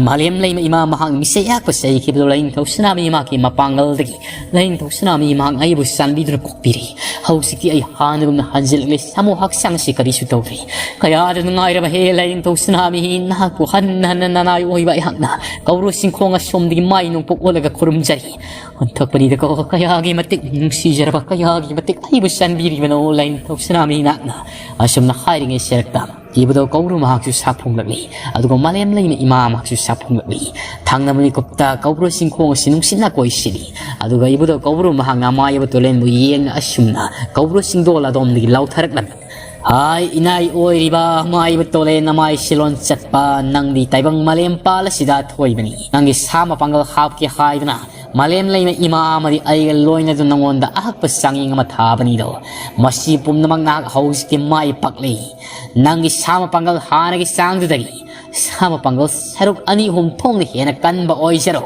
ꯃꯥꯂꯦꯝ ꯂꯩꯃ ꯏꯃꯥ ꯃꯍꯥꯛ ꯃꯤꯆꯩ ꯑꯌꯥꯛꯄ ꯆꯩꯈꯤꯕꯗꯣ ꯂꯥꯏꯅꯤꯡꯊꯧ ꯁꯅꯥꯃꯍꯤ ꯃꯍꯥꯛꯀꯤ ꯃꯄꯥꯡꯒꯜꯗꯒꯤ ꯂꯥꯏꯅꯤꯡꯊꯧ ꯁꯅꯥꯃꯍꯤ ꯃꯍꯥꯛꯅ ꯑꯩꯕꯨ ꯆꯥꯟꯕꯤꯗꯨꯅ ꯀꯣꯛꯄꯤꯔꯤ꯫ ꯍꯧꯖꯤꯛꯇꯤ ꯑꯩ ꯍꯥꯟꯅꯒꯨꯝꯅ ꯍꯟꯖꯤꯜꯂꯛꯂꯦ꯫ ꯁꯥꯃꯨ ꯍꯛꯆꯥꯡꯁꯤ ꯀꯔꯤꯁꯨ ꯇꯧꯗ꯭ꯔꯤ꯫ ꯀꯌꯥꯗ ꯅꯨꯡꯉꯥꯏꯔꯕ ꯍꯦ ꯂꯥꯏꯅꯤꯡꯊꯧ ꯁꯅꯥꯃꯍꯤ, ꯅꯍꯥꯛꯄꯨ ꯍꯟꯅ ꯍꯟꯅ ꯅꯅꯥꯏ ꯑꯣꯏꯕ ꯑꯩꯍꯥꯛꯅ ꯀꯧꯕ꯭ꯔꯨ ꯆꯤꯡꯈꯣꯡ ꯑꯁꯣꯝꯗꯒꯤ ꯃꯥꯏ ꯅꯣꯡꯄꯣꯛ ꯑꯣꯜꯂꯒ ꯈꯨꯔꯨꯝꯖꯔꯤ꯫ ꯑꯣꯟꯊꯣꯛꯄꯅꯤꯗꯀꯣ, ꯀꯌꯥꯒꯤ ꯃꯇꯤꯛ ꯅꯨꯡꯁꯤꯖꯔꯕ, ꯀꯌꯥꯒꯤ ꯃꯇꯤꯛ ꯑꯩꯕꯨ ꯆꯥꯟꯕꯤꯔꯤꯕꯅꯣ ꯂꯥꯏꯅꯤꯡꯊꯧ ꯁꯅꯥꯃꯍꯤ ꯅꯍꯥꯛꯅ꯫ ꯑꯁꯨꯝꯅ ꯍꯥꯏꯔꯤꯉꯩ ꯁꯦꯔꯛꯇ ꯏꯕꯨꯙꯧ ꯀꯧꯕ꯭ꯔꯨ ꯃꯍꯥꯛꯁꯨ ꯁꯥꯐꯣꯡꯂꯛꯂꯤ꯫ ꯑꯗꯨꯒ ꯃꯥꯂꯦꯝ ꯂꯩꯃ ꯏꯃꯥ ꯃꯍꯥꯛꯁꯨ ꯁꯥꯐꯣꯡꯂꯛꯂꯤ꯫ ꯊꯥꯡꯅꯕ ꯃꯤꯀꯨꯞꯇ ꯀꯧꯕ꯭ꯔꯨ ꯆꯤꯡꯈꯣꯡ ꯑꯁꯤ ꯅꯨꯡꯁꯤꯠꯅ ꯀꯣꯏꯁꯤꯜꯂꯤ꯫ ꯑꯗꯨꯒ ꯏꯕꯨꯙꯧ ꯀꯧꯕ꯭ꯔꯨ ꯃꯍꯥꯛꯅ ꯑꯃꯥꯏꯕ ꯇꯣꯂꯦꯟꯕꯨ ꯌꯦꯡꯅ ꯑꯁꯨꯝꯅ ꯀꯧꯕ꯭ꯔꯨ ꯆꯤꯡꯗꯣꯜ ꯑꯗꯣꯝꯗꯒꯤ ꯂꯥꯎꯊꯔꯛꯂꯝꯃꯤ꯫ ꯍꯥꯏ ꯏꯅꯥꯏ ꯑꯣꯏꯔꯤꯕ ꯑꯃꯥꯏꯕ ꯇꯣꯂꯦꯟ, ꯑꯃꯥꯏ ꯁꯤꯂꯣꯟ ꯆꯠꯄ, ꯅꯪꯗꯤ ꯇꯥꯏꯕꯪ ꯃꯥꯂꯦꯝ ꯄꯥꯜ ꯑꯁꯤꯗ ꯊꯣꯏꯕꯅꯤ꯫ ꯅꯪꯒꯤ ꯁꯥ ꯃꯄꯥꯡꯒꯜ ꯍꯥꯞꯀꯦ ꯍꯥꯏꯗꯨꯅ ꯃꯥꯂꯦꯝ ꯂꯩꯃ ꯏꯃꯥ ꯑꯃꯗꯤ ꯑꯩꯒ ꯂꯣꯏꯅꯗꯨꯅ ꯅꯉꯣꯟꯗ ꯑꯍꯛꯄ ꯆꯥꯡꯌꯦꯡ ꯑꯃ ꯊꯥꯕꯅꯤꯗꯣ꯫ ꯃꯁꯤ ꯄꯨꯝꯅꯃꯛ ꯅꯍꯥꯛ ꯍꯧꯖꯤꯛꯇꯤ ꯃꯥꯏ ꯄꯥꯛꯂꯤ꯫ ꯅꯪꯒꯤ ꯁꯥ ꯃꯄꯥꯡꯒꯜ ꯍꯥꯟꯅꯒꯤ ꯆꯥꯡꯗꯨꯗꯒꯤ ꯁꯥ ꯃꯄꯥꯡꯒꯜ ꯁꯔꯨꯛ ꯑꯅꯤ ꯑꯍꯨꯝ ꯊꯣꯛꯅ ꯍꯦꯟꯅ ꯀꯟꯕ ꯑꯣꯏꯖꯔꯣ꯫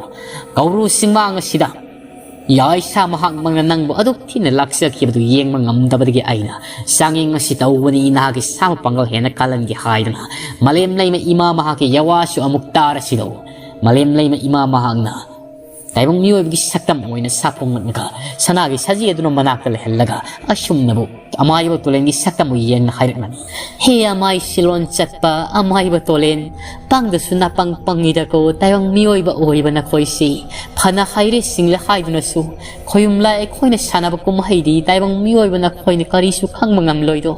ꯀꯧꯕ꯭ꯔꯨ ꯆꯤꯡꯃꯥꯡ ꯑꯁꯤꯗ ꯌꯥꯏꯁꯥ ꯃꯍꯥꯛꯃꯛꯅ ꯅꯪꯕꯨ ꯑꯗꯨꯛ ꯊꯤꯅ ꯂꯥꯛꯆꯈꯤꯕꯗꯨ ꯌꯦꯡꯕ ꯉꯝꯗꯕꯗꯒꯤ ꯑꯩꯅ ꯆꯥꯡꯌꯦꯡ ꯑꯁꯤ ꯇꯧꯕꯅꯤ, ꯅꯍꯥꯛꯀꯤ ꯁꯥ ꯃꯄꯥꯡꯒꯜ ꯍꯦꯟꯅ ꯀꯜꯍꯟꯒꯦ ꯍꯥꯏꯗꯨꯅ꯫ ꯃꯥꯂꯦꯝ ꯂꯩꯃ ꯏꯃꯥ ꯃꯍꯥꯛꯀꯤ ꯌꯥꯋꯥꯁꯨ ꯑꯃꯨꯛ ꯇꯥꯔꯁꯤꯗꯣ꯫ ꯃꯥꯂꯦꯝ ꯂꯩꯃ ꯏꯃꯥ ꯃꯍꯥꯛꯅ ꯇꯥꯏꯕꯪ ꯃꯤꯑꯣꯏꯕꯒꯤ ꯁꯛꯇꯝ ꯑꯣꯏꯅ ꯁꯥꯐꯣꯡꯂꯛꯂꯒ ꯁꯅꯥꯒꯤ ꯁꯖꯤ ꯑꯗꯨꯅ ꯃꯅꯥꯛꯇ ꯂꯩꯍꯜꯂꯒ ꯑꯁꯨꯝꯅꯕꯨ ꯑꯃꯥꯏꯕ ꯇꯣꯂꯦꯟꯒꯤ ꯁꯛꯇꯝꯕꯨ ꯌꯦꯡꯅ ꯍꯥꯏꯔꯛꯂꯝꯃꯤ꯫ ꯍꯦ ꯑꯃꯥꯏ ꯁꯤꯂꯣꯟ ꯆꯠꯄ ꯑꯃꯥꯏꯕ ꯇꯣꯂꯦꯟ, ꯄꯥꯡꯗꯁꯨ ꯅꯥꯄꯪ ꯄꯪꯉꯤꯗꯀꯣ ꯇꯥꯏꯕꯪ ꯃꯤꯑꯣꯏꯕ ꯑꯣꯏꯕ ꯅꯈꯣꯏꯁꯤ꯫ ꯐꯅ ꯍꯩꯔꯦ ꯁꯤꯡꯂꯦ ꯍꯥꯏꯗꯨꯅꯁꯨ ꯈꯣꯌꯨꯝ ꯂꯥꯏ ꯑꯩꯈꯣꯏꯅ ꯁꯥꯟꯅꯕ ꯀꯨꯝꯍꯩꯗꯤ ꯇꯥꯏꯕꯪ ꯃꯤꯑꯣꯏꯕ ꯅꯈꯣꯏꯅ ꯀꯔꯤꯁꯨ ꯈꯪꯕ ꯉꯝꯂꯣꯏꯗꯣ꯫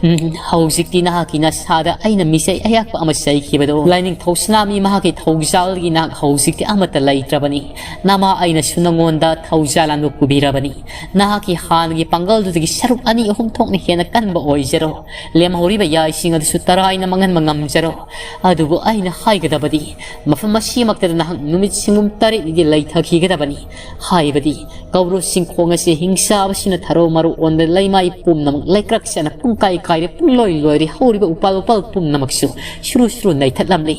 ꯎꯝ, ꯍꯧꯖꯤꯛꯇꯤ ꯅꯍꯥꯛꯀꯤ ꯅꯁꯥꯗ ꯑꯩꯅ ꯃꯤꯆꯩ ꯑꯌꯥꯛꯄ ꯑꯃ ꯆꯩꯈꯤꯕꯗꯣ ꯂꯥꯏꯅꯤꯡꯊꯧ ꯁꯅꯥꯃꯤ ꯃꯍꯥꯛꯀꯤ ꯊꯧꯖꯥꯜꯒꯤ ꯅꯍꯥꯛ ꯍꯧꯖꯤꯛꯇꯤ ꯑꯃꯠꯇ ꯂꯩꯇ꯭ꯔꯕꯅꯤ꯫ ꯅꯃꯥ ꯑꯩꯅꯁꯨ ꯅꯉꯣꯟꯗ ꯊꯧꯖꯥꯜ ꯑꯗꯨ ꯄꯨꯕꯤꯔꯕꯅꯤ꯫ ꯅꯍꯥꯛꯀꯤ ꯍꯥꯟꯅꯒꯤ ꯄꯥꯡꯒꯜꯗꯨꯗꯒꯤ ꯁꯔꯨꯛ ꯑꯅꯤ ꯇꯧꯐꯝ ꯊꯣꯛꯅ ꯍꯦꯟꯅ ꯀꯟꯕ ꯑꯣꯏꯖꯔꯣ꯫ ꯂꯦꯝꯍꯧꯔꯤꯕ ꯌꯥꯏꯁꯤꯡ ꯑꯗꯨꯁꯨ ꯇꯔꯥꯏꯅ ꯃꯥꯡꯍꯟꯕ ꯉꯝꯖꯔꯣ꯫ ꯑꯗꯨꯕꯨ ꯑꯩꯅ ꯍꯥꯏꯒꯗꯕꯗꯤ, ꯃꯐꯝ ꯑꯁꯤꯃꯛꯇꯗ ꯅꯍꯥꯛ ꯅꯨꯃꯤꯠ ꯁꯤꯡꯒꯨꯝ ꯇꯔꯦꯠꯅꯤꯗꯤ ꯂꯩꯊꯈꯤꯒꯗꯕꯅꯤ꯫ ꯍꯥꯏꯕꯗꯤ, ꯀꯧꯕ꯭ꯔꯨ ꯆꯤꯡꯈꯣꯡ ꯑꯁꯤ ꯍꯤꯡꯆꯥꯕꯁꯤꯅ ꯊꯔꯣ ꯃꯔꯣ ꯑꯣꯟꯗ ꯂꯩꯃꯥꯏ ꯄꯨꯝꯅꯃꯛ ꯂꯩꯀ꯭ꯔꯛ ꯆꯠꯅ ꯄꯨꯡꯀꯥꯏ ꯀꯥꯏꯔꯦ, ꯄꯨꯡꯂꯣꯏ ꯂꯣꯏꯔꯦ, ꯍꯧꯔꯤꯕ ꯎꯄꯥꯜ ꯋꯥꯄꯥꯜ ꯄꯨꯝꯅꯃꯛꯁꯨ ꯁꯨꯔꯨ ꯁꯨꯔꯨ ꯅꯩꯊꯠꯂꯝꯂꯤ꯫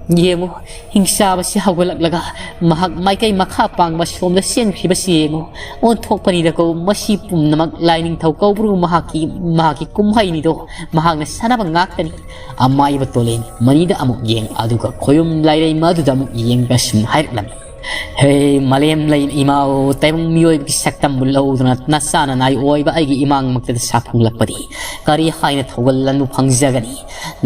ꯌꯦꯡꯉꯨ, ꯍꯤꯡꯆꯥꯕꯁꯤ ꯍꯧꯒꯠꯂꯛꯂꯒ ꯃꯍꯥꯛ ꯃꯥꯏꯀꯩ ꯃꯈꯥ ꯄꯥꯡꯕ ꯁꯣꯝꯗ ꯆꯦꯟꯈ꯭ꯔꯤꯕꯁꯤ ꯌꯦꯡꯉꯨ꯫ ꯑꯣꯟꯊꯣꯛꯄꯅꯤꯗꯀꯣ, ꯃꯁꯤ ꯄꯨꯝꯅꯃꯛ ꯂꯥꯏꯅꯤꯡꯊꯧ ꯀꯧꯕ꯭ꯔꯨ ꯃꯍꯥꯛꯀꯤ, ꯃꯍꯥꯛꯀꯤ ꯀꯨꯝꯍꯩꯅꯤꯗꯣ, ꯃꯍꯥꯛꯅ ꯁꯥꯟꯅꯕ ꯉꯥꯛꯇꯅꯤ꯫ ꯑꯃꯥꯏꯕ ꯇꯣꯂꯦꯟ ꯃꯅꯤꯗ ꯑꯃꯨꯛ ꯌꯦꯡ, ꯑꯗꯨꯒ ꯈꯣꯌꯨꯝ ꯂꯥꯏꯔꯩ ꯃꯗꯨꯗ ꯑꯃꯨꯛ ꯌꯦꯡꯒ ꯁꯨꯝ ꯍꯥꯏꯔꯛꯂꯝꯃꯤ꯫ ꯍꯦ ꯃꯥꯂꯦꯝ ꯂꯩ ꯏꯃꯥ, ꯇꯥꯏꯕꯪ ꯃꯤꯑꯣꯏꯕꯒꯤ ꯁꯛꯇꯝꯕꯨ ꯂꯧꯗꯨꯅ ꯅꯆꯥꯅ ꯅꯥꯏ ꯑꯣꯏꯕ ꯑꯩꯒꯤ ꯏꯃꯥꯡꯃꯛꯇꯗ ꯁꯥꯐꯣꯡꯂꯛꯄꯗꯤ ꯀꯔꯤ ꯍꯥꯏꯅ ꯊꯧꯒꯜ ꯂꯟꯕꯨ ꯐꯪꯖꯒꯅꯤ?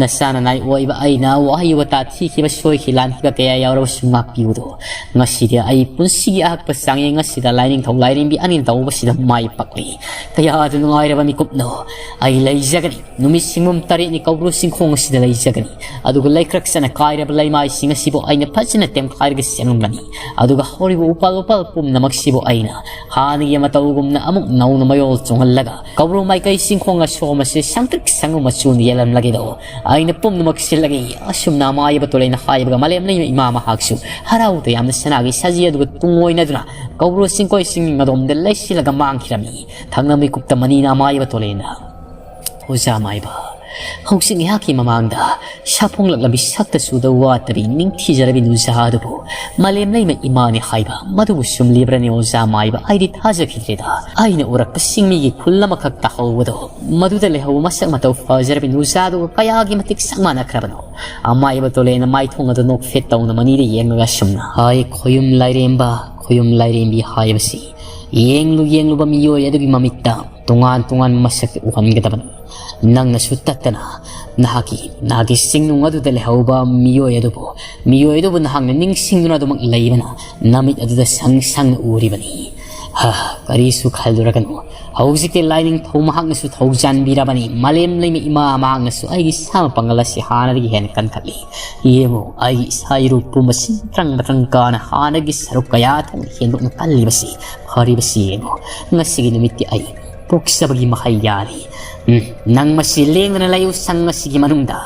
ꯅꯆꯥꯅ ꯅꯥꯏ ꯑꯣꯏꯕ ꯑꯩꯅ ꯋꯥꯍꯩ ꯋꯥꯇꯥ ꯊꯤꯈꯤꯕ, ꯁꯣꯏꯈꯤ ꯂꯥꯟꯈꯤꯕ ꯀꯌꯥ ꯌꯥꯎꯔꯕꯁꯨ ꯉꯥꯛꯄꯤꯌꯨꯗꯣ꯫ ꯉꯁꯤꯗꯤ ꯑꯩ ꯄꯨꯟꯁꯤꯒꯤ ꯑꯍꯛꯄ ꯆꯥꯡꯌꯦꯡ ꯑꯁꯤꯗ ꯂꯥꯏꯅꯤꯡꯊꯧ ꯂꯥꯏꯔꯦꯝꯕꯤ ꯑꯅꯤꯅ ꯇꯧꯕꯁꯤꯗ ꯃꯥꯏ ꯄꯥꯛꯂꯤ꯫ ꯀꯌꯥꯗ ꯅꯨꯡꯉꯥꯏꯔꯕ ꯃꯤꯀꯨꯞꯅꯣ! ꯑꯩ ꯂꯩꯖꯒꯅꯤ꯫ ꯅꯨꯃꯤꯠ ꯁꯤꯡꯒꯨꯝ ꯇꯔꯦꯠꯅꯤ ꯀꯧꯕ꯭ꯔꯨ ꯆꯤꯡꯈꯣꯡ ꯑꯁꯤꯗ ꯂꯩꯖꯒꯅꯤ꯫ ꯑꯗꯨꯒ ꯂꯩꯀ꯭ꯔꯛ ꯆꯠꯅ ꯀꯥꯏꯔꯕ ꯂꯩꯃꯥꯏꯁꯤꯡ ꯑꯁꯤꯕꯨ ꯑꯩꯅ ꯐꯖꯅ ꯇꯦꯝꯈꯥꯏꯔꯒ ꯁꯦꯝꯂꯝꯒꯅꯤ꯫ ꯑꯗꯨꯒ ꯍꯧꯔꯤꯕ ꯎꯄꯥꯜ ꯋꯥꯄꯥꯜ ꯄꯨꯝꯅꯃꯛꯁꯤꯕꯨ ꯑꯩꯅ ꯍꯥꯟꯅꯒꯤ ꯃꯇꯧꯒꯨꯝꯅ ꯑꯃꯨꯛ ꯅꯧꯅ ꯃꯌꯣꯜ ꯆꯣꯡꯍꯜꯂꯒ ꯀꯧꯕ꯭ꯔꯨ ꯃꯥꯏꯀꯩ ꯆꯤꯡꯈꯣꯡ ꯑꯁꯣꯝ ꯑꯁꯤ ꯁꯪꯇ꯭ꯔꯤꯛ ꯁꯪꯕ ꯃꯆꯨꯅ ꯌꯦꯜꯍꯜꯂꯒꯦꯗꯣ꯫ ꯑꯩꯅ ꯄꯨꯝꯅꯃꯛ ꯁꯤꯜꯂꯒꯦ꯫ ꯑꯁꯨꯝꯅ ꯑꯃꯥꯏꯕ ꯇꯣꯂꯦꯟꯅ ꯍꯥꯏꯕꯒ ꯃꯥꯂꯦꯝ ꯂꯩꯃ ꯏꯃꯥ ꯃꯍꯥꯛꯁꯨ ꯍꯔꯥꯎ ꯇꯌꯥꯝꯅ ꯁꯅꯥꯒꯤ ꯁꯖꯤ ꯑꯗꯨꯒ ꯇꯨꯡ ꯑꯣꯏꯅꯗꯨꯅ ꯀꯧꯕ꯭ꯔꯨ ꯆꯤꯡꯈꯣꯏ ꯆꯤꯡ ꯑꯗꯣꯝꯗ ꯂꯩꯁꯤꯜꯂꯒ ꯃꯥꯡꯈꯤꯔꯝꯃꯤ꯫ ꯊꯪꯅ ꯃꯤꯀꯨꯞꯇ ꯃꯅꯤꯅ ꯑꯃꯥꯏꯕ ꯇꯣꯂꯦꯟꯗ, "ꯑꯣꯖꯥ ꯃꯥꯏꯕ, ꯍꯧꯖꯤꯛ ꯉꯥꯏꯍꯥꯛꯀꯤ ꯃꯃꯥꯡꯗ ꯁꯥꯐꯣꯡꯂꯛꯂꯕꯤ ꯁꯛꯇ ꯆꯨꯗ ꯋꯥꯠꯇꯕꯤ ꯅꯤꯡꯊꯤꯖꯔꯕꯤ ꯅꯨꯡꯖꯥ ꯑꯗꯨꯕꯨ ꯃꯥꯂꯦꯝ ꯂꯩꯃ ꯏꯃꯥꯅꯤ ꯍꯥꯏꯕ ꯃꯗꯨꯕꯨ ꯆꯨꯝꯂꯤꯕ꯭ꯔꯅꯤ ꯑꯣꯖꯥ ꯃꯥꯏꯕ? ꯑꯩꯗꯤ ꯊꯥꯖꯈꯤꯗ꯭ꯔꯦꯗ꯫ ꯑꯩꯅ ꯎꯔꯛꯄ ꯆꯤꯡꯃꯤꯒꯤ ꯈꯨꯜ ꯑꯃꯈꯛ ꯇꯥꯍꯧꯕꯗꯣ, ꯃꯗꯨꯗ ꯂꯩꯍꯧꯕ ꯃꯁꯛ ꯃꯇꯧ ꯐꯖꯔꯕꯤ ꯅꯨꯡꯖꯥꯗꯨꯒ ꯀꯌꯥꯒꯤ ꯃꯇꯤꯛ ꯆꯞ ꯃꯥꯟꯅꯈ꯭ꯔꯕꯅꯣ?" ꯑꯃꯥꯏꯕ ꯇꯣꯂꯦꯟꯅ ꯃꯥꯏꯊꯣꯡ ꯑꯗꯨ ꯅꯣꯛꯐꯦꯠ ꯇꯧꯅ ꯃꯅꯤꯗ ꯌꯦꯡꯂꯒ ꯑꯁꯨꯝꯅ ꯍꯥꯏ, "ꯈꯣꯌꯨꯝ ꯂꯥꯏꯔꯦꯝꯕ, ꯈꯣꯌꯨꯝ ꯂꯥꯏꯔꯦꯝꯕꯤ ꯍꯥꯏꯕꯁꯤ ꯌꯦꯡꯂꯨ ꯌꯦꯡꯂꯨꯕ ꯃꯤꯑꯣꯏ ꯑꯗꯨꯒꯤ ꯃꯃꯤꯠꯇ ꯇꯣꯉꯥꯟ ꯇꯣꯉꯥꯟꯕ ꯃꯁꯛ ꯎꯍꯟꯒꯗꯕꯅꯤ꯫ ꯅꯪꯅꯁꯨ ꯇꯠꯇꯅ ꯅꯍꯥꯛꯀꯤ, ꯅꯍꯥꯛꯀꯤ ꯆꯤꯡꯅꯨꯡ ꯑꯗꯨꯗ ꯂꯩꯍꯧꯕ ꯃꯤꯑꯣꯏ ꯑꯗꯨꯕꯨ, ꯃꯤꯑꯣꯏ ꯑꯗꯨꯕꯨ ꯅꯍꯥꯛꯅ ꯅꯤꯡꯁꯤꯡꯗꯨꯅ ꯑꯗꯨꯃꯛ ꯂꯩꯕꯅ ꯅꯃꯤꯠ ꯑꯗꯨꯗ ꯁꯪ ꯁꯪꯅ ꯎꯔꯤꯕꯅꯤ꯫ ꯍꯥ, ꯀꯔꯤꯁꯨ ꯈꯜꯂꯨꯔꯒꯅꯨ꯫ ꯍꯧꯖꯤꯛꯇꯤ ꯂꯥꯏꯅꯤꯡꯊꯧ ꯃꯍꯥꯛꯅꯁꯨ ꯊꯧꯖꯥꯟꯕꯤꯔꯕꯅꯤ꯫ ꯃꯥꯂꯦꯝ ꯂꯩꯃ ꯏꯃꯥ ꯃꯍꯥꯛꯅꯁꯨ ꯑꯩꯒꯤ ꯁꯥ ꯃꯄꯥꯡꯒꯜ ꯑꯁꯤ ꯍꯥꯟꯅꯗꯒꯤ ꯍꯦꯟꯅ ꯀꯟꯈꯠꯂꯤ꯫ ꯌꯦꯡꯉꯨ, ꯑꯩꯒꯤ ꯏꯁꯥ ꯏꯔꯨ ꯄꯨꯝꯕꯁꯤ ꯃꯇ꯭ꯔꯪ ꯃꯇ꯭ꯔꯪ ꯀꯥꯅ ꯍꯥꯟꯅꯒꯤ ꯁꯔꯨꯛ ꯀꯌꯥ ꯊꯣꯛꯅ ꯍꯦꯟꯗꯣꯛꯅ ꯀꯜꯂꯤꯕꯁꯤ, ꯐꯔꯤꯕꯁꯤ ꯌꯦꯡꯉꯨ꯫ ꯉꯁꯤꯒꯤ ꯅꯨꯃꯤꯠꯇꯤ ꯑꯩ ꯄꯣꯛꯆꯕꯒꯤ ꯃꯍꯩ ꯌꯥꯜꯂꯤ꯫ ꯎꯝ, ꯅꯪ ꯃꯁꯤ ꯂꯦꯡꯗꯅ ꯂꯩꯌꯨ꯫ ꯁꯪ ꯑꯁꯤꯒꯤ ꯃꯅꯨꯡꯗ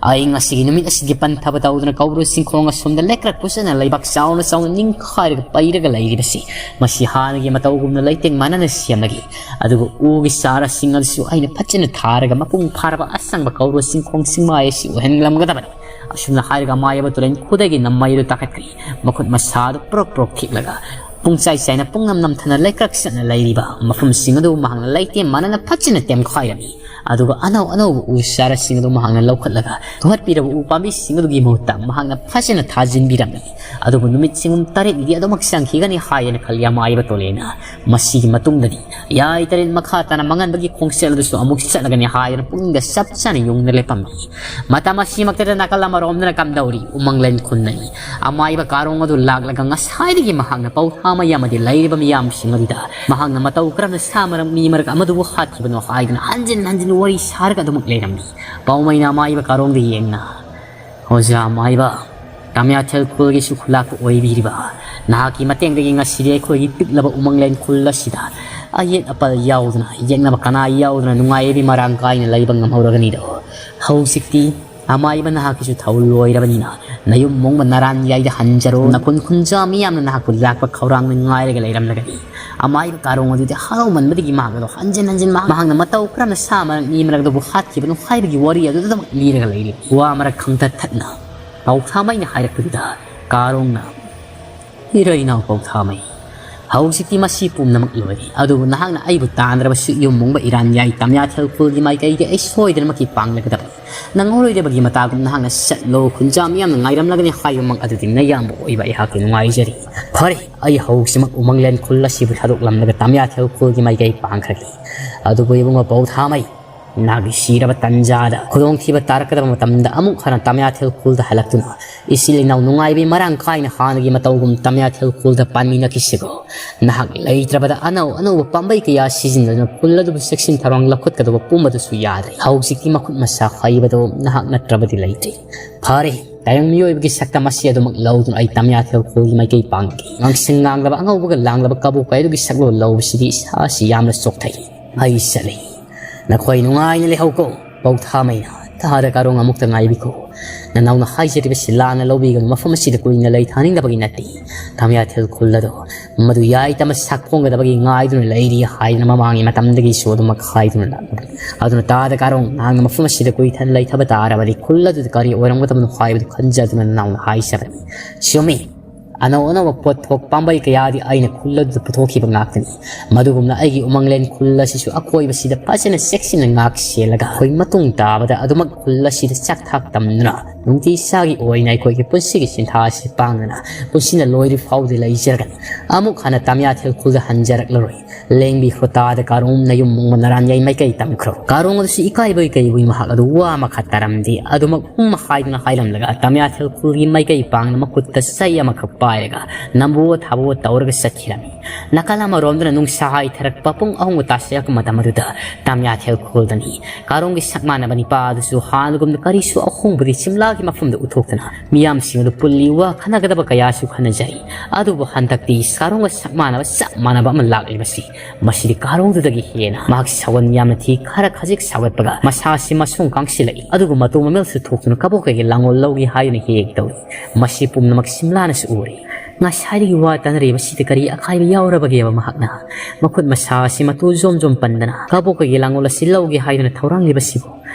ꯑꯩ ꯉꯁꯤꯒꯤ ꯅꯨꯃꯤꯠ ꯑꯁꯤꯗꯤ ꯄꯟꯊꯕ ꯇꯧꯗꯨꯅ ꯀꯧꯕ꯭ꯔꯨ ꯆꯤꯡꯈꯣꯡ ꯑꯁꯣꯝꯗ ꯂꯩꯀ꯭ꯔꯛ ꯄꯨꯁꯟꯅ ꯂꯩꯕꯥꯛ ꯆꯥꯎꯅ ꯆꯥꯎꯅ ꯅꯤꯡꯈꯥꯏꯔꯒ ꯄꯩꯔꯒ ꯂꯩꯔꯤꯕꯁꯤ, ꯃꯁꯤ ꯍꯥꯟꯅꯒꯤ ꯃꯇꯧꯒꯨꯝꯅ ꯂꯩꯇꯦꯡ ꯃꯥꯟꯅꯅ ꯁꯦꯝꯂꯒꯦ꯫ ꯑꯗꯨꯒ ꯎꯒꯤ ꯆꯥꯔꯁꯤꯡ ꯑꯗꯨꯁꯨ ꯑꯩꯅ ꯐꯖꯅ ꯊꯥꯔꯒ ꯃꯄꯨꯡ ꯐꯥꯔꯕ ꯑꯁꯪꯕ ꯀꯧꯕ꯭ꯔꯨ ꯆꯤꯡꯈꯣꯡ ꯆꯤꯡꯃꯥꯏ ꯑꯁꯤ ꯑꯣꯏꯍꯟꯂꯝꯒꯗꯕꯅꯤ꯫ ꯑꯁꯨꯝꯅ ꯍꯥꯏꯔꯒ ꯑꯃꯥꯏꯕ ꯇꯨꯔꯦꯟ ꯈꯨꯗꯒꯤ ꯅꯝꯃꯩꯗꯨ ꯇꯥꯈꯠꯈ꯭ꯔꯤ꯫ ꯃꯈꯨꯠ ꯃꯁꯥꯗꯨ ꯄ꯭ꯔꯣꯛ ꯄ꯭ꯔꯣꯛ ꯈꯤꯛꯂꯒ ꯄꯨꯡꯆꯥꯏ ꯆꯥꯏꯅ ꯄꯨꯡꯅꯝ ꯅꯝꯊꯅ ꯂꯩꯀ꯭ꯔꯛ ꯆꯠꯅ ꯂꯩꯔꯤꯕ ꯃꯐꯝꯁꯤꯡ ꯑꯗꯨ ꯃꯍꯥꯛꯅ ꯂꯩꯇꯦꯝ ꯃꯥꯟꯅꯅ ꯐꯖꯅ ꯇꯦꯝꯈꯥꯏꯔꯝꯃꯤ꯫ ꯑꯗꯨꯒ ꯑꯅꯧ ꯑꯅꯧꯕ ꯎ ꯆꯥꯔꯁꯤꯡ ꯑꯗꯨ ꯃꯍꯥꯛꯅ ꯂꯧꯈꯠꯂꯒ ꯊꯣꯍꯠꯄꯤꯔꯕ ꯎ ꯄꯥꯝꯕꯤꯁꯤꯡ ꯑꯗꯨꯒꯤ ꯃꯍꯨꯠꯇ ꯃꯍꯥꯛꯅ ꯐꯖꯅ ꯊꯥꯖꯤꯟꯕꯤꯔꯝꯃꯤ꯫ ꯑꯗꯨꯕꯨ ꯅꯨꯃꯤꯠ ꯆꯤꯡꯒꯨꯝ ꯇꯔꯦꯠꯅꯤꯗꯤ ꯑꯗꯨꯃꯛ ꯆꯪꯈꯤꯒꯅꯤ ꯍꯥꯏꯗꯅ ꯈꯜꯂꯤ ꯑꯃꯥꯏꯕ ꯇꯣꯂꯦꯅ꯫ ꯃꯁꯤꯒꯤ ꯃꯇꯨꯡꯗꯗꯤ ꯌꯥꯏ ꯇꯔꯦꯠ ꯃꯈꯥ ꯇꯥꯅ ꯃꯉꯥꯟꯕꯒꯤ ꯈꯣꯡꯆꯠ ꯑꯗꯨꯁꯨ ꯑꯃꯨꯛ ꯆꯠꯂꯒꯅꯤ ꯍꯥꯏꯗꯅ ꯄꯨꯛꯅꯤꯡꯗ ꯆꯞ ꯆꯥꯅ ꯌꯨꯡꯅ ꯂꯦꯞꯄꯝꯃꯤ꯫ ꯃꯇꯝ ꯑꯁꯤꯃꯛꯇꯗ ꯅꯥꯀꯜ ꯑꯃꯔꯣꯝꯗꯅ ꯀꯝꯗꯧꯔꯤ? ꯎꯃꯪꯂꯦꯟ ꯈꯨꯟꯅꯩ꯫ ꯑꯃꯥꯏꯕ ꯀꯥꯔꯣꯡ ꯑꯗꯨ ꯂꯥꯛꯂꯒ ꯉꯁꯥꯏꯗꯒꯤ ꯃꯍꯥꯛꯅ ꯄꯧꯊꯥꯃꯩ ꯑꯃꯗꯤ ꯂꯩꯔꯤꯕ ꯃꯤꯌꯥꯝꯁꯤꯡ ꯑꯗꯨꯗ ꯃꯍꯥꯛꯅ ꯃꯇꯧ ꯀꯔꯝꯅ ꯁꯥ ꯃꯔꯛ ꯃꯤ ꯃꯔꯛ ꯑꯃꯗꯨꯕꯨ ꯍꯥꯠꯈꯤꯕꯅꯣ ꯍꯥꯏꯗꯨꯅ ꯍꯟꯖꯤꯟ ꯍꯟꯖꯤꯟ ꯋꯥꯔꯤ ꯁꯥꯔꯒ ꯑꯗꯨꯃꯛ ꯂꯩꯔꯝꯃꯤ꯫ ꯄꯥꯎꯃꯩꯅ ꯑꯃꯥꯏꯕ ꯀꯥꯔꯣꯡꯗ ꯌꯦꯡꯅ, "ꯑꯣꯖꯥ ꯑꯃꯥꯏꯕ, ꯇꯃꯤꯌꯥꯊꯦꯜ ꯈꯨꯜꯒꯤꯁꯨ ꯈꯨꯂꯥꯛꯄ ꯑꯣꯏꯕꯤꯔꯤꯕ ꯅꯍꯥꯛꯀꯤ ꯃꯇꯦꯡꯗꯒꯤ ꯉꯁꯤꯗꯤ ꯑꯩꯈꯣꯏꯒꯤ ꯄꯤꯛꯂꯕ ꯎꯃꯪꯂꯦꯟ ꯈꯨꯜ ꯑꯁꯤꯗ ꯑꯌꯦꯠ ꯑꯄꯜ ꯌꯥꯎꯗꯅ, ꯌꯦꯛꯅꯕ ꯀꯅꯥ ꯌꯥꯎꯗꯅ ꯅꯨꯡꯉꯥꯏꯕꯤ ꯃꯔꯥꯡ ꯀꯥꯏꯅ ꯂꯩꯕ ꯉꯝꯍꯧꯔꯒꯅꯤꯗꯣ꯫ ꯍꯧꯖꯤꯛꯇꯤ ꯑꯃꯥꯏꯕ ꯅꯍꯥꯛꯀꯤꯁꯨ ꯊꯧ ꯂꯣꯏꯔꯕꯅꯤꯅ ꯅꯌꯨꯝ ꯃꯣꯡꯕ ꯅꯔꯥꯟ ꯌꯥꯏꯗ ꯍꯟꯖꯔꯣ꯫ ꯅꯈꯨꯟ ꯈꯨꯟꯖꯥ ꯃꯤꯌꯥꯝꯅ ꯅꯍꯥꯛꯄꯨ ꯂꯥꯛꯄ ꯈꯧꯔꯥꯡꯅ ꯉꯥꯏꯔꯒ ꯂꯩꯔꯝꯂꯒꯅꯤ꯫" ꯑꯃꯥꯏꯕ ꯀꯥꯔꯣꯡ ꯑꯗꯨꯗꯤ ꯍꯔꯥꯎꯃꯟꯕꯗꯒꯤ ꯃꯍꯥꯛ ꯑꯗꯣ ꯍꯟꯖꯤꯟ ꯍꯟꯖꯤꯟ ꯃꯍꯥꯛ-, ꯃꯍꯥꯛꯅ ꯃꯇꯧ ꯀꯔꯝꯅ ꯁꯥ ꯃꯔꯛ ꯃꯤ ꯃꯔꯛ ꯑꯗꯨꯕꯨ ꯍꯥꯠꯈꯤꯕꯅꯣ ꯍꯥꯏꯕꯒꯤ ꯋꯥꯔꯤ ꯑꯗꯨꯗꯃꯛ ꯂꯤꯔꯒ ꯂꯩꯔꯤ꯫ ꯋꯥ ꯃꯔꯛ ꯈꯪꯊꯠ ꯊꯠꯅ ꯄꯥꯎꯊꯥꯃꯩꯅ ꯍꯥꯏꯔꯛꯄꯗꯨꯗ ꯀꯥꯔꯣꯡꯅ, "ꯏꯔꯩ ꯏꯅꯥꯎ ꯄꯥꯎꯊꯥꯃꯩ, ꯍꯧꯖꯤꯛꯇꯤ ꯃꯁꯤ ꯄꯨꯝꯅꯃꯛ ꯂꯣꯏꯔꯦ꯫ ꯑꯗꯨꯕꯨ ꯅꯍꯥꯛꯅ ꯑꯩꯕꯨ ꯇꯥꯟꯅꯔꯕꯁꯨ ꯌꯨꯝ ꯃꯣꯡꯕ ꯏꯔꯥꯟ ꯌꯥꯏ ꯇꯃꯤꯌꯥꯊꯦꯜ ꯈꯨꯜꯒꯤ ꯃꯥꯏꯀꯩꯗꯤ ꯑꯩ ꯁꯣꯏꯗꯅꯃꯛꯀꯤ ꯄꯥꯡꯂꯒꯗꯕꯅꯤ꯫ ꯅꯪꯍꯧꯔꯣꯏꯗꯕꯒꯤ ꯃꯇꯥꯒꯨꯝ ꯅꯍꯥꯛꯅ ꯆꯠꯂꯣ, ꯈꯨꯟꯖꯥ ꯃꯤꯌꯥꯝꯅ ꯉꯥꯏꯔꯝꯂꯒꯅꯤ ꯍꯥꯏꯕꯃꯛ ꯑꯗꯨꯗꯤ ꯅꯌꯥꯝꯕ ꯑꯣꯏꯕ ꯑꯩꯍꯥꯛꯀꯤ ꯅꯨꯡꯉꯥꯏꯖꯔꯤ꯫ ꯐꯔꯦ, ꯑꯩ ꯍꯧꯖꯤꯛꯃꯛ ꯎꯃꯪꯂꯦꯟ ꯈꯨꯜ ꯑꯁꯤꯕꯨ ꯊꯥꯗꯣꯛꯂꯝꯂꯒ ꯇꯃꯤꯌꯥꯊꯦꯜ ꯈꯨꯜꯒꯤ ꯃꯥꯏꯀꯩ ꯄꯥꯡꯈ꯭ꯔꯒꯦ꯫ ꯑꯗꯨꯕꯨ ꯏꯕꯨꯡꯉꯣ ꯄꯥꯎꯊꯥꯃꯩ, ꯅꯍꯥꯛꯀꯤ ꯁꯤꯔꯕ ꯇꯟꯖꯥꯗ ꯈꯨꯗꯣꯡꯊꯤꯕ ꯇꯥꯔꯛꯀꯗꯕ ꯃꯇꯝꯗ ꯑꯃꯨꯛ ꯍꯟꯅ ꯇꯃꯤꯌꯥꯊꯦꯜ ꯈꯨꯜꯗ ꯍꯜꯂꯛꯇꯨꯅ ꯏꯆꯤꯜ ꯏꯅꯥꯎ ꯅꯨꯡꯉꯥꯏꯕꯤ ꯃꯔꯥꯡ ꯀꯥꯏꯅ ꯍꯥꯟꯅꯒꯤ ꯃꯇꯧꯒꯨꯝ ꯇꯃꯤꯌꯥꯊꯦꯜ ꯈꯨꯜꯗ ꯄꯥꯟꯃꯤꯟꯅꯈꯤꯁꯤꯀꯣ꯫ ꯅꯍꯥꯛ ꯂꯩꯇ꯭ꯔꯕꯗ ꯑꯅꯧ ꯑꯅꯧꯕ ꯄꯥꯝꯕꯩ ꯀꯌꯥ ꯁꯤꯖꯤꯟꯅꯗꯨꯅ ꯈꯨꯜ ꯑꯗꯨꯕꯨ ꯆꯦꯛꯁꯤꯟ ꯊꯧꯔꯥꯡ ꯂꯧꯈꯠꯀꯗꯕ ꯄꯨꯝꯕꯗꯨꯁꯨ ꯌꯥꯗ꯭ꯔꯦ꯫ ꯍꯧꯖꯤꯛꯇꯤ ꯃꯈꯨꯠ ꯃꯁꯥ ꯍꯩꯕꯗꯣ ꯅꯍꯥꯛ ꯅꯠꯇ꯭ꯔꯕꯗꯤ ꯂꯩꯇ꯭ꯔꯦ꯫ ꯐꯔꯦ, ꯇꯥꯏꯕꯪ ꯃꯤꯑꯣꯏꯕꯒꯤ ꯁꯛꯇꯝ ꯑꯁꯤ ꯑꯗꯨꯃꯛ ꯂꯧꯗꯨꯅ ꯑꯩ ꯇꯃꯤꯌꯥꯊꯦꯜ ꯈꯨꯜꯒꯤ ꯃꯥꯏꯀꯩ ꯄꯥꯡꯒꯦ꯫ ꯉꯥꯡꯁꯪ ꯉꯥꯡꯂꯕ ꯑꯉꯧꯕꯒ ꯂꯥꯡꯂꯕ ꯀꯕꯣꯛ ꯀꯥꯏꯗꯨꯒꯤ ꯁꯛꯂꯣꯟ ꯂꯧꯕꯁꯤꯗꯤ ꯏꯁꯥꯁꯤ ꯌꯥꯝꯅ ꯆꯣꯛꯊꯩ꯫ ꯑꯩ ꯆꯠꯂꯤ꯫ ꯅꯈꯣꯏ ꯅꯨꯡꯉꯥꯏꯅ ꯂꯩꯍꯧꯀꯣ꯫ ꯄꯧꯊꯥꯃꯩꯅ, ꯇꯥꯗ ꯀꯥꯔꯣꯡ ꯑꯃꯨꯛꯇ ꯉꯥꯏꯕꯤꯈꯣ꯫ ꯅꯅꯥꯎꯅ ꯍꯥꯏꯖꯔꯤꯕꯁꯤ ꯂꯥꯟꯅ ꯂꯧꯕꯤꯒꯅꯨ, ꯃꯐꯝ ꯑꯁꯤꯗ ꯀꯨꯏꯅ ꯂꯩ ꯊꯥꯅꯤꯡꯗꯕꯒꯤ ꯅꯠꯇꯦ꯫ ꯇꯥꯃꯤꯌꯥꯊꯦꯜ ꯈꯨꯜ ꯑꯗꯣ ꯃꯗꯨ ꯌꯥꯏꯇꯃ ꯁꯛꯐꯣꯡꯒꯗꯕꯒꯤ ꯉꯥꯏꯗꯨꯅ ꯂꯩꯔꯤ ꯍꯥꯏꯗꯅ ꯃꯃꯥꯡꯒꯤ ꯃꯇꯝꯗꯒꯤꯁꯨ ꯑꯗꯨꯃꯛ ꯍꯥꯏꯗꯨꯅ ꯂꯥꯛꯂꯕꯅꯤ꯫ ꯑꯗꯨꯅ ꯇꯥꯗ ꯀꯥꯔꯣꯡ, ꯅꯍꯥꯛꯅ ꯃꯐꯝ ꯑꯁꯤꯗ ꯀꯨꯏꯊꯅ ꯂꯩꯊꯕ ꯇꯥꯔꯕꯗꯤ ꯈꯨꯜ ꯑꯗꯨꯗ ꯀꯔꯤ ꯑꯣꯏꯔꯝꯒꯗꯕꯅꯣ ꯍꯥꯏꯕꯗꯨ ꯈꯟꯖꯗꯨꯅ ꯅꯅꯥꯎꯅ ꯍꯥꯏꯖꯕꯅꯤ꯫ ꯆꯨꯝꯃꯤ꯫ ꯑꯅꯧ ꯑꯅꯧꯕ ꯄꯣꯠꯊꯣꯛ ꯄꯥꯝꯕꯩ ꯀꯌꯥꯗꯤ ꯑꯩꯅ ꯈꯨꯜ ꯑꯗꯨꯗ ꯄꯨꯊꯣꯛꯈꯤꯕ ꯉꯥꯛꯇꯅꯤ꯫ ꯃꯗꯨꯒꯨꯝꯅ ꯑꯩꯒꯤ ꯎꯃꯪꯂꯦꯟ ꯈꯨꯜ ꯑꯁꯤꯁꯨ ꯑꯀꯣꯏꯕꯁꯤꯗ ꯐꯖꯅ ꯆꯦꯛꯁꯤꯟꯅ ꯉꯥꯛ ꯁꯦꯜꯂꯒ ꯑꯩꯈꯣꯏ ꯃꯇꯨꯡ ꯇꯥꯕꯗ ꯑꯗꯨꯃꯛ ꯈꯨꯜ ꯑꯁꯤꯗ ꯆꯥꯛ ꯊꯥꯛ ꯇꯝꯗꯨꯅ ꯅꯨꯡꯇꯤ ꯆꯥꯒꯤ ꯑꯣꯏꯅ ꯑꯩꯈꯣꯏꯒꯤ ꯄꯨꯟꯁꯤꯒꯤ ꯁꯤꯟꯊꯥ ꯑꯁꯤ ꯄꯥꯡꯗꯨꯅ ꯄꯨꯟꯁꯤꯅ ꯂꯣꯏꯔꯤ ꯐꯥꯎꯗꯤ ꯂꯩꯖꯔꯒꯅꯤ꯫ ꯑꯃꯨꯛ ꯍꯟꯅ ꯇꯥꯃꯤꯌꯥꯊꯦꯜ ꯈꯨꯜꯗ ꯍꯟꯖꯔꯛꯂꯔꯣꯏ꯫ ꯂꯦꯡꯕꯤꯈ꯭ꯔꯣ ꯇꯥꯗ ꯀꯥꯔꯣꯡ, ꯅꯌꯨꯝ ꯃꯨꯡ ꯃꯅꯔꯥꯟ ꯌꯥꯏꯃꯥꯏꯀꯩ ꯇꯝꯈ꯭ꯔꯣ꯫ ꯀꯥꯔꯣꯡ ꯑꯗꯨꯁꯨ ꯏꯀꯥꯏꯕꯣꯏ ꯀꯩꯕꯣꯏ ꯃꯍꯥꯛ ꯑꯗꯨ ꯋꯥ ꯑꯃꯈꯛ ꯇꯥꯔꯝꯗꯦ꯫ ꯑꯗꯨꯃꯛ ꯎꯝ ꯍꯥꯏꯗꯨꯅ ꯍꯥꯏꯔꯝꯂꯒ ꯇꯥꯃꯤꯌꯥꯊꯦꯜ ꯈꯨꯜꯒꯤ ꯃꯥꯏꯀꯩ ꯄꯥꯡꯅ ꯃꯈꯨꯠꯇ ꯆꯩ ꯑꯃꯈꯛ ꯄꯥꯏꯔꯒ ꯅꯝꯕꯣ ꯊꯥꯕꯣ ꯇꯧꯔꯒ ꯆꯠꯈꯤꯔꯝꯃꯤ꯫ ꯅꯥꯀꯜ ꯑꯃꯔꯣꯝꯗꯅ ꯅꯨꯡꯁꯥ ꯍꯥꯏꯊꯔꯛꯄ ꯄꯨꯡ ꯑꯍꯨꯝꯒ ꯇꯥꯁꯤꯜꯂꯛꯄ ꯃꯇꯝ ꯑꯗꯨꯗ ꯇꯥꯃꯤꯌꯥꯊꯦꯜ ꯈꯨꯜꯗꯅꯤ꯫ ꯀꯥꯔꯣꯡꯒꯤ ꯁꯛ ꯃꯥꯟꯅꯕ ꯅꯤꯄꯥ ꯑꯗꯨꯁꯨ ꯍꯥꯟꯅꯒꯨꯝꯅ ꯀꯔꯤꯁꯨ ꯑꯍꯣꯡꯕꯗꯤ ꯆꯤꯝꯂꯥꯒꯤ ꯃꯐꯝꯗ ꯎꯠꯊꯣꯛꯇꯅ ꯃꯤꯌꯥꯝꯁꯤꯡ ꯑꯗꯨ ꯄꯨꯜꯂꯤ ꯋꯥ ꯈꯟꯅꯒꯗꯕ ꯀꯌꯥꯁꯨ ꯈꯟꯅꯖꯩ꯫ ꯑꯗꯨꯕꯨ ꯍꯟꯗꯛꯇꯤ ꯀꯥꯔꯣꯡꯒ ꯁꯛ ꯃꯥꯟꯅꯕ ꯆꯞ ꯃꯥꯟꯅꯕ ꯑꯃ ꯂꯥꯛꯂꯤꯕꯁꯤ, ꯃꯁꯤꯗꯤ ꯀꯥꯔꯣꯡꯗꯨꯗꯒꯤ ꯍꯦꯟꯅ ꯃꯍꯥꯛ ꯁꯥꯎꯒꯟ ꯌꯥꯝꯅ ꯊꯤ꯫ ꯈꯔ ꯈꯖꯤꯛ ꯁꯥꯎꯒꯠꯄꯒ ꯃꯁꯥꯁꯤ ꯃꯁꯣꯡ ꯀꯥꯡꯁꯤꯜꯂꯛꯏ꯫ ꯑꯗꯨꯒ ꯃꯇꯨ ꯃꯃꯦꯜꯁꯨ ꯊꯣꯛꯇꯨꯅ ꯀꯕꯣꯛꯀꯒꯤ ꯂꯥꯡꯒꯣꯜ ꯂꯧꯒꯦ ꯍꯥꯏꯗꯨꯅ ꯍꯦꯛ ꯇꯧꯏ꯫ ꯃꯁꯤ ꯄꯨꯝꯅꯃꯛ ꯁꯤꯝꯂꯥꯅꯁꯨ ꯎꯔꯤ꯫ ꯉꯁꯥꯏꯗꯒꯤ ꯋꯥ ꯇꯥꯅꯔꯤꯕꯁꯤꯗ ꯀꯔꯤ ꯑꯀꯥꯏꯕ ꯌꯥꯎꯔꯕꯒꯦꯕ ꯃꯍꯥꯛꯅ? ꯃꯈꯨꯠ ꯃꯁꯥ ꯑꯁꯤ ꯃꯇꯨ ꯖꯣꯝ ꯖꯣꯝ ꯄꯟꯗꯅ ꯀꯕꯣꯛꯀꯒꯤ ꯂꯥꯡꯒꯣꯜ ꯑꯁꯤ ꯂꯧꯒꯦ ꯍꯥꯏꯗꯨꯅ ꯊꯧꯔꯥꯡꯂꯤꯕꯁꯤꯕꯨ,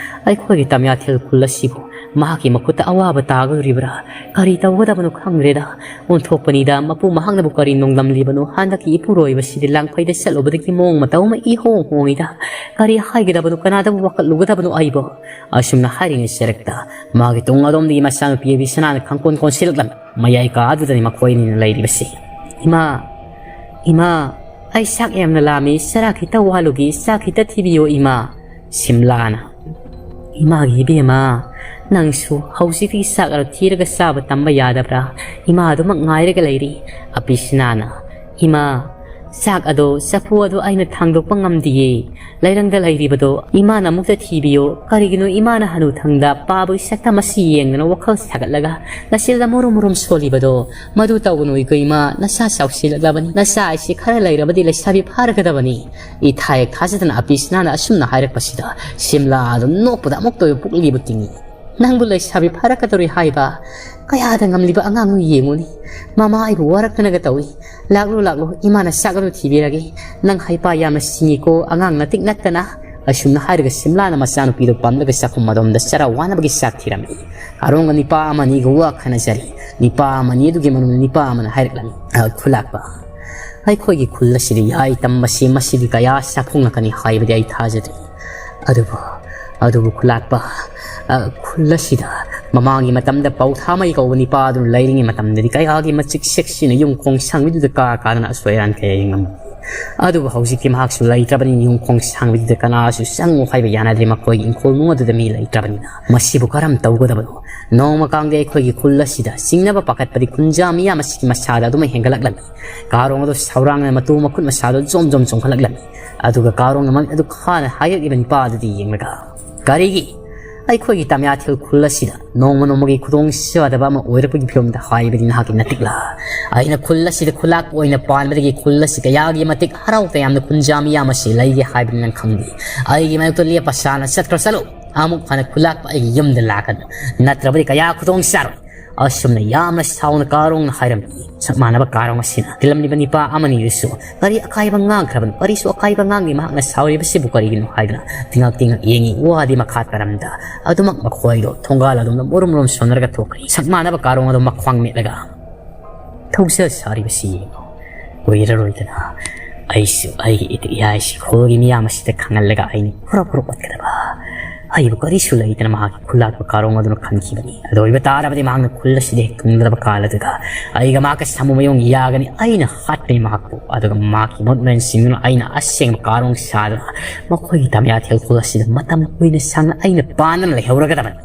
ꯑꯩꯈꯣꯏꯒꯤ ꯇꯥꯃꯤꯌꯥꯊꯦꯜ ꯈꯨꯜ ꯑꯁꯤꯕꯨ ꯃꯍꯥꯛꯀꯤ ꯃꯈꯨꯠꯇ ꯑꯋꯥꯕ ꯇꯥꯒꯗꯧꯔꯤꯕ꯭ꯔꯥ? ꯀꯔꯤ ꯇꯧꯒꯗꯕꯅꯣ ꯈꯪꯗ꯭ꯔꯦꯗ꯫ ꯑꯣꯟꯊꯣꯛꯄꯅꯤꯗ, ꯃꯄꯨ ꯃꯍꯥꯛꯅꯕꯨ ꯀꯔꯤ ꯅꯣꯡꯗꯝꯂꯤꯕꯅꯣ? ꯍꯟꯗꯛꯀꯤ ꯏꯄꯨꯔꯣꯏꯕꯁꯤꯗꯤ ꯂꯥꯡꯐꯩꯗ ꯆꯠꯂꯨꯕꯗꯒꯤ ꯃꯑꯣꯡ ꯃꯇꯧ ꯑꯃ ꯏꯍꯣꯡ ꯍꯣꯡꯉꯤꯗ꯫ ꯀꯔꯤ ꯍꯥꯏꯒꯗꯕꯅꯣ? ꯀꯅꯥꯗꯕꯨ ꯋꯥꯀꯠꯂꯨꯒꯗꯕꯅꯣ ꯑꯩꯕꯣ? ꯑꯁꯨꯝꯅ ꯍꯥꯏꯔꯤꯉꯩ ꯆꯔꯛꯇ ꯃꯥꯒꯤ ꯇꯨꯡ ꯑꯗꯣꯝꯗꯒꯤ ꯃꯆꯥꯅꯨꯄꯤ ꯑꯕꯤꯁꯅꯥꯅ ꯈꯪꯀꯣꯟ ꯀꯣꯟꯁꯤꯜꯂꯛꯂꯝꯃꯤ꯫ ꯃꯌꯥꯏ ꯀꯥ ꯑꯗꯨꯗꯅꯤ ꯃꯈꯣꯏ ꯑꯅꯤꯅ ꯂꯩꯔꯤꯕꯁꯤ꯫ "ꯏꯃꯥ, ꯏꯃꯥ, ꯑꯩ ꯆꯥꯛ ꯌꯥꯝꯅ ꯂꯥꯝꯃꯤ, ꯆꯔꯥ ꯈꯤꯇ ꯋꯥꯠꯂꯨꯒꯦ, ꯆꯥꯛ ꯈꯤꯇ ꯊꯤꯕꯤꯌꯣ ꯏꯃꯥ꯫" ꯁꯤꯝꯂꯥꯅ, "ꯏꯃꯥꯒꯤ ꯏꯕꯦꯝꯃ, ꯅꯪꯁꯨ ꯍꯧꯖꯤꯛꯇꯤ ꯆꯥꯛ ꯑꯗꯨ ꯊꯤꯔꯒ ꯆꯥꯕ ꯇꯝꯕ ꯌꯥꯗꯕ꯭ꯔꯥ? ꯏꯃꯥ ꯑꯗꯨꯃꯛ ꯉꯥꯏꯔꯒ ꯂꯩꯔꯤ꯫" ꯑꯕꯤꯁꯅꯥꯅ, "ꯏꯃꯥ, ꯆꯥꯛ ꯑꯗꯣ, ꯆꯐꯨ ꯑꯗꯣ ꯑꯩꯅ ꯊꯥꯡꯗꯣꯛꯄ ꯉꯝꯗꯤꯌꯦ꯫ ꯂꯩꯔꯪꯗ ꯂꯩꯔꯤꯕꯗꯣ ꯏꯃꯥꯅ ꯑꯃꯨꯛꯇ ꯊꯤꯕꯤꯌꯣ꯫ ꯀꯔꯤꯒꯤꯅꯣ ꯏꯃꯥꯅ ꯍꯅꯨꯊꯪꯗ ꯄꯥꯕꯒꯤ ꯁꯛꯇꯝ ꯑꯁꯤ ꯌꯦꯡꯗꯅ ꯋꯥꯈꯜ ꯁꯥꯒꯠꯂꯒ ꯅꯆꯤꯜꯗ ꯃꯨꯔꯨꯝ ꯃꯨꯔꯨꯝ ꯁꯣꯜꯂꯤꯕꯗꯣ? ꯃꯗꯨ ꯇꯧꯒꯅꯨ ꯏꯀꯣ ꯏꯃꯥ, ꯅꯆꯥ ꯆꯥꯎꯁꯤꯜꯂꯛꯂꯕꯅꯤ꯫ ꯅꯆꯥ ꯑꯩꯁꯤ ꯈꯔ ꯂꯩꯔꯕꯗꯤ ꯂꯩꯁꯥꯕꯤ ꯐꯥꯔꯒꯗꯕꯅꯤ꯫ ꯏꯊꯥ ꯍꯦꯛ ꯊꯥꯖꯗꯅ ꯑꯄꯤꯁꯅꯥꯅ ꯑꯁꯨꯝꯅ ꯍꯥꯏꯔꯛꯄꯁꯤꯗ ꯁꯤꯝꯂꯥ ꯑꯗꯨ ꯅꯣꯛꯄꯗ ꯑꯃꯨꯛꯇ ꯑꯣꯏꯕ ꯄꯨꯛꯂꯤꯕꯨ ꯇꯤꯡꯉꯤ꯫ ꯅꯪꯕꯨ ꯂꯩꯁꯥꯕꯤ ꯐꯥꯔꯛꯀꯗꯧꯔꯤ ꯍꯥꯏꯕ? ꯀꯌꯥꯗ ꯉꯝꯂꯤꯕ ꯑꯉꯥꯡꯅꯣ ꯌꯦꯡꯉꯨꯅꯤ꯫ ꯃꯃꯥ ꯑꯩꯕꯨ ꯋꯥꯔꯛꯇꯅꯒ ꯇꯧꯏ꯫ ꯂꯥꯛꯂꯣ, ꯂꯥꯛꯂꯣ, ꯏꯃꯥꯅ ꯆꯥꯛ ꯑꯗꯨ ꯊꯤꯕꯤꯔꯒꯦ꯫ ꯅꯪ ꯍꯩꯄꯥ ꯌꯥꯝꯅ ꯁꯤꯡꯉꯤꯀꯣ, ꯑꯉꯥꯡ ꯅꯇꯤꯛ ꯅꯠꯇꯅ꯫ ꯑꯁꯨꯝꯅ ꯍꯥꯏꯔꯒ ꯁꯤꯝꯂꯥꯅ ꯃꯆꯥꯅꯨꯄꯤꯗꯨ ꯄꯥꯝꯂꯒ ꯆꯥꯛꯈꯨꯝ ꯑꯗꯣꯝꯗ ꯆꯔꯥ ꯋꯥꯅꯕꯒꯤ ꯆꯥꯛ ꯊꯤꯔꯝꯃꯤ꯫ ꯀꯥꯔꯣꯡꯒ ꯅꯤꯄꯥ ꯑꯃ ꯑꯅꯤꯒ ꯋꯥ ꯈꯟꯅꯖꯔꯤ꯫ ꯅꯤꯄꯥ ꯑꯃ ꯑꯅꯤ ꯑꯗꯨꯒꯤ ꯃꯅꯨꯡꯗ ꯅꯤꯄꯥ ꯑꯃꯅ ꯍꯥꯏꯔꯛꯂꯝꯃꯤ, "ꯑ, ꯈꯨꯂꯥꯛꯄ, ꯑꯩꯈꯣꯏꯒꯤ ꯈꯨꯜ ꯑꯁꯤꯗ ꯌꯥꯏ ꯇꯝꯕꯁꯤ ꯃꯁꯤꯗꯤ ꯀꯌꯥ ꯆꯥꯛꯐꯨꯡꯂꯛꯀꯅꯤ ꯍꯥꯏꯕꯗꯤ ꯑꯩ ꯊꯥꯖꯗꯦ꯫ ꯑꯗꯨꯕꯨ, ꯑꯗꯨꯕꯨ ꯈꯨꯂꯥꯛꯄ, ꯑ, ꯈꯨꯜ ꯑꯁꯤꯗ ꯃꯃꯥꯡꯒꯤ ꯃꯇꯝꯗ ꯄꯧꯊꯥꯃꯩ ꯀꯧꯕ ꯅꯤꯄꯥ ꯑꯗꯨꯅ ꯂꯩꯔꯤꯉꯩ ꯃꯇꯝꯗꯗꯤ ꯀꯌꯥꯒꯤ ꯃꯆꯤꯛ ꯁꯦꯛꯁꯤꯅ ꯌꯨꯝ ꯈꯣꯡ ꯁꯥꯡꯕꯤꯗꯨꯗ ꯀꯥ ꯀꯥꯗꯅ ꯑꯁꯣꯏ ꯑꯔꯥꯟ ꯀꯌꯥ ꯌꯦꯡꯉꯝꯃꯤ꯫ ꯑꯗꯨꯕꯨ ꯍꯧꯖꯤꯛꯇꯤ ꯃꯍꯥꯛꯁꯨ ꯂꯩꯇ꯭ꯔꯕꯅꯤꯅ ꯌꯨꯝ ꯈꯣꯡ ꯁꯥꯡꯕꯤꯗꯨꯗ ꯀꯅꯥꯁꯨ ꯆꯪꯉꯨ ꯍꯥꯏꯕ ꯌꯥꯅꯗ꯭ꯔꯦ꯫ ꯃꯈꯣꯏꯒꯤ ꯏꯪꯈꯣꯜ ꯅꯨꯡ ꯑꯗꯨꯗ ꯃꯤ ꯂꯩꯇ꯭ꯔꯕꯅꯤꯅ ꯃꯁꯤꯕꯨ ꯀꯔꯝ ꯇꯧꯒꯗꯕꯅꯣ? ꯅꯣꯡꯃ ꯀꯥꯡꯗꯤ ꯑꯩꯈꯣꯏꯒꯤ ꯈꯨꯜ ꯑꯁꯤꯗ ꯆꯤꯡꯅꯕ ꯄꯥꯈꯠꯄꯗꯤ ꯈꯨꯟꯖꯥ ꯃꯤꯌꯥꯝ ꯑꯁꯤꯒꯤ ꯃꯁꯥꯗ ꯑꯗꯨꯃꯛ ꯍꯦꯟꯒꯠꯂꯛꯂꯝꯃꯤ꯫ ꯀꯥꯔꯣꯡ ꯑꯗꯨ ꯁꯧꯔꯥꯡꯅ ꯃꯇꯨ ꯃꯈꯨꯠ ꯃꯁꯥꯗꯨ ꯖꯣꯝ ꯖꯣꯝ ꯆꯣꯡꯈꯠꯂꯛꯂꯝꯃꯤ꯫ ꯑꯗꯨꯒ ꯀꯥꯔꯣꯡꯅ ꯃꯃꯤꯠ ꯑꯗꯨ ꯈꯥꯅ ꯍꯥꯏꯒꯠꯂꯤꯕ ꯅꯤꯄꯥ ꯑꯗꯨꯗ ꯌꯦꯡꯂꯒ, "ꯀꯔꯤꯒꯤ? ꯑꯩꯈꯣꯏꯒꯤ ꯇꯃꯌꯥꯊꯦꯜ ꯈꯨꯜ ꯑꯁꯤꯗ ꯅꯣꯡꯃ ꯅꯣꯡꯃꯒꯤ ꯈꯨꯗꯣꯡ ꯆꯥꯗꯕ ꯑꯃ ꯑꯣꯏꯔꯛꯄꯒꯤ ꯐꯤꯕꯝꯗ ꯍꯥꯏꯕꯗꯤ ꯅꯍꯥꯛꯀꯤ ꯅꯇꯤꯛꯂꯥ? ꯑꯩꯅ ꯈꯨꯜ ꯑꯁꯤꯗ ꯈꯨꯂꯥꯛꯄ ꯑꯣꯏꯅ ꯄꯥꯟꯕꯗꯒꯤ ꯈꯨꯜ ꯑꯁꯤ ꯀꯌꯥꯒꯤ ꯃꯇꯤꯛ ꯍꯔꯥꯎ ꯇꯌꯥꯝꯅ ꯈꯨꯟꯖꯥ ꯃꯤꯌꯥꯝ ꯑꯁꯤ ꯂꯩꯒꯦ ꯍꯥꯏꯕꯗꯤ ꯅꯪ ꯈꯪꯗꯦ꯫ ꯑꯩꯒꯤ ꯃꯥꯌꯣꯛꯇ ꯂꯦꯞꯄ ꯁꯥꯅ ꯆꯠꯈ꯭ꯔꯣ, ꯆꯠꯂꯨ꯫ ꯑꯃꯨꯛ ꯍꯟꯅ ꯈꯨꯂꯥꯛꯄ ꯑꯩꯒꯤ ꯌꯨꯝꯗ ꯂꯥꯛꯀꯅꯨ꯫ ꯅꯠꯇ꯭ꯔꯕꯗꯤ ꯀꯌꯥ ꯈꯨꯗꯣꯡ ꯆꯥꯔꯣꯏ꯫" ꯑꯁꯨꯝꯅ ꯌꯥꯝꯅ ꯁꯥꯎꯅ ꯀꯥꯔꯣꯡꯅ ꯍꯥꯏꯔꯝꯃꯤ꯫ ꯁꯛ ꯃꯥꯟꯅꯕ ꯀꯥꯔꯣꯡ ꯑꯁꯤꯅ ꯇꯤꯜꯂꯝꯂꯤꯕ ꯅꯤꯄꯥ ꯑꯃꯅꯤꯗꯨꯁꯨ ꯀꯔꯤ ꯑꯀꯥꯏꯕ ꯉꯥꯡꯈ꯭ꯔꯕꯅꯣ, ꯀꯔꯤꯁꯨ ꯑꯀꯥꯏꯕ ꯉꯥꯡꯗꯦ, ꯃꯍꯥꯛꯅ ꯁꯥꯎꯔꯤꯕꯁꯤꯕꯨ ꯀꯔꯤꯒꯤꯅꯣ ꯍꯥꯏꯗꯨꯅ ꯇꯤꯉꯛ ꯇꯤꯉꯛ ꯌꯦꯡꯉꯤ꯫ ꯋꯥꯗꯤ ꯃꯈꯥ ꯇꯥꯔꯝꯗ ꯑꯗꯨꯃꯛ ꯃꯈꯣꯏꯗꯣ ꯊꯣꯡꯒꯥꯜ ꯑꯗꯣꯝꯗ ꯃꯨꯔꯨꯝ ꯃꯨꯔꯨꯝ ꯁꯣꯟꯅꯔꯒ ꯊꯣꯛꯈ꯭ꯔꯦ꯫ ꯁꯛ ꯃꯥꯟꯅꯕ ꯀꯥꯔꯣꯡ ꯑꯗꯣ ꯃꯈ꯭ꯋꯥꯡ ꯃꯦꯠꯂꯒ, "ꯊꯧꯁꯥ ꯁꯥꯔꯤꯕꯁꯤ ꯌꯦꯡꯉꯨ꯫ ꯀꯨꯏꯔꯔꯣꯏꯗꯅ ꯑꯩꯁꯨ ꯑꯩꯒꯤ ꯏꯇꯤꯛ ꯏꯍꯥꯏꯁꯤ ꯈꯨꯜꯒꯤ ꯃꯤꯌꯥꯝ ꯑꯁꯤꯗ ꯈꯪꯍꯜꯂꯒ ꯑꯩꯅ ꯈꯨꯔꯞ ꯈꯨꯔꯞ ꯑꯣꯠꯀꯗꯕ꯫" ꯑꯩꯕꯨ ꯀꯔꯤꯁꯨ ꯂꯩꯇꯅ ꯃꯍꯥꯛꯀꯤ ꯈꯨꯂꯥꯛꯄ ꯀꯥꯔꯣꯡ ꯑꯗꯨꯅ ꯈꯟꯈꯤꯕꯅꯤ꯫ ꯑꯗꯨ ꯑꯣꯏꯕ ꯇꯥꯔꯕꯗꯤ ꯃꯍꯥꯛꯅ ꯈꯨꯜ ꯑꯁꯤꯗ ꯍꯦꯛ ꯊꯨꯡꯂꯕ ꯀꯥꯟ ꯑꯗꯨꯗ ꯑꯩꯒ ꯃꯍꯥꯛꯀ ꯁꯥꯃꯨ ꯃꯌꯣꯡ ꯌꯥꯒꯅꯤ꯫ ꯑꯩꯅ ꯍꯥꯠꯀꯅꯤ ꯃꯍꯥꯛꯄꯨ꯫ ꯑꯗꯨꯒ ꯃꯍꯥꯛꯀꯤ ꯃꯍꯨꯠ ꯃꯍꯨꯠꯁꯤꯡꯗꯨꯅ ꯑꯩꯅ ꯑꯁꯦꯡꯕ ꯀꯥꯔꯣꯡ ꯁꯥꯗꯨꯅ ꯃꯈꯣꯏꯒꯤ ꯇꯃꯌꯥꯊꯦꯜ ꯈꯨꯜ ꯑꯁꯤꯗ ꯃꯇꯝ ꯀꯨꯏꯅ ꯁꯥꯡꯅ ꯑꯩꯅ ꯄꯥꯟꯗꯅ ꯂꯩꯍꯧꯔꯒꯗꯕꯅꯤ꯫